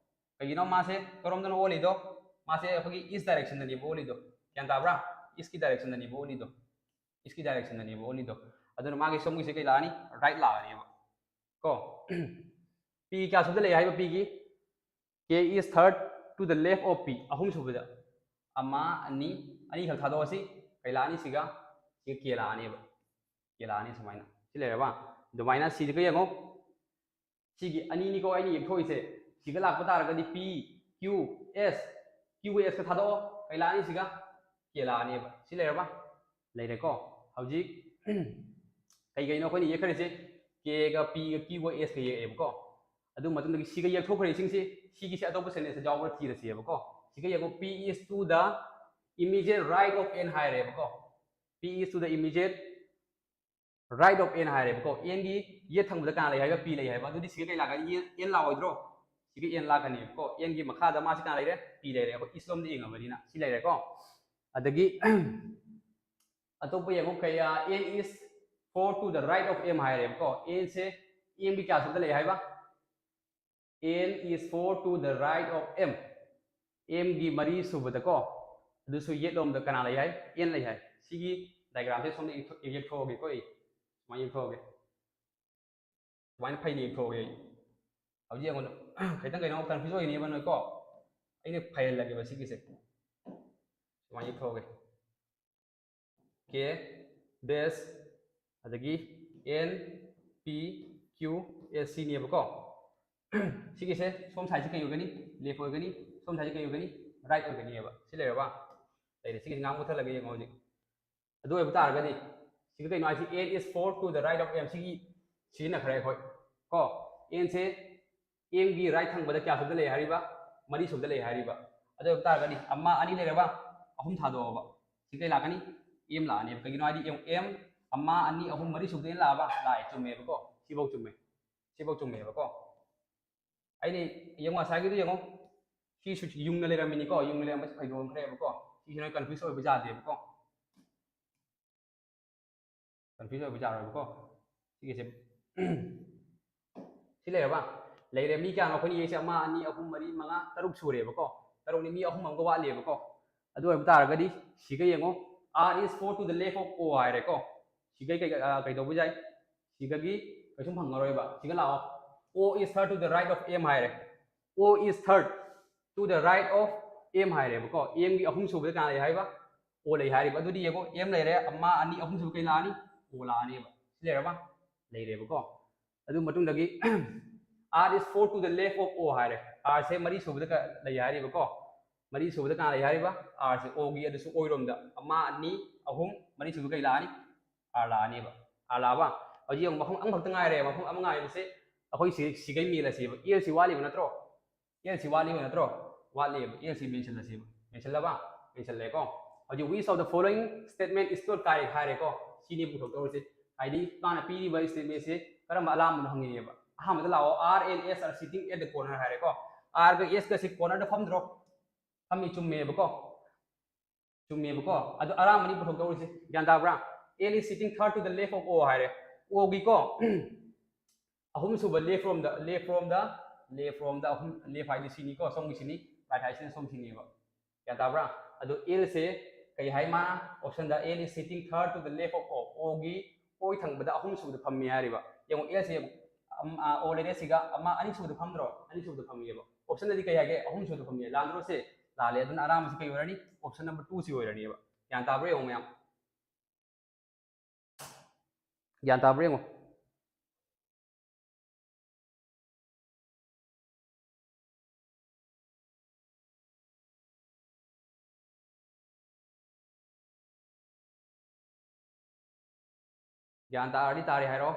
ꯀꯩꯒꯤꯅꯣ? ꯃꯥꯁꯦ ꯀꯔꯣꯝꯗꯅꯣ ꯑꯣꯜꯂꯤꯗꯣ? ꯃꯥꯁꯦ ꯑꯩꯈꯣꯏꯒꯤ ꯏꯁ ꯗꯥꯏꯔꯦꯛꯁꯟꯗꯅꯦꯕ ꯑꯣꯜꯂꯤꯗꯣ꯫ ꯒ꯭ꯌꯥꯟ ꯇꯥꯕ꯭ꯔꯥ? ꯏꯁꯀꯤ ꯗꯥꯏꯔꯦꯛꯁꯟꯗꯅꯦꯕ ꯑꯣꯜꯂꯤꯗꯣ꯫ ꯏꯁꯀꯤ ꯗꯥꯏꯔꯦꯛꯁꯟꯗꯅꯦꯕ ꯑꯣꯜꯂꯤꯗꯣ꯫ ꯑꯗꯨꯅ ꯃꯥꯒꯤ ꯁꯣꯝꯒꯤꯁꯦ ꯀꯩ ꯂꯥꯛꯑꯅꯤ? ꯔꯥꯏꯠ ꯂꯥꯛꯑꯅꯦꯕ ꯀꯣ꯫ P ꯀꯌꯥ ꯁꯨꯕꯗ ꯂꯩ ꯍꯥꯏꯕ? P ꯒꯤ K is third to the left of P, ꯑꯍꯨꯝ ꯁꯨꯕꯗ꯫ ꯑꯃ, ꯑꯅꯤ, ꯑꯅꯤꯈꯛ ꯊꯥꯗꯣꯛꯑꯁꯤ꯫ ꯀꯩ ꯂꯥꯛꯑꯅꯤ ꯁꯤꯒ? ꯁꯤꯒ K ꯂꯥꯛꯑꯅꯦꯕ꯫ K ꯂꯥꯛꯑꯅꯤ ꯁꯨꯃꯥꯏꯅ꯫ ꯁꯤ ꯂꯩꯔꯕ? ꯑꯗꯨꯃꯥꯏꯅ ꯁꯤꯗꯒ ꯌꯦꯡꯉꯣ꯫ ꯁꯤꯒꯤ ꯑꯅꯤꯅꯤꯀꯣ ꯑꯩꯅ ꯌꯦꯛꯊꯣꯛꯏꯁꯦ꯫ ꯁꯤꯒ ꯂꯥꯛꯄ ꯇꯥꯔꯒꯗꯤ P, Q, S, Q ꯒ S ꯀ ꯊꯥꯗꯣꯛꯑꯣ꯫ ꯀꯩ ꯂꯥꯛꯑꯅꯤ ꯁꯤꯒ? K ꯂꯥꯛꯑꯅꯦꯕ꯫ ꯁꯤ ꯂꯩꯔꯕ? ꯂꯩꯔꯦꯀꯣ꯫ ꯍꯧꯖꯤꯛ ꯀꯩ ꯀꯩꯅꯣ ꯑꯩꯈꯣꯏꯅ ꯌꯦꯛꯈ꯭ꯔꯤꯁꯦ? K ꯒ P ꯒ Q ꯒ S ꯀ ꯌꯦꯛꯑꯦꯕꯀꯣ꯫ ꯑꯗꯨ ꯃꯇꯨꯡꯗꯒꯤ ꯁꯤꯒ ꯌꯦꯛꯊꯣꯛꯈ꯭ꯔꯦ ꯏꯁꯤꯡꯁꯤ, ꯁꯤꯒꯤꯁꯦ ꯑꯇꯣꯞꯄ ꯁꯦꯟꯇꯦꯟꯁꯇ ꯌꯥꯎꯕ꯭ꯔꯥ ꯊꯤꯔꯁꯦꯕꯀꯣ꯫ ꯁꯤꯒ ꯌꯦꯡꯉꯣ, P is to the immediate right of N ꯍꯥꯏꯔꯦꯕꯀꯣ꯫ P is to the immediate right of N ꯍꯥꯏꯔꯦꯕꯀꯣ꯫ N ꯒꯤ ꯌꯦꯠ ꯊꯪꯕꯗ ꯀꯅꯥ ꯂꯩ ꯍꯥꯏꯕ? P ꯂꯩ ꯍꯥꯏꯕ꯫ ꯑꯗꯨꯗꯤ ꯁꯤꯒ ꯀꯩ ꯂꯥꯛꯀꯅꯤ? N ꯂꯥꯛꯑꯣꯏꯗ꯭ꯔꯣ? ꯁꯤꯒ N ꯂꯥꯛꯀꯅꯦꯕꯀꯣ꯫ N ꯒꯤ ꯃꯈꯥꯗ ꯃꯥꯁꯤ ꯀꯅꯥ ꯂꯩꯔꯦ? P ꯂꯩꯔꯦ꯫ ꯑꯩꯈꯣꯏ ꯏꯁ ꯂꯣꯝꯗ ꯌꯦꯡꯉꯕꯅꯤꯅ ꯁꯤ ꯂꯩꯔꯦꯀꯣ꯫ ꯑꯗꯒꯤ ꯑꯇꯣꯞꯄ ꯌꯦꯡꯉꯣ, ꯀꯌꯥ? N is four to the right of M ꯍꯥꯏꯔꯦꯕꯀꯣ꯫ N say M ꯒꯤ ꯀꯌꯥ ꯁꯨꯕꯗ ꯂꯩ ꯍꯥꯏꯕ? N is four to the right of M꯫ M ꯒꯤ ꯃꯔꯤ ꯁꯨꯕꯗꯀꯣ, ꯑꯗꯨꯁꯨ ꯌꯦꯠꯂꯣꯝꯗ ꯀꯅꯥ ꯂꯩ ꯍꯥꯏ? N ꯂꯩ ꯍꯥꯏ꯫ ꯁꯤꯒꯤ diagram ꯁꯦ ꯁꯣꯝꯗ ꯌꯦꯛꯊꯣꯛ-, ꯌꯦꯛꯊꯣꯛꯑꯒꯦꯀꯣ ꯑꯩ꯫ ꯁꯨꯃꯥꯏꯅ ꯌꯦꯛꯊꯣꯛꯑꯒꯦ꯫ ꯁꯨꯃꯥꯏꯅ ꯐꯩꯅ ꯌꯦꯛꯊꯣꯛꯑꯒꯦ ꯑꯩ꯫ ꯍꯧꯖꯤꯛ ꯌꯦꯡꯉꯣ, ꯈꯤꯇꯪ ꯀꯩꯅꯣ confuse ꯑꯣꯏꯅꯦꯕ ꯅꯣꯏꯀꯣ꯫ ꯑꯩꯅ ꯐꯩꯍꯜꯂꯒꯦꯕ ꯁꯤꯒꯤꯁꯦ꯫ ꯁꯨꯃꯥꯏꯅ ꯌꯦꯛꯊꯣꯛꯑꯒꯦ꯫ K dash, ꯑꯗꯒꯤ N P Q S ꯁꯤꯅꯦꯕꯀꯣ꯫ ꯁꯤꯒꯤꯁꯦ ꯁꯣꯝ side ꯁꯦ ꯀꯩ ꯑꯣꯏꯒꯅꯤ? Left ꯑꯣꯏꯒꯅꯤ꯫ ꯁꯣꯝ side ꯁꯦ ꯀꯩ ꯑꯣꯏꯒꯅꯤ? Right ꯑꯣꯏꯒꯅꯤꯕ꯫ ꯁꯤ ꯂꯩꯔꯕ? ꯂꯩꯔꯦ꯫ ꯁꯤꯒꯤꯁꯦ ꯉꯥꯏꯍꯥꯛ ꯃꯨꯠꯊꯠꯂꯒꯦ ꯌꯦꯡꯉꯣ ꯍꯧꯖꯤꯛ꯫ ꯑꯗꯨ ꯑꯣꯏꯕ ꯇꯥꯔꯒꯗꯤ ꯁꯤꯒ ꯀꯩꯅꯣ ꯍꯥꯏꯁꯤ? N is four to the right of M꯫ ꯁꯤꯒꯤ ꯁꯤꯖꯤꯟꯅꯈ꯭ꯔꯦ ꯑꯩꯈꯣꯏ ꯀꯣ꯫ N ꯁꯦ M ꯒꯤ right ꯊꯪꯕꯗ ꯀꯌꯥ ꯁꯨꯕꯗ ꯂꯩ ꯍꯥꯏꯔꯤꯕ? ꯃꯔꯤ ꯁꯨꯕꯗ ꯂꯩ ꯍꯥꯏꯔꯤꯕ꯫ ꯑꯗꯨ ꯑꯣꯏꯕ ꯇꯥꯔꯒꯗꯤ ꯑꯃ, ꯑꯅꯤ ꯂꯩꯔꯕ? ꯑꯍꯨꯝ ꯊꯥꯗꯣꯛꯑꯕ꯫ ꯁꯤ ꯀꯩ ꯂꯥꯛꯀꯅꯤ? M ꯂꯥꯛꯑꯅꯦꯕ꯫ ꯀꯩꯒꯤꯅꯣ ꯍꯥꯏꯗꯤ ꯌꯦꯡꯉꯨ, M ꯑꯃ, ꯑꯅꯤ, ꯑꯍꯨꯝ, ꯃꯔꯤ ꯁꯨꯕꯗ N ꯂꯥꯛꯑꯕ? ꯂꯥꯛꯑꯦ, ꯆꯨꯝꯃꯦꯕꯀꯣ꯫ ꯁꯤꯐꯧ ꯆꯨꯝꯃꯦ꯫ ꯁꯤꯐꯧ ꯆꯨꯝꯃꯦꯕꯀꯣ꯫ ꯑꯩꯅ ꯌꯦꯡꯉꯣ, ꯉꯁꯥꯏꯒꯤꯗꯨ ꯌꯦꯡꯉꯣ꯫ ꯁꯤꯁꯨ ꯌꯨꯡꯅ ꯂꯩꯔꯝꯃꯤꯅꯤꯀꯣ꯫ ꯌꯨꯡꯅ ꯂꯩꯔꯝꯕꯁꯤ ꯐꯩꯗꯣꯛꯈ꯭ꯔꯦꯕꯀꯣ꯫ ꯁꯤꯁꯤ ꯅꯣꯏ confuse ꯑꯣꯏꯕ ꯌꯥꯗꯦꯕꯀꯣ꯫ Confuse ꯑꯣꯏꯕ ꯌꯥꯔꯣꯏꯕꯀꯣ꯫ ꯁꯤꯒꯤꯁꯦ ꯁꯤ ꯂꯩꯔꯕ? ꯂꯩꯔꯦ꯫ ꯃꯤ ꯀꯌꯥꯅꯣ ꯑꯩꯈꯣꯏꯅ ꯌꯦꯡꯁꯦ? ꯑꯃ, ꯑꯅꯤ, ꯑꯍꯨꯝ, ꯃꯔꯤ, ꯃꯉꯥ, ꯇꯔꯨꯛ ꯁꯨꯔꯦꯕꯀꯣ꯫ ꯇꯔꯨꯛꯅꯤ, ꯃꯤ ꯑꯍꯨꯝ ꯑꯃꯒ ꯋꯥꯠꯂꯤꯕꯀꯣ꯫ ꯑꯗꯨ ꯑꯣꯏꯕ ꯇꯥꯔꯒꯗꯤ ꯁꯤꯒ ꯌꯦꯡꯉꯣ, R is four to the left of O ꯍꯥꯏꯔꯦꯀꯣ꯫ ꯁꯤꯒ ꯀꯩ-, ꯑ, ꯀꯩꯗꯧꯕ ꯌꯥꯏ? ꯁꯤꯗꯒꯤ ꯀꯩꯁꯨꯝ ꯐꯪꯉꯔꯣꯏꯕ꯫ ꯁꯤꯒ ꯂꯥꯛꯑꯣ, O is third to the right of M ꯍꯥꯏꯔꯦ꯫ O is third to the right of M ꯍꯥꯏꯔꯦꯕꯀꯣ꯫ M ꯒꯤ ꯑꯍꯨꯝ ꯁꯨꯕꯗ ꯀꯅꯥ ꯂꯩ ꯍꯥꯏꯕ? O ꯂꯩ ꯍꯥꯏꯔꯤꯕ꯫ ꯑꯗꯨꯗꯤ ꯌꯦꯡꯉꯣ, M ꯂꯩꯔꯦ, ꯑꯃ, ꯑꯅꯤ, ꯑꯍꯨꯝ ꯁꯨꯕ ꯀꯩ ꯂꯥꯛꯑꯅꯤ? O ꯂꯥꯛꯑꯅꯦꯕ꯫ ꯁꯤ ꯂꯩꯔꯕ? ꯂꯩꯔꯦꯕꯀꯣ꯫ ꯑꯗꯨ ꯃꯇꯨꯡꯗꯒꯤ R is four to the left of O ꯍꯥꯏꯔꯦ꯫ R ꯁꯦ ꯃꯔꯤ ꯁꯨꯕꯗ ꯀ-, ꯂꯩ ꯍꯥꯏꯔꯤꯕꯀꯣ꯫ ꯃꯔꯤ ꯁꯨꯕꯗ ꯀꯅꯥ ꯂꯩ ꯍꯥꯏꯔꯤꯕ? R ꯁꯦ꯫ O ꯒꯤ ꯑꯗꯨꯁꯨ ꯑꯣꯏꯔꯣꯝꯗ ꯑꯃ, ꯑꯅꯤ, ꯑꯍꯨꯝ, ꯃꯔꯤ ꯁꯨꯕ ꯀꯩ ꯂꯥꯛꯑꯅꯤ? R ꯂꯥꯛꯑꯅꯦꯕ꯫ R ꯂꯥꯛꯑꯕ? ꯍꯧꯖꯤꯛ ꯌꯦꯡꯉꯨ, ꯃꯐꯝ ꯑꯃꯈꯛꯇ ꯉꯥꯏꯔꯦ꯫ ꯃꯐꯝ ꯑꯃ ꯉꯥꯏꯕꯁꯦ ꯑꯩꯈꯣꯏ ꯁꯤ ꯁꯤꯒꯩ ꯃꯦꯜꯂꯁꯦꯕ꯫ ꯑꯦꯜꯁꯤ ꯋꯥꯠꯂꯤꯕ ꯅꯠꯇ꯭ꯔꯣ? ꯑꯦꯜꯁꯤ ꯋꯥꯠꯂꯤꯕ ꯅꯠꯇ꯭ꯔꯣ? ꯋꯥꯠꯂꯤꯕ꯫ ꯑꯦꯜꯁꯤ ꯃꯦꯟꯁꯤꯜꯂꯁꯦꯕ꯫ ꯃꯦꯟꯁꯤꯜꯂꯕ? ꯃꯦꯟꯁꯤꯜꯂꯦꯀꯣ꯫ ꯍꯧꯖꯤꯛ which of the following statement is not correct ꯍꯥꯏꯔꯦꯀꯣ꯫ ꯁꯤꯅꯤ ꯄꯨꯊꯣꯛꯇꯧꯔꯤꯁꯦ꯫ ꯍꯥꯏꯗꯤ ꯃꯥꯅ ꯄꯤꯔꯤꯕ statementꯁꯦ ꯀꯔꯝꯕ ꯑꯂꯥꯟꯕꯅꯣ ꯍꯪꯉꯤꯅꯦꯕ꯫ ꯑꯍꯥꯟꯕꯗ ꯂꯥꯛꯑꯣ, R and S are sitting at the corner ꯍꯥꯏꯔꯦꯀꯣ꯫ Rꯒ Sꯒꯁꯤ cornerꯗ ꯐꯝꯗ꯭ꯔꯣ? ꯐꯝꯃꯤ, ꯆꯨꯝꯃꯦꯕꯀꯣ꯫ ꯆꯨꯝꯃꯦꯕꯀꯣ꯫ ꯑꯗꯣ ꯑꯔꯥꯟꯕꯅꯤ ꯄꯨꯊꯣꯛꯇꯧꯔꯤꯁꯦ꯫ ꯒ꯭ꯌꯥꯟ ꯇꯥꯕ꯭ꯔꯥ? L is sitting third to the left of O ꯍꯥꯏꯔꯦ꯫ Oꯒꯤꯀꯣ, ꯑꯍꯨꯝꯁꯨꯕ left from the, left from the, left from the ꯑꯍꯨꯝ, left ꯍꯥꯏꯗꯤ ꯁꯤꯅꯤꯀꯣ, ꯁꯣꯝꯒꯤ ꯁꯤꯅꯤ, right ꯍꯥꯏꯁꯤꯅ ꯁꯣꯝ ꯁꯤꯅꯦꯕ꯫ ꯒ꯭ꯌꯥꯟ ꯇꯥꯕ꯭ꯔꯥ? ꯑꯗꯣ Lꯁꯦ ꯀꯩ ꯍꯥꯏ ꯃꯥꯅ? Optionꯗ L is sitting third to the left of O, Oꯒꯤ ꯑꯣꯏ ꯊꯪꯕꯗ ꯑꯍꯨꯝꯁꯨꯕꯗ ꯐꯝꯃꯤ ꯍꯥꯏꯔꯤꯕ꯫ ꯌꯦꯡꯉꯣ, Lꯁꯦ ꯑꯝ-, ꯑ, O ꯂꯩꯔꯦ ꯁꯤꯒ, ꯑꯃ ꯑꯅꯤꯁꯨꯕꯗ ꯐꯝꯗ꯭ꯔꯣ? ꯑꯅꯤꯁꯨꯕꯗ ꯐꯝꯃꯤꯑꯕ꯫ Optionꯗꯗꯤ ꯀꯩ ꯍꯥꯏꯒꯦ? ꯑꯍꯨꯝꯁꯨꯕꯗ ꯐꯝꯃꯤ꯫ ꯂꯥꯟꯗ꯭ꯔꯣ ꯁꯦ? ꯂꯥꯜꯂꯦ꯫ ꯑꯗꯨꯅ ꯑꯔꯥꯟꯕꯁꯤ ꯀꯩ ꯑꯣꯏꯔꯅꯤ? Option number twoꯁꯤ ꯑꯣꯏꯔꯅꯤꯕ꯫ ꯒ꯭ꯌꯥꯟ ꯇꯥꯕ꯭ꯔꯥ ꯌꯦꯡꯉꯣ ꯃꯌꯥꯝ? ꯒ꯭ꯌꯥꯟ ꯇꯥꯕ꯭ꯔꯥ ꯌꯦꯡꯉꯣ꯫ ꯒ꯭ꯌꯥꯟ ꯇꯥꯔꯗꯤ ꯇꯥꯔꯦ ꯍꯥꯏꯔꯣ꯫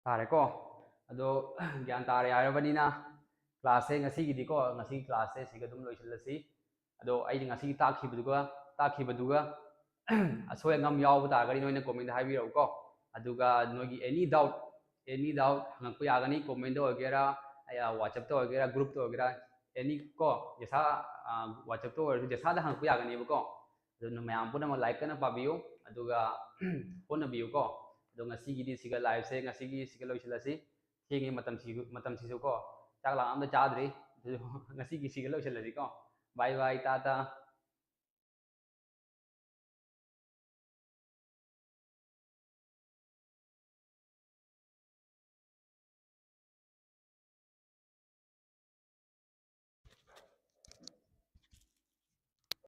ꯇꯥꯔꯦꯀꯣ꯫ ꯑꯗꯣ ꯒ꯭ꯌꯥꯟ ꯇꯥꯔꯦ ꯍꯥꯏꯔꯕꯅꯤꯅ classꯁꯦ ꯉꯁꯤꯒꯤꯗꯤꯀꯣ, ꯉꯁꯤꯒꯤ classꯁꯦ ꯁꯤꯒ ꯑꯗꯨꯝ ꯂꯣꯏꯁꯤꯜꯂꯁꯤ꯫ ꯑꯗꯣ ꯑꯩꯅ ꯉꯁꯤꯒꯤ ꯇꯥꯛꯈꯤꯕꯗꯨꯒ, ꯇꯥꯛꯈꯤꯕꯗꯨꯒ ꯑꯁꯣꯏ ꯑꯉꯥꯝ ꯌꯥꯎꯕ ꯇꯥꯔꯒꯗꯤ ꯅꯣꯏꯅ commentꯗ ꯍꯥꯏꯕꯤꯔꯛꯎꯀꯣ꯫ ꯑꯗꯨꯒ ꯅꯣꯏꯒꯤ any doubt, any doubt ꯍꯪꯉꯛꯄ ꯌꯥꯒꯅꯤ, commentꯇ ꯑꯣꯏꯒꯦꯔꯥ, ꯑ, WhatsAppꯇ ꯑꯣꯏꯒꯦꯔꯥ, groupꯇ ꯑꯣꯏꯒꯦꯔꯥ, any ꯀꯣ, ꯖꯦꯁꯥ, ꯑ, WhatsAppꯇ ꯑꯣꯏꯔꯁꯨ ꯖꯦꯁꯥꯗ ꯍꯪꯉꯛꯄ ꯌꯥꯒꯅꯦꯕꯀꯣ꯫ ꯑꯗꯨꯅ ꯃꯌꯥꯝ ꯄꯨꯝꯅꯃꯛ ꯂꯥꯏꯔꯤꯛ ꯀꯟꯅ ꯄꯥꯕꯤꯌꯨ, ꯑꯗꯨꯒ ꯍꯣꯠꯅꯕꯤꯌꯨꯀꯣ꯫ ꯑꯗꯣ ꯉꯁꯤꯒꯤꯗꯤ ꯁꯤꯒ, liveꯁꯦ ꯉꯁꯤꯒꯤ ꯁꯤꯒ ꯂꯣꯏꯁꯤꯜꯂꯁꯤ꯫ ꯊꯦꯡꯉꯦ ꯃꯇꯝꯁꯤ-, ꯃꯇꯝꯁꯤꯁꯨ ꯀꯣ꯫ ꯆꯥꯛ ꯂꯥꯝ ꯑꯝꯇ ꯆꯥꯗ꯭ꯔꯤ꯫ ꯑꯗꯨ ꯉꯁꯤꯒꯤ ꯁꯤꯒ ꯂꯣꯏꯁꯤꯜꯂꯁꯤꯀꯣ꯫ Bye bye, Tata.